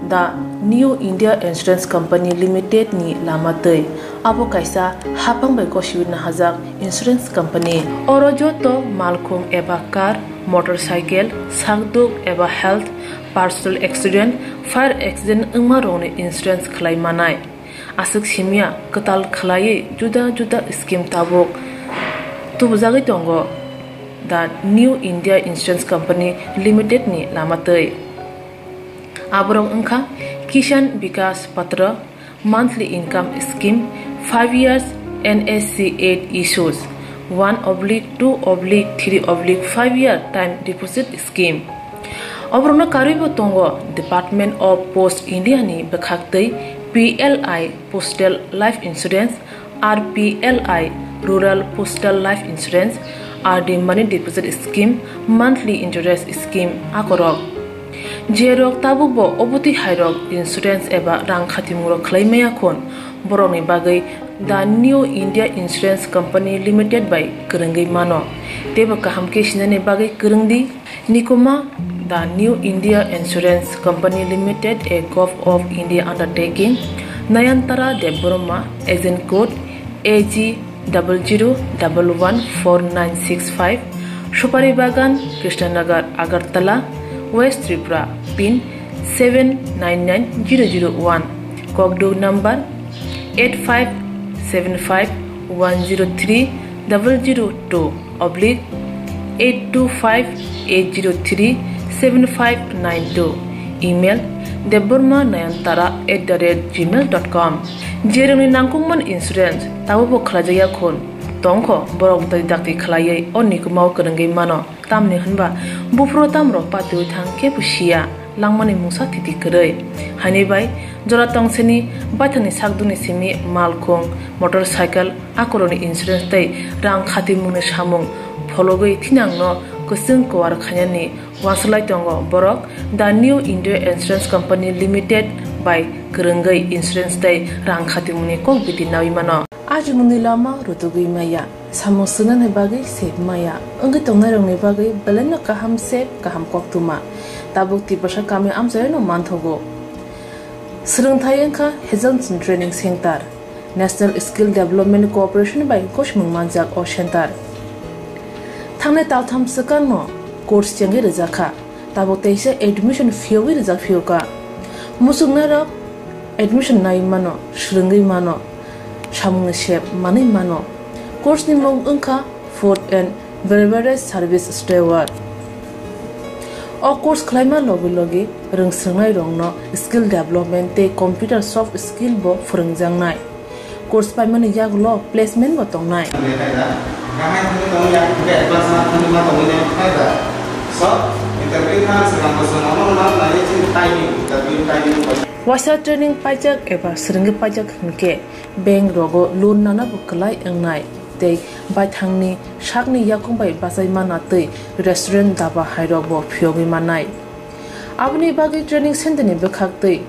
The New India Insurance Company Limited ni lama twi. Abo kaisa hapang bai gosiwi nahajak insurance company. Oro joto malkhung eba car, motorcycle, sakduk eba health, personal accident, fire accident wngma rokni insurance khlai manai. Aswk simya kwtal khlaiwi juda juda scheme tabuk tubujagwi tongo the New India Insurance Company Limited ni lama twi. Aborok wngkha Kisan Vikas Patra, monthly income scheme, five years N S C eight issues, one oblique two oblique three oblique five year time deposit scheme. Oborokno karwibo tongo Department of Post India ni bwkhaktwi P L I Postal Life Insurance, R P L I Rural Postal Life Insurance, R D Money Deposit Scheme, Monthly Interest Scheme akorok. Jerok tabukbo obotwi hairok insurance eba rang khatimungrok khlai maya khun, borokni bagwi The New India Insurance Company Limited bai kwrwngwi mano. Teibo kaham khe sinani bagwi kwrwng di. Nikuma, The New India Insurance Company Limited, a Govt of India undertaking, Nayantara Debbarma, agent code A G double zero double one four nine six five, Supari Bagan, Krishnanagar, Agartala, West Tripura, pin seven nine nine zero zero one, kokduk number eight five seven five one zero three double zero two oblique eight two five eight zero three seven five nine two, email debbarma nayantara at the rate gmail dot com. Jerokni nangkukmani insurance tabukbo khlaijakya khun tongkho, borok bwtwi dakti khlaiwi o nikumao kwrwngwi mano. Tamni hwnba buphuru tamrok patiwi thang kebo siya, langmani mungsa thiti kwrwi. Haini bai jora tongseni baithangni sakdukni simi malkhung, motorcycle, akorokni insurance tei rang khatimungni samung phologwi thinangno kwchwng kuar khainani uansuk lai tongo borok The New India Insurance Company Limited bai kwrwngwi insurance tei rang khatimungni kok biti nawi mano. Ajimungni lama rutugwi maya, samung swngnani bagwi sep maya, wngwi tongnairokni bagwi belaino kaham sep, kaham koktwma. Tabuk Tiprasa kami amchaino manthogo. Swrwngthai wngkha Hazelson Training Center, National Skill Development Corporation bai gosmung manjak o center. Thangnai taltham swkangno course chengwi rwjakha. Tabuk teisa admission phiyogwi rijak phiyokha. Muchungnairok admission nai mano, swrwngwi mano, samungni sep manwi mano. Course ni mung wngkha Food and Beverage Service Steward. O course khlaima logi logi rwngswrwngnairokno skill development tei computer soft skill bo phwrwngjaknai. Course paimani yagulo placement bo tongnai. Waisa training paijak eba swrwngwi paijak hinkhe bank rogo loan nana bo kwlai wngnai tei baithangni sakni yakung bai bachai mana tei restaurant daba hai rok bo phiyogwi mannai. Aboni bagwi training center ni bwkhak tei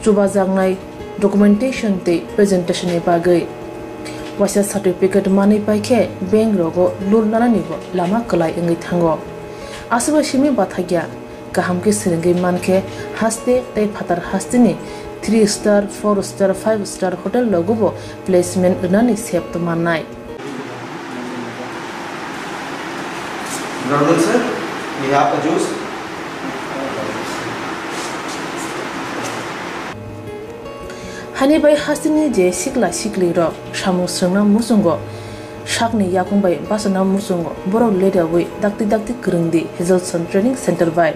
chubajaknai documentation tei presentation ni bagwi waisa certificate manwi paikhe bank rogo loan nanani bo lama kwlai wngwi thango. Aswkbai simi bathakya kaham khe swrwngwi mankhe haste tei phatar hasteni three star, four star, five star hotel rogo bo placement rwnani sep tongmannai. Brother sir, we have a juice. Hani bai hasteni je sikla sikli rok samung swrwngna muchungo sakni yakung bai bachana muchungo borok ledawi dakti dakti kwrwngdi Hazelson Training Center bai.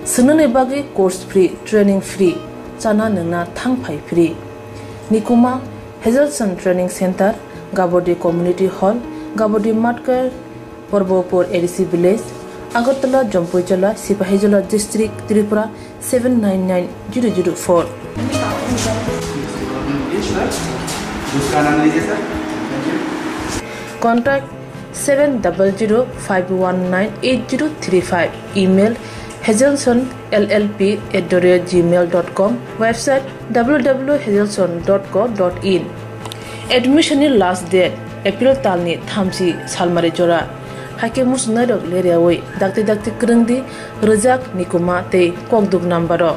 Swngnani bagwi course free, training free. chana nwngna thang phai phri. Nikuma Hazelson Training Center, Gabodi Community Hall, Gabodi Matkar, Porbopur A D C Village, Agartala, Jampuijala, Sipahijola District, Tripura seven nine nine zero zero four. Contact seven double zero five one nine eight zero three five. Email hazelson L L P at the rate gmail dot com. Website w w w hazelson dot co dot in. Admission ni last date April talni thamchi salmari jora. Haikhe muchungnairok leriawi dakti dakti kwrwngdi rwjak Nikuma tei kokduk number o.